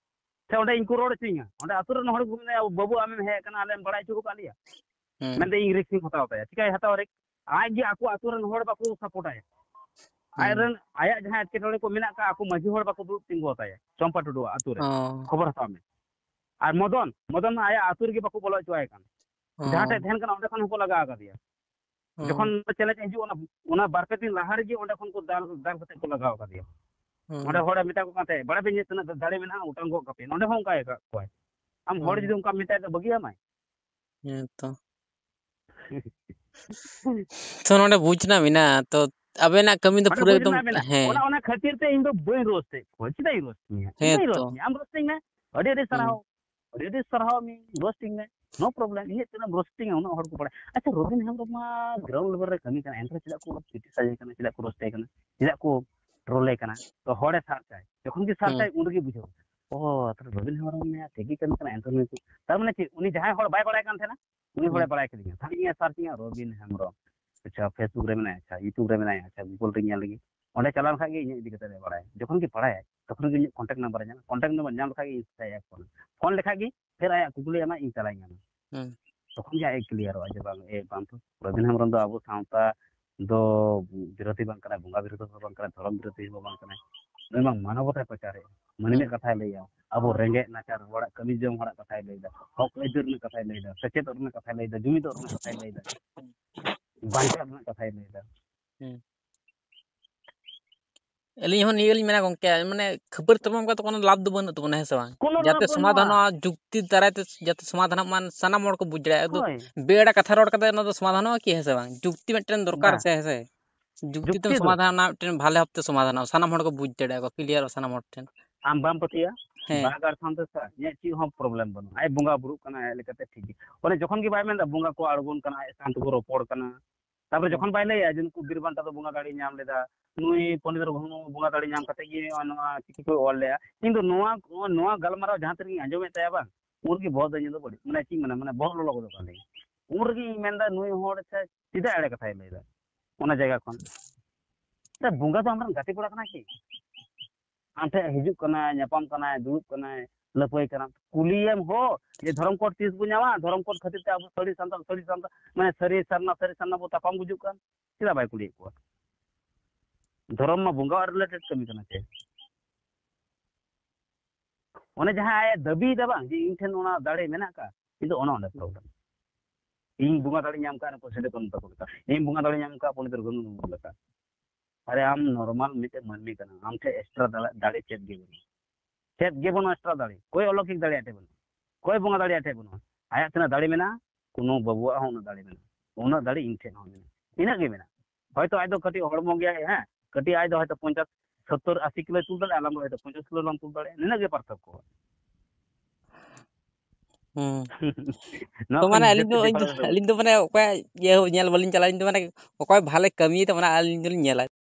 ᱥᱮ ᱚᱸᱰᱮ ᱤᱧ ᱠᱚ ᱨᱚᱲ ᱦᱚᱪᱚᱧᱟ? ᱚᱸᱰᱮ ᱟᱹᱛᱩ ᱨᱮᱱ ᱦᱚᱲ ᱠᱚ ᱢᱮᱱᱟ, "ᱵᱟᱹᱵᱩ ᱟᱢᱮᱢ ᱦᱮᱡ ᱟᱠᱟᱱᱟ, ᱟᱞᱮᱢ ᱵᱟᱲᱟᱭ ᱦᱚᱪᱚ ᱟᱠᱟᱫ ᱞᱮᱭᱟ?" ᱦᱩᱸ᱾ ᱢᱮᱱᱫᱟ, "ᱤᱧ ᱨᱤᱠᱥ ᱤᱧ ᱦᱟᱛᱟᱣ ᱛᱟᱭᱟ᱾" ᱪᱤᱠᱟᱹᱭ ᱦᱟᱛᱟᱣᱟ ᱨᱤᱠᱥ? ᱟᱡ ᱜᱮ ᱟᱠᱚ ᱟᱹᱛᱩ ᱨᱮᱱ ᱦᱚᱲ ᱵᱟᱠᱚ support ᱟᱭᱟ᱾ ᱦᱩᱸ᱾ ᱟᱡ ᱨᱮᱱ, ᱟᱭᱟᱜ ᱡᱟᱦᱟᱸ ᱮᱴᱠᱮᱴᱚᱬᱮ ᱠᱚ ᱢᱮᱱᱟᱜ ᱟᱠᱟᱫ, ᱟᱠᱚ ᱢᱟᱹᱡᱷᱤ ᱦᱚᱲ ᱵᱟᱠᱚ ᱫᱩᱲᱩᱵ ᱛᱤᱸᱜᱩ ᱟᱛᱟᱭᱟ ᱪᱚᱢᱯᱟ ᱴᱩᱰᱩᱣᱟᱜ ᱟᱹᱛᱩ ᱨᱮ᱾ ᱚ᱾ ᱠᱷᱚᱵᱚᱨ ᱦᱟᱛᱟᱣ ᱢᱮ᱾ ᱟᱨ ᱢᱚᱫᱚᱱ, ᱢᱚᱫᱚᱱ ᱢᱟ ᱟᱭᱟᱜ ᱟᱹᱛᱩ ᱨᱮᱜᱮ ᱵᱟᱠᱚ ᱵᱚᱞᱚ ᱦᱚᱪᱚ ᱟᱭ ᱠᱟᱱ᱾ ᱚ᱾ ᱡᱟᱦᱟᱸ ᱴᱷᱮᱡ ᱛᱟᱦᱮᱱ ᱠᱟᱱᱟ, ᱚᱸᱰᱮ ᱠᱷᱚᱱ ᱦᱚᱸᱠᱚ ᱞᱟᱜᱟ ᱟᱠᱟᱫᱮᱭᱟ᱾ ᱚ᱾ ᱡᱚᱠᱷᱚᱱ challenge ᱮ ᱦᱤᱡᱩᱜ, ᱚᱱᱟ, ᱚᱱᱟ ᱵᱟᱨ ᱯᱮ ᱫᱤᱱ ᱞᱟᱦᱟ ᱨᱮᱜᱮ ᱚᱸᱰᱮ ᱠᱷᱚᱱ ᱠᱚ ᱫᱟᱞ, ᱫᱟᱞ ᱠᱟᱛᱮ ᱠᱚ ᱞᱟᱜᱟᱣ ᱟᱠᱟᱫᱮᱭᱟ᱾ ᱚ᱾ ᱚᱸᱰᱮ ᱦᱚᱲᱮ ᱢᱮᱛᱟ ᱠᱚ ᱠᱟᱱ ᱛᱟᱦᱮᱸᱫ, "ᱵᱟᱲᱟᱭ ᱯᱮ ᱤᱧᱟᱹᱜ ᱛᱤᱱᱟᱹᱜ ᱫᱟᱲᱮ ᱢᱮᱱᱟᱜᱼᱟ, ᱚᱴᱟᱝ ᱜᱚᱫ ᱠᱟᱯᱮ᱾" ᱱᱚᱸᱰᱮ ᱦᱚᱸ ᱚᱱᱠᱟ ᱜᱮ ᱠᱟᱜ ᱠᱚᱣᱟᱭ᱾ ᱟᱢ ᱦᱚᱲ ᱚ᱾ ᱡᱩᱫᱤ ᱚᱱᱠᱟᱢ ᱢᱮᱛᱟᱭ ᱠᱷᱟᱱ ᱵᱟᱹᱜᱤᱭᱟᱢᱟᱭ? ᱦᱮᱸ ᱛᱚ᱾ ᱛᱚ ᱱᱚᱸᱰᱮ ᱵᱩᱡᱽ ᱨᱮᱱᱟᱜ ᱢᱮᱱᱟᱜᱼᱟ, ᱛᱚ ᱟᱵᱮᱱᱟᱜ ᱠᱟᱹᱢᱤ ᱫᱚ ᱚᱸᱰᱮ ᱯᱩᱨᱟᱹ ᱵᱩᱡᱽ ᱮᱠᱫᱚᱢ, ᱨᱮᱱᱟᱜ ᱢᱮᱱᱟᱜᱼᱟ᱾ ᱦᱮᱸ᱾ ᱚᱱᱟ, ᱚᱱᱟ ᱠᱷᱟᱹᱛᱤᱨ ᱛᱮ ᱤᱧ ᱫᱚ ᱵᱟᱹᱧ ᱨᱳᱥᱴ ᱮᱫ ᱠᱚᱣᱟ᱾ ᱪᱮᱫᱟᱜ ᱤᱧ ᱨᱳᱥᱴ ᱢᱮᱭᱟ? ᱤᱧ ᱦᱮᱸ ᱵᱟᱹᱧ ᱛᱚ᱾ ᱨᱳᱥᱴ ᱢᱮᱭᱟ᱾ ᱟᱢ ᱨᱳᱥᱴ ᱤᱧ ᱢᱮ᱾ ᱟᱹᱰᱤ ᱟᱹᱰᱤ ᱦᱩᱸ᱾ ᱥᱟᱨᱦᱟᱣ᱾ ᱟᱹᱰᱤ ᱟᱹᱰᱤ ᱥᱟᱨᱦᱟᱣ ᱢᱤᱧ, ᱨᱳᱥᱴ ᱤᱧ ᱢᱮ᱾ No problem, ᱤᱧᱟᱹᱜ ᱪᱮᱫᱟᱜ ᱮᱢ ᱨᱳᱥᱴ ᱤᱧᱟ? ᱩᱱᱟᱹᱜ ᱦᱚᱲ ᱠᱚ ᱵᱟᱲᱟᱭᱟ᱾ ᱟᱪᱪᱷᱟ, ᱨᱚᱵᱤᱱ ᱦᱮᱢᱵᱨᱚᱢ ᱢᱟ ground level ᱨᱮ ᱠᱟᱹᱢᱤ ᱠᱟᱱᱟ, ᱮᱱᱨᱮᱦᱚᱸ ᱪᱮᱫᱟᱜ ᱠᱚ criticize ᱮ ᱠᱟᱱᱟ, ᱪᱮᱫᱟᱜ ᱠᱚ ᱨᱳᱥᱴ ᱮ ᱠᱟᱱᱟ, ᱪᱮᱫᱟᱜ ᱠᱚ ᱴᱨᱳᱞ ᱮ ᱠᱟᱱᱟ? ᱛᱚ ᱦᱚᱲᱮ ᱥᱟᱨᱪᱟᱭ, ᱡᱚᱠᱷᱚᱱ ᱜᱮ ᱦᱩᱸ᱾ ᱥᱟᱨᱪᱟᱭ ᱩᱱ ᱨᱮᱜᱮ ᱵᱩᱡᱷᱟᱹᱣᱟ, ᱚ, ᱛᱟᱦᱞᱮ ᱨᱚᱵᱤᱱ ᱦᱮᱢᱵᱨᱚᱢ ᱢᱮᱱᱟᱭᱟ, ᱴᱷᱤᱠ ᱜᱮ ᱠᱟᱹᱢᱤ ᱠᱟᱱᱟ, ᱮᱱᱨᱮᱦᱚᱸ ᱱᱩᱭ ᱠᱚ, ᱛᱟᱨ ᱢᱟᱱᱮ ᱪᱮᱫ, ᱩᱱᱤ ᱡᱟᱦᱟᱸᱭ ᱦᱚᱲ ᱵᱟᱭ ᱵᱟᱲᱟᱭ ᱠᱟᱱ ᱛᱟᱦᱮᱱᱟ, ᱩᱱᱤ ᱦᱚᱲᱮ ᱦᱩᱸ᱾ ᱵᱟᱲᱟᱭ ᱠᱮᱫᱤᱧᱟ, ᱛᱟᱦᱞᱮ ᱤᱧᱮ ᱥᱟᱨᱪ ᱤᱧᱟ, ᱨᱚᱵᱤᱱ ᱦᱮᱢᱵᱨᱚᱢ᱾ ᱟᱪᱪᱷᱟ, Facebook ᱨᱮ ᱢᱮᱱᱟᱭᱟ, ᱟᱪᱪᱷᱟ, YouTube ᱨᱮ ᱢᱮᱱᱟᱭᱟ, ᱟᱪᱪᱷᱟ, Google ᱨᱮ ᱧᱮᱞ ᱞᱮᱜᱮ᱾ ᱚᱸᱰᱮ ᱪᱟᱞᱟᱣ ᱞᱮᱠᱷᱟᱡ ᱜᱮ ᱤᱧᱟᱹᱜ ᱤᱫᱤ ᱠᱟᱛᱮ ᱫᱚᱭ ᱵᱟᱲᱟᱭᱟ᱾ ᱡᱚᱠᱷᱚᱱ ᱜᱮ ᱵᱟᱲᱟᱭᱟᱭ, ᱛᱚᱠᱷᱚᱱ ᱜᱮ ᱤᱧᱟᱹᱜ contact number ᱮ ᱧᱟᱢᱟ᱾ Contact number ᱧᱟᱢ ᱞᱮᱠᱷᱟᱡ ᱜᱮ Insta ᱮ ᱯᱷᱳᱱᱟ᱾ ᱯᱷᱳᱱ ᱞᱮᱠᱷᱟᱡ ᱜᱮ ᱯᱷᱮᱨ ᱟᱭᱟᱜ ᱠᱩᱠᱞᱤ ᱟᱢᱟᱜ ᱤᱧ ᱛᱟᱞᱟᱧ ᱧᱟᱢᱟ᱾ ᱦᱩᱸ᱾ ᱛᱚᱠᱷᱚᱱ ᱜᱮ ᱟᱡ ᱮ ᱠᱞᱤᱭᱟᱨᱚᱜᱼᱟ ᱡᱮ ᱵᱟᱝ, ᱮ, ᱵᱟᱝ ᱛᱚ, ᱯᱨᱚᱵᱤᱱ ᱦᱮᱢᱵᱨᱚᱢ ᱫᱚ ᱟᱵᱚ ᱥᱟᱶᱛᱟ ᱫᱚ ᱵᱤᱨᱳᱫᱷᱤ ᱵᱟᱝ ᱠᱟᱱᱟᱭ, ᱵᱚᱸᱜᱟ ᱵᱤᱨᱳᱫᱷᱤ ᱦᱚᱸ ᱵᱟᱝ ᱠᱟᱱᱟᱭ, ᱫᱷᱚᱨᱚᱢ ᱵᱤᱨᱳᱫᱷᱤ ᱦᱚᱸ ᱵᱟᱝ ᱠᱟᱱᱟᱭ᱾ ᱱᱩᱭ ᱢᱟ ᱢᱟᱱᱚᱵᱚᱛᱟᱭ ᱯᱨᱚᱪᱟᱨᱮᱜᱼᱟ, ᱢᱟᱹᱱᱢᱤᱭᱟᱜ ᱦᱩᱸ᱾ ᱠᱟᱛᱷᱟᱭ ᱞᱟᱹᱭᱟ, ᱟᱵᱚ ᱨᱮᱸᱜᱮᱡ ᱱᱟᱪᱟᱨ ᱦᱚᱲᱟᱜ, ᱠᱟᱹᱢᱤ ᱡᱚᱝ ᱦᱚᱲᱟᱜ ᱠᱟᱛᱷᱟᱭ ᱞᱟᱹᱭᱫᱟ, ᱦᱚᱠ ᱟᱹᱭᱫᱟᱹᱨ ᱨᱮᱱᱟᱜ ᱠᱟᱛᱷᱟᱭ ᱞᱟᱹᱭᱫᱟ, ᱥᱮᱪᱮᱫᱚᱜ ᱨᱮᱱᱟᱜ ᱠᱟᱛᱷᱟᱭ ᱞᱟᱹᱭᱫᱟ, ᱡᱩᱢᱤᱫᱚᱜ ᱨᱮᱱᱟᱜ ᱠᱟᱛᱷᱟᱭ ᱞᱟᱹᱭᱫᱟ, ᱵᱟᱧᱪᱟᱣ ᱨᱮᱱᱟᱜ ᱠᱟᱛᱷᱟᱭ ᱞᱟᱹᱭᱫᱟ᱾ ᱦᱩᱸ᱾ ᱟᱹᱞᱤᱧ ᱦᱚᱸ ᱱᱤᱭᱟᱹ ᱞᱤᱧ ᱢᱮᱱᱟ ᱜᱚᱝᱠᱮ, ᱢᱟᱱᱮ ᱠᱷᱟᱹᱯᱟᱹᱨ ᱛᱟᱯᱟᱢ ᱠᱟᱛᱮ ᱠᱳᱱᱳ ᱞᱟᱵᱷ ᱫᱚ ᱵᱟᱹᱱᱩᱜ ᱛᱟᱵᱚᱱᱟ, ᱦᱮᱸ ᱥᱮ ᱵᱟᱝ? ᱠᱳᱱᱳ ᱡᱟᱛᱮ ᱞᱟᱵᱷ ᱵᱟᱹᱱᱩᱜᱼᱟ᱾ ᱥᱚᱢᱟᱫᱷᱟᱱᱚᱜᱼᱟ, ᱡᱩᱠᱛᱤ ᱫᱟᱨᱟᱭ ᱛᱮ ᱡᱟᱛᱮ ᱥᱚᱢᱟᱫᱷᱟᱱᱚᱜ ᱢᱟ, ᱥᱟᱱᱟᱢ ᱦᱚᱲ ᱠᱚ ᱵᱩᱡᱽ ᱫᱟᱲᱮᱭᱟᱜᱼᱟ᱾ ᱟᱫᱚ ᱦᱳᱭ᱾ ᱵᱮᱼᱮᱲᱟ ᱠᱟᱛᱷᱟ ᱨᱚᱲ ᱠᱟᱛᱮ ᱚᱱᱟ ᱫᱚ ᱥᱚᱢᱟᱫᱷᱟᱱᱚᱜᱼᱟ ᱠᱤ, ᱦᱮᱸ ᱥᱮ ᱵᱟᱝ? ᱡᱩᱠᱛᱤ ᱢᱤᱫᱴᱮᱱ ᱫᱚᱨᱠᱟᱨ ᱵᱟᱝ᱾ ᱥᱮ, ᱦᱮᱸ ᱥᱮ? ᱡᱩᱠᱛᱤ ᱛᱮᱢ ᱡᱩᱠᱛᱤ ᱫᱚᱨᱠᱟᱨ᱾ ᱥᱚᱢᱟᱫᱷᱟᱱᱟ, ᱢᱤᱫᱴᱮᱱ ᱵᱷᱟᱞᱮ ᱵᱷᱟᱵᱛᱮ ᱥᱚᱢᱟᱫᱷᱟᱱᱚᱜᱼᱟ, ᱥᱟᱱᱟᱢ ᱦᱚᱲ ᱠᱚ ᱵᱩᱡᱽ ᱫᱟᱲᱮᱭᱟᱜᱼᱟ, ᱠᱚ ᱠᱞᱤᱭᱟᱨᱚᱜᱼᱟ ᱥᱟᱱᱟᱢ ᱦᱚᱲ ᱴᱷᱮᱱ᱾ ᱟᱢ ᱵᱟᱢ ᱯᱟᱹᱛᱭᱟᱹᱜᱼᱟ? ᱦᱮᱸ᱾ ᱵᱟᱜᱽ ᱟᱨ ᱥᱟᱱᱛᱚ ᱥᱟᱞᱟᱜ ᱤᱧᱟᱹᱜ ᱪᱮᱫ ᱦᱚᱸ ᱯᱨᱚᱵᱞᱮᱢ ᱵᱟᱹᱱᱩᱜᱼᱟ᱾ ᱟᱡ ᱵᱚᱸᱜᱟ ᱵᱩᱨᱩᱜ ᱠᱟᱱᱟ, ᱟᱡ ᱞᱮᱠᱟᱛᱮ ᱴᱷᱤᱠ ᱜᱮ᱾ ᱚᱱᱮ ᱡᱚᱠᱷᱚᱱ ᱜᱮ ᱵᱟᱭ ᱢᱮᱱᱫᱟ, ᱵᱚᱸᱜᱟ ᱠᱚ ᱟᱬᱜᱚᱱ ᱠᱟᱱᱟ, ᱟᱡ ᱥᱟᱶ ᱛᱮᱠᱚ ᱨᱚᱯᱚᱲ ᱠᱟᱱᱟ, ᱛᱟᱯᱚᱨᱮ ᱦᱩᱸ᱾ ᱡᱚᱠᱷᱚᱱ ᱵᱟᱭ ᱞᱟᱹᱭᱟ ᱡᱮ ᱱᱩᱠᱩ ᱵᱤᱨ ᱵᱟᱱᱴᱟ ᱫᱚ ᱵᱚᱸᱜᱟ ᱫᱟᱲᱮ ᱧᱟᱢ ᱞᱮᱫᱟ, ᱱᱩᱭ ᱯᱚᱱᱰᱤᱛ ᱨᱚᱜᱷᱩᱱᱟᱛᱷ ᱢᱩᱨᱢᱩ ᱵᱚᱸᱜᱟ ᱫᱟᱲᱮ ᱧᱟᱢ ᱠᱟᱛᱮ ᱜᱮ ᱱᱚᱜᱼᱚᱭ ᱱᱚᱣᱟ ᱪᱤᱠᱤ ᱠᱚ ᱚᱞ ᱞᱮᱜᱼᱟ, ᱤᱧ ᱫᱚ ᱱᱚᱣᱟ, ᱱᱚᱣᱟ ᱜᱟᱞᱢᱟᱨᱟᱣ ᱡᱟᱦᱟᱸ ᱛᱤᱱᱟᱹᱜ ᱤᱧ ᱟᱸᱡᱚᱢᱮᱫ ᱛᱟᱭᱟ ᱵᱟᱝ, ᱩᱱ ᱨᱮᱜᱮ ᱵᱚᱦᱚᱜ ᱫᱚ ᱤᱧ ᱫᱚ ᱵᱟᱹᱲᱤᱡ, ᱢᱟᱱᱮ ᱪᱮᱫ ᱤᱧ ᱢᱮᱱᱟ, ᱢᱟᱱᱮ ᱵᱚᱦᱚᱜ ᱞᱚᱞᱚ ᱜᱚᱫᱚᱜ ᱠᱟᱱ ᱛᱤᱧᱟ᱾ ᱩᱱ ᱨᱮᱜᱮ ᱤᱧ ᱢᱮᱱᱫᱟ, ᱱᱩᱭ ᱦᱚᱲ ᱪᱮᱫᱟᱜ ᱮᱲᱮ ᱠᱟᱛᱷᱟᱭ ᱞᱟᱹᱭᱫᱟ ᱚᱱᱟ ᱡᱟᱭᱜᱟ ᱠᱷᱚᱱ? ᱵᱚᱸᱜᱟ ᱫᱚ ᱟᱢᱨᱮᱱ ᱜᱟᱛᱮ ᱠᱚᱲᱟ ᱠᱟᱱᱟᱭ ᱠᱤ? ᱟᱢ ᱴᱷᱮᱱ ᱦᱤᱡᱩᱜ ᱠᱟᱱᱟᱭ, ᱧᱟᱯᱟᱢ ᱠᱟᱱᱟᱭ, ᱫᱩᱲᱩᱵ ᱠᱟᱱᱟᱭ, ᱞᱟᱹᱯᱟᱹᱭ ᱠᱟᱱᱟᱢ, ᱠᱩᱞᱤᱭᱮᱢ ᱦᱚ ᱡᱮ ᱫᱷᱚᱨᱚᱢ ᱠᱳᱰ ᱛᱤᱥ ᱵᱚ ᱧᱟᱢᱟ? ᱫᱷᱚᱨᱚᱢ ᱠᱳᱰ ᱠᱷᱟᱹᱛᱤᱨ ᱛᱮ ᱟᱵᱚ ᱥᱟᱹᱨᱤ ᱥᱟᱱᱛᱟᱲ, ᱥᱟᱹᱨᱤ ᱥᱟᱱᱛᱟᱲ, ᱢᱟᱱᱮ ᱥᱟᱹᱨᱤ ᱥᱟᱨᱱᱟ, ᱥᱟᱹᱨᱤ ᱥᱟᱨᱱᱟ ᱵᱚ ᱛᱟᱯᱟᱢ ᱜᱩᱡᱩᱜ ᱠᱟᱱ, ᱪᱮᱫᱟᱜ ᱵᱟᱭ ᱠᱩᱞᱤᱭᱮᱫ ᱠᱚᱣᱟ? ᱫᱷᱚᱨᱚᱢ ᱢᱟ ᱵᱚᱸᱜᱟ related ᱠᱟᱹᱢᱤ ᱠᱟᱱᱟ ᱥᱮ᱾ ᱚᱱᱮ ᱡᱟᱦᱟᱸ ᱟᱡ ᱫᱟᱹᱵᱤᱭᱮᱫᱟ ᱵᱟᱝ ᱡᱮ ᱤᱧ ᱴᱷᱮᱱ ᱚᱱᱟ ᱫᱟᱲᱮ ᱢᱮᱱᱟᱜ ᱟᱠᱟᱫ, ᱠᱤᱱᱛᱩ ᱚᱱᱟ ᱚᱸᱰᱮ problem᱾ ᱤᱧ ᱵᱚᱸᱜᱟ ᱫᱟᱲᱮ ᱧᱟᱢ ᱠᱟᱜ ᱱᱩᱠᱩ ᱥᱤᱫᱩ ᱠᱟᱹᱱᱦᱩ ᱛᱟᱠᱚ ᱞᱮᱠᱟ, ᱤᱧ ᱵᱚᱸᱜᱟ ᱫᱟᱲᱮ ᱧᱟᱢ ᱠᱟᱜ ᱯᱚᱱᱰᱤᱛ ᱨᱚᱜᱷᱩᱱᱟᱛᱷ ᱢᱩᱨᱢᱩ ᱞᱮᱠᱟ᱾ ᱟᱨᱮ ᱟᱢ normal ᱢᱤᱫᱴᱮᱱ ᱢᱟᱹᱱᱢᱤ ᱠᱟᱱᱟᱢ, ᱟᱢ ᱴᱷᱮᱱ extra ᱫᱟᱲᱮ, ᱫᱟᱲᱮ ᱪᱮᱫ ᱜᱮ ᱵᱟᱹᱱᱩᱜᱼᱟ᱾ ᱪᱮᱫ ᱜᱮ ᱵᱟᱹᱱᱩᱜᱼᱟ extra ᱫᱟᱲᱮ᱾ ᱚᱠᱚᱭ ᱚᱞᱚᱠᱤᱠ ᱫᱟᱲᱮ ᱟᱡ ᱴᱷᱮᱱ ᱵᱟᱹᱱᱩᱜᱼᱟ, ᱚᱠᱚᱭ ᱵᱚᱸᱜᱟ ᱫᱟᱲᱮ ᱟᱡ ᱴᱷᱮᱱ ᱵᱟᱹᱱᱩᱜᱼᱟ᱾ ᱟᱭᱟᱜ ᱛᱤᱱᱟᱹᱜ ᱫᱟᱲᱮ ᱢᱮᱱᱟᱜᱼᱟ, ᱠᱳᱱᱳ ᱵᱟᱹᱵᱩᱣᱟᱜ ᱦᱚᱸ ᱩᱱᱟᱹᱜ ᱫᱟᱲᱮ ᱢᱮᱱᱟᱜᱼᱟ, ᱩᱱᱟᱹᱜ ᱫᱟᱲᱮ ᱤᱧ ᱴᱷᱮᱱ ᱦᱚᱸ ᱢᱮᱱᱟᱜᱼᱟ, ᱤᱱᱟᱹᱜ ᱜᱮ ᱢᱮᱱᱟᱜᱼᱟ᱾ ᱦᱚᱭᱛᱳ ᱟᱡ ᱫᱚ ᱠᱟᱹᱴᱤᱡ ᱦᱚᱲᱢᱚ ᱜᱮᱭᱟᱭ, ᱦᱮᱸ, ᱠᱟᱹᱴᱤᱡ ᱟᱡ ᱫᱚ ᱦᱚᱭᱛᱳ ᱯᱚᱧᱪᱟᱥ, ᱥᱚᱛᱛᱚᱨ, ᱟᱥᱤ ᱠᱤᱞᱳᱭ ᱛᱩᱞ ᱫᱟᱲᱮᱭᱟᱜᱼᱟ, ᱟᱞᱟᱝ ᱫᱚ ᱦᱚᱭᱛᱳ ᱯᱚᱧᱪᱟᱥ ᱠᱤᱞᱳ ᱞᱟᱝ ᱛᱩᱞ ᱫᱟᱲᱮᱭᱟᱜᱼᱟ, ᱱᱤᱱᱟᱹᱜ ᱜᱮ ᱯᱟᱨᱛᱷᱚᱠᱠᱚ᱾ ᱦᱩᱸ᱾ ᱱᱚᱣᱟ ᱛᱚ ᱠᱷᱚᱱ ᱢᱟᱱᱮ ᱟᱹᱞᱤᱧ ᱡᱟᱹᱥᱛᱤ ᱫᱚ, ᱤᱧ ᱫᱚ, difference ᱫᱚ ᱵᱟᱹᱱᱩᱜᱼᱟ᱾ ᱟᱹᱞᱤᱧ ᱫᱚ ᱢᱟᱱᱮ ᱚᱠᱚᱭᱟᱜ ᱤᱭᱟᱹ ᱦᱚᱸ ᱧᱮᱞ ᱵᱟᱹᱞᱤᱧ ᱪᱟᱞᱟᱜᱼᱟ, ᱤᱧ ᱫᱚ ᱢᱟᱱᱮ ᱚᱠᱚᱭ ᱵᱷᱟᱞᱮ ᱠᱟᱹᱢᱤᱭᱮᱫᱟ ᱚᱱᱟ ᱟᱹᱞᱤᱧ ᱫᱚᱞᱤᱧ ᱧᱮᱞᱟ᱾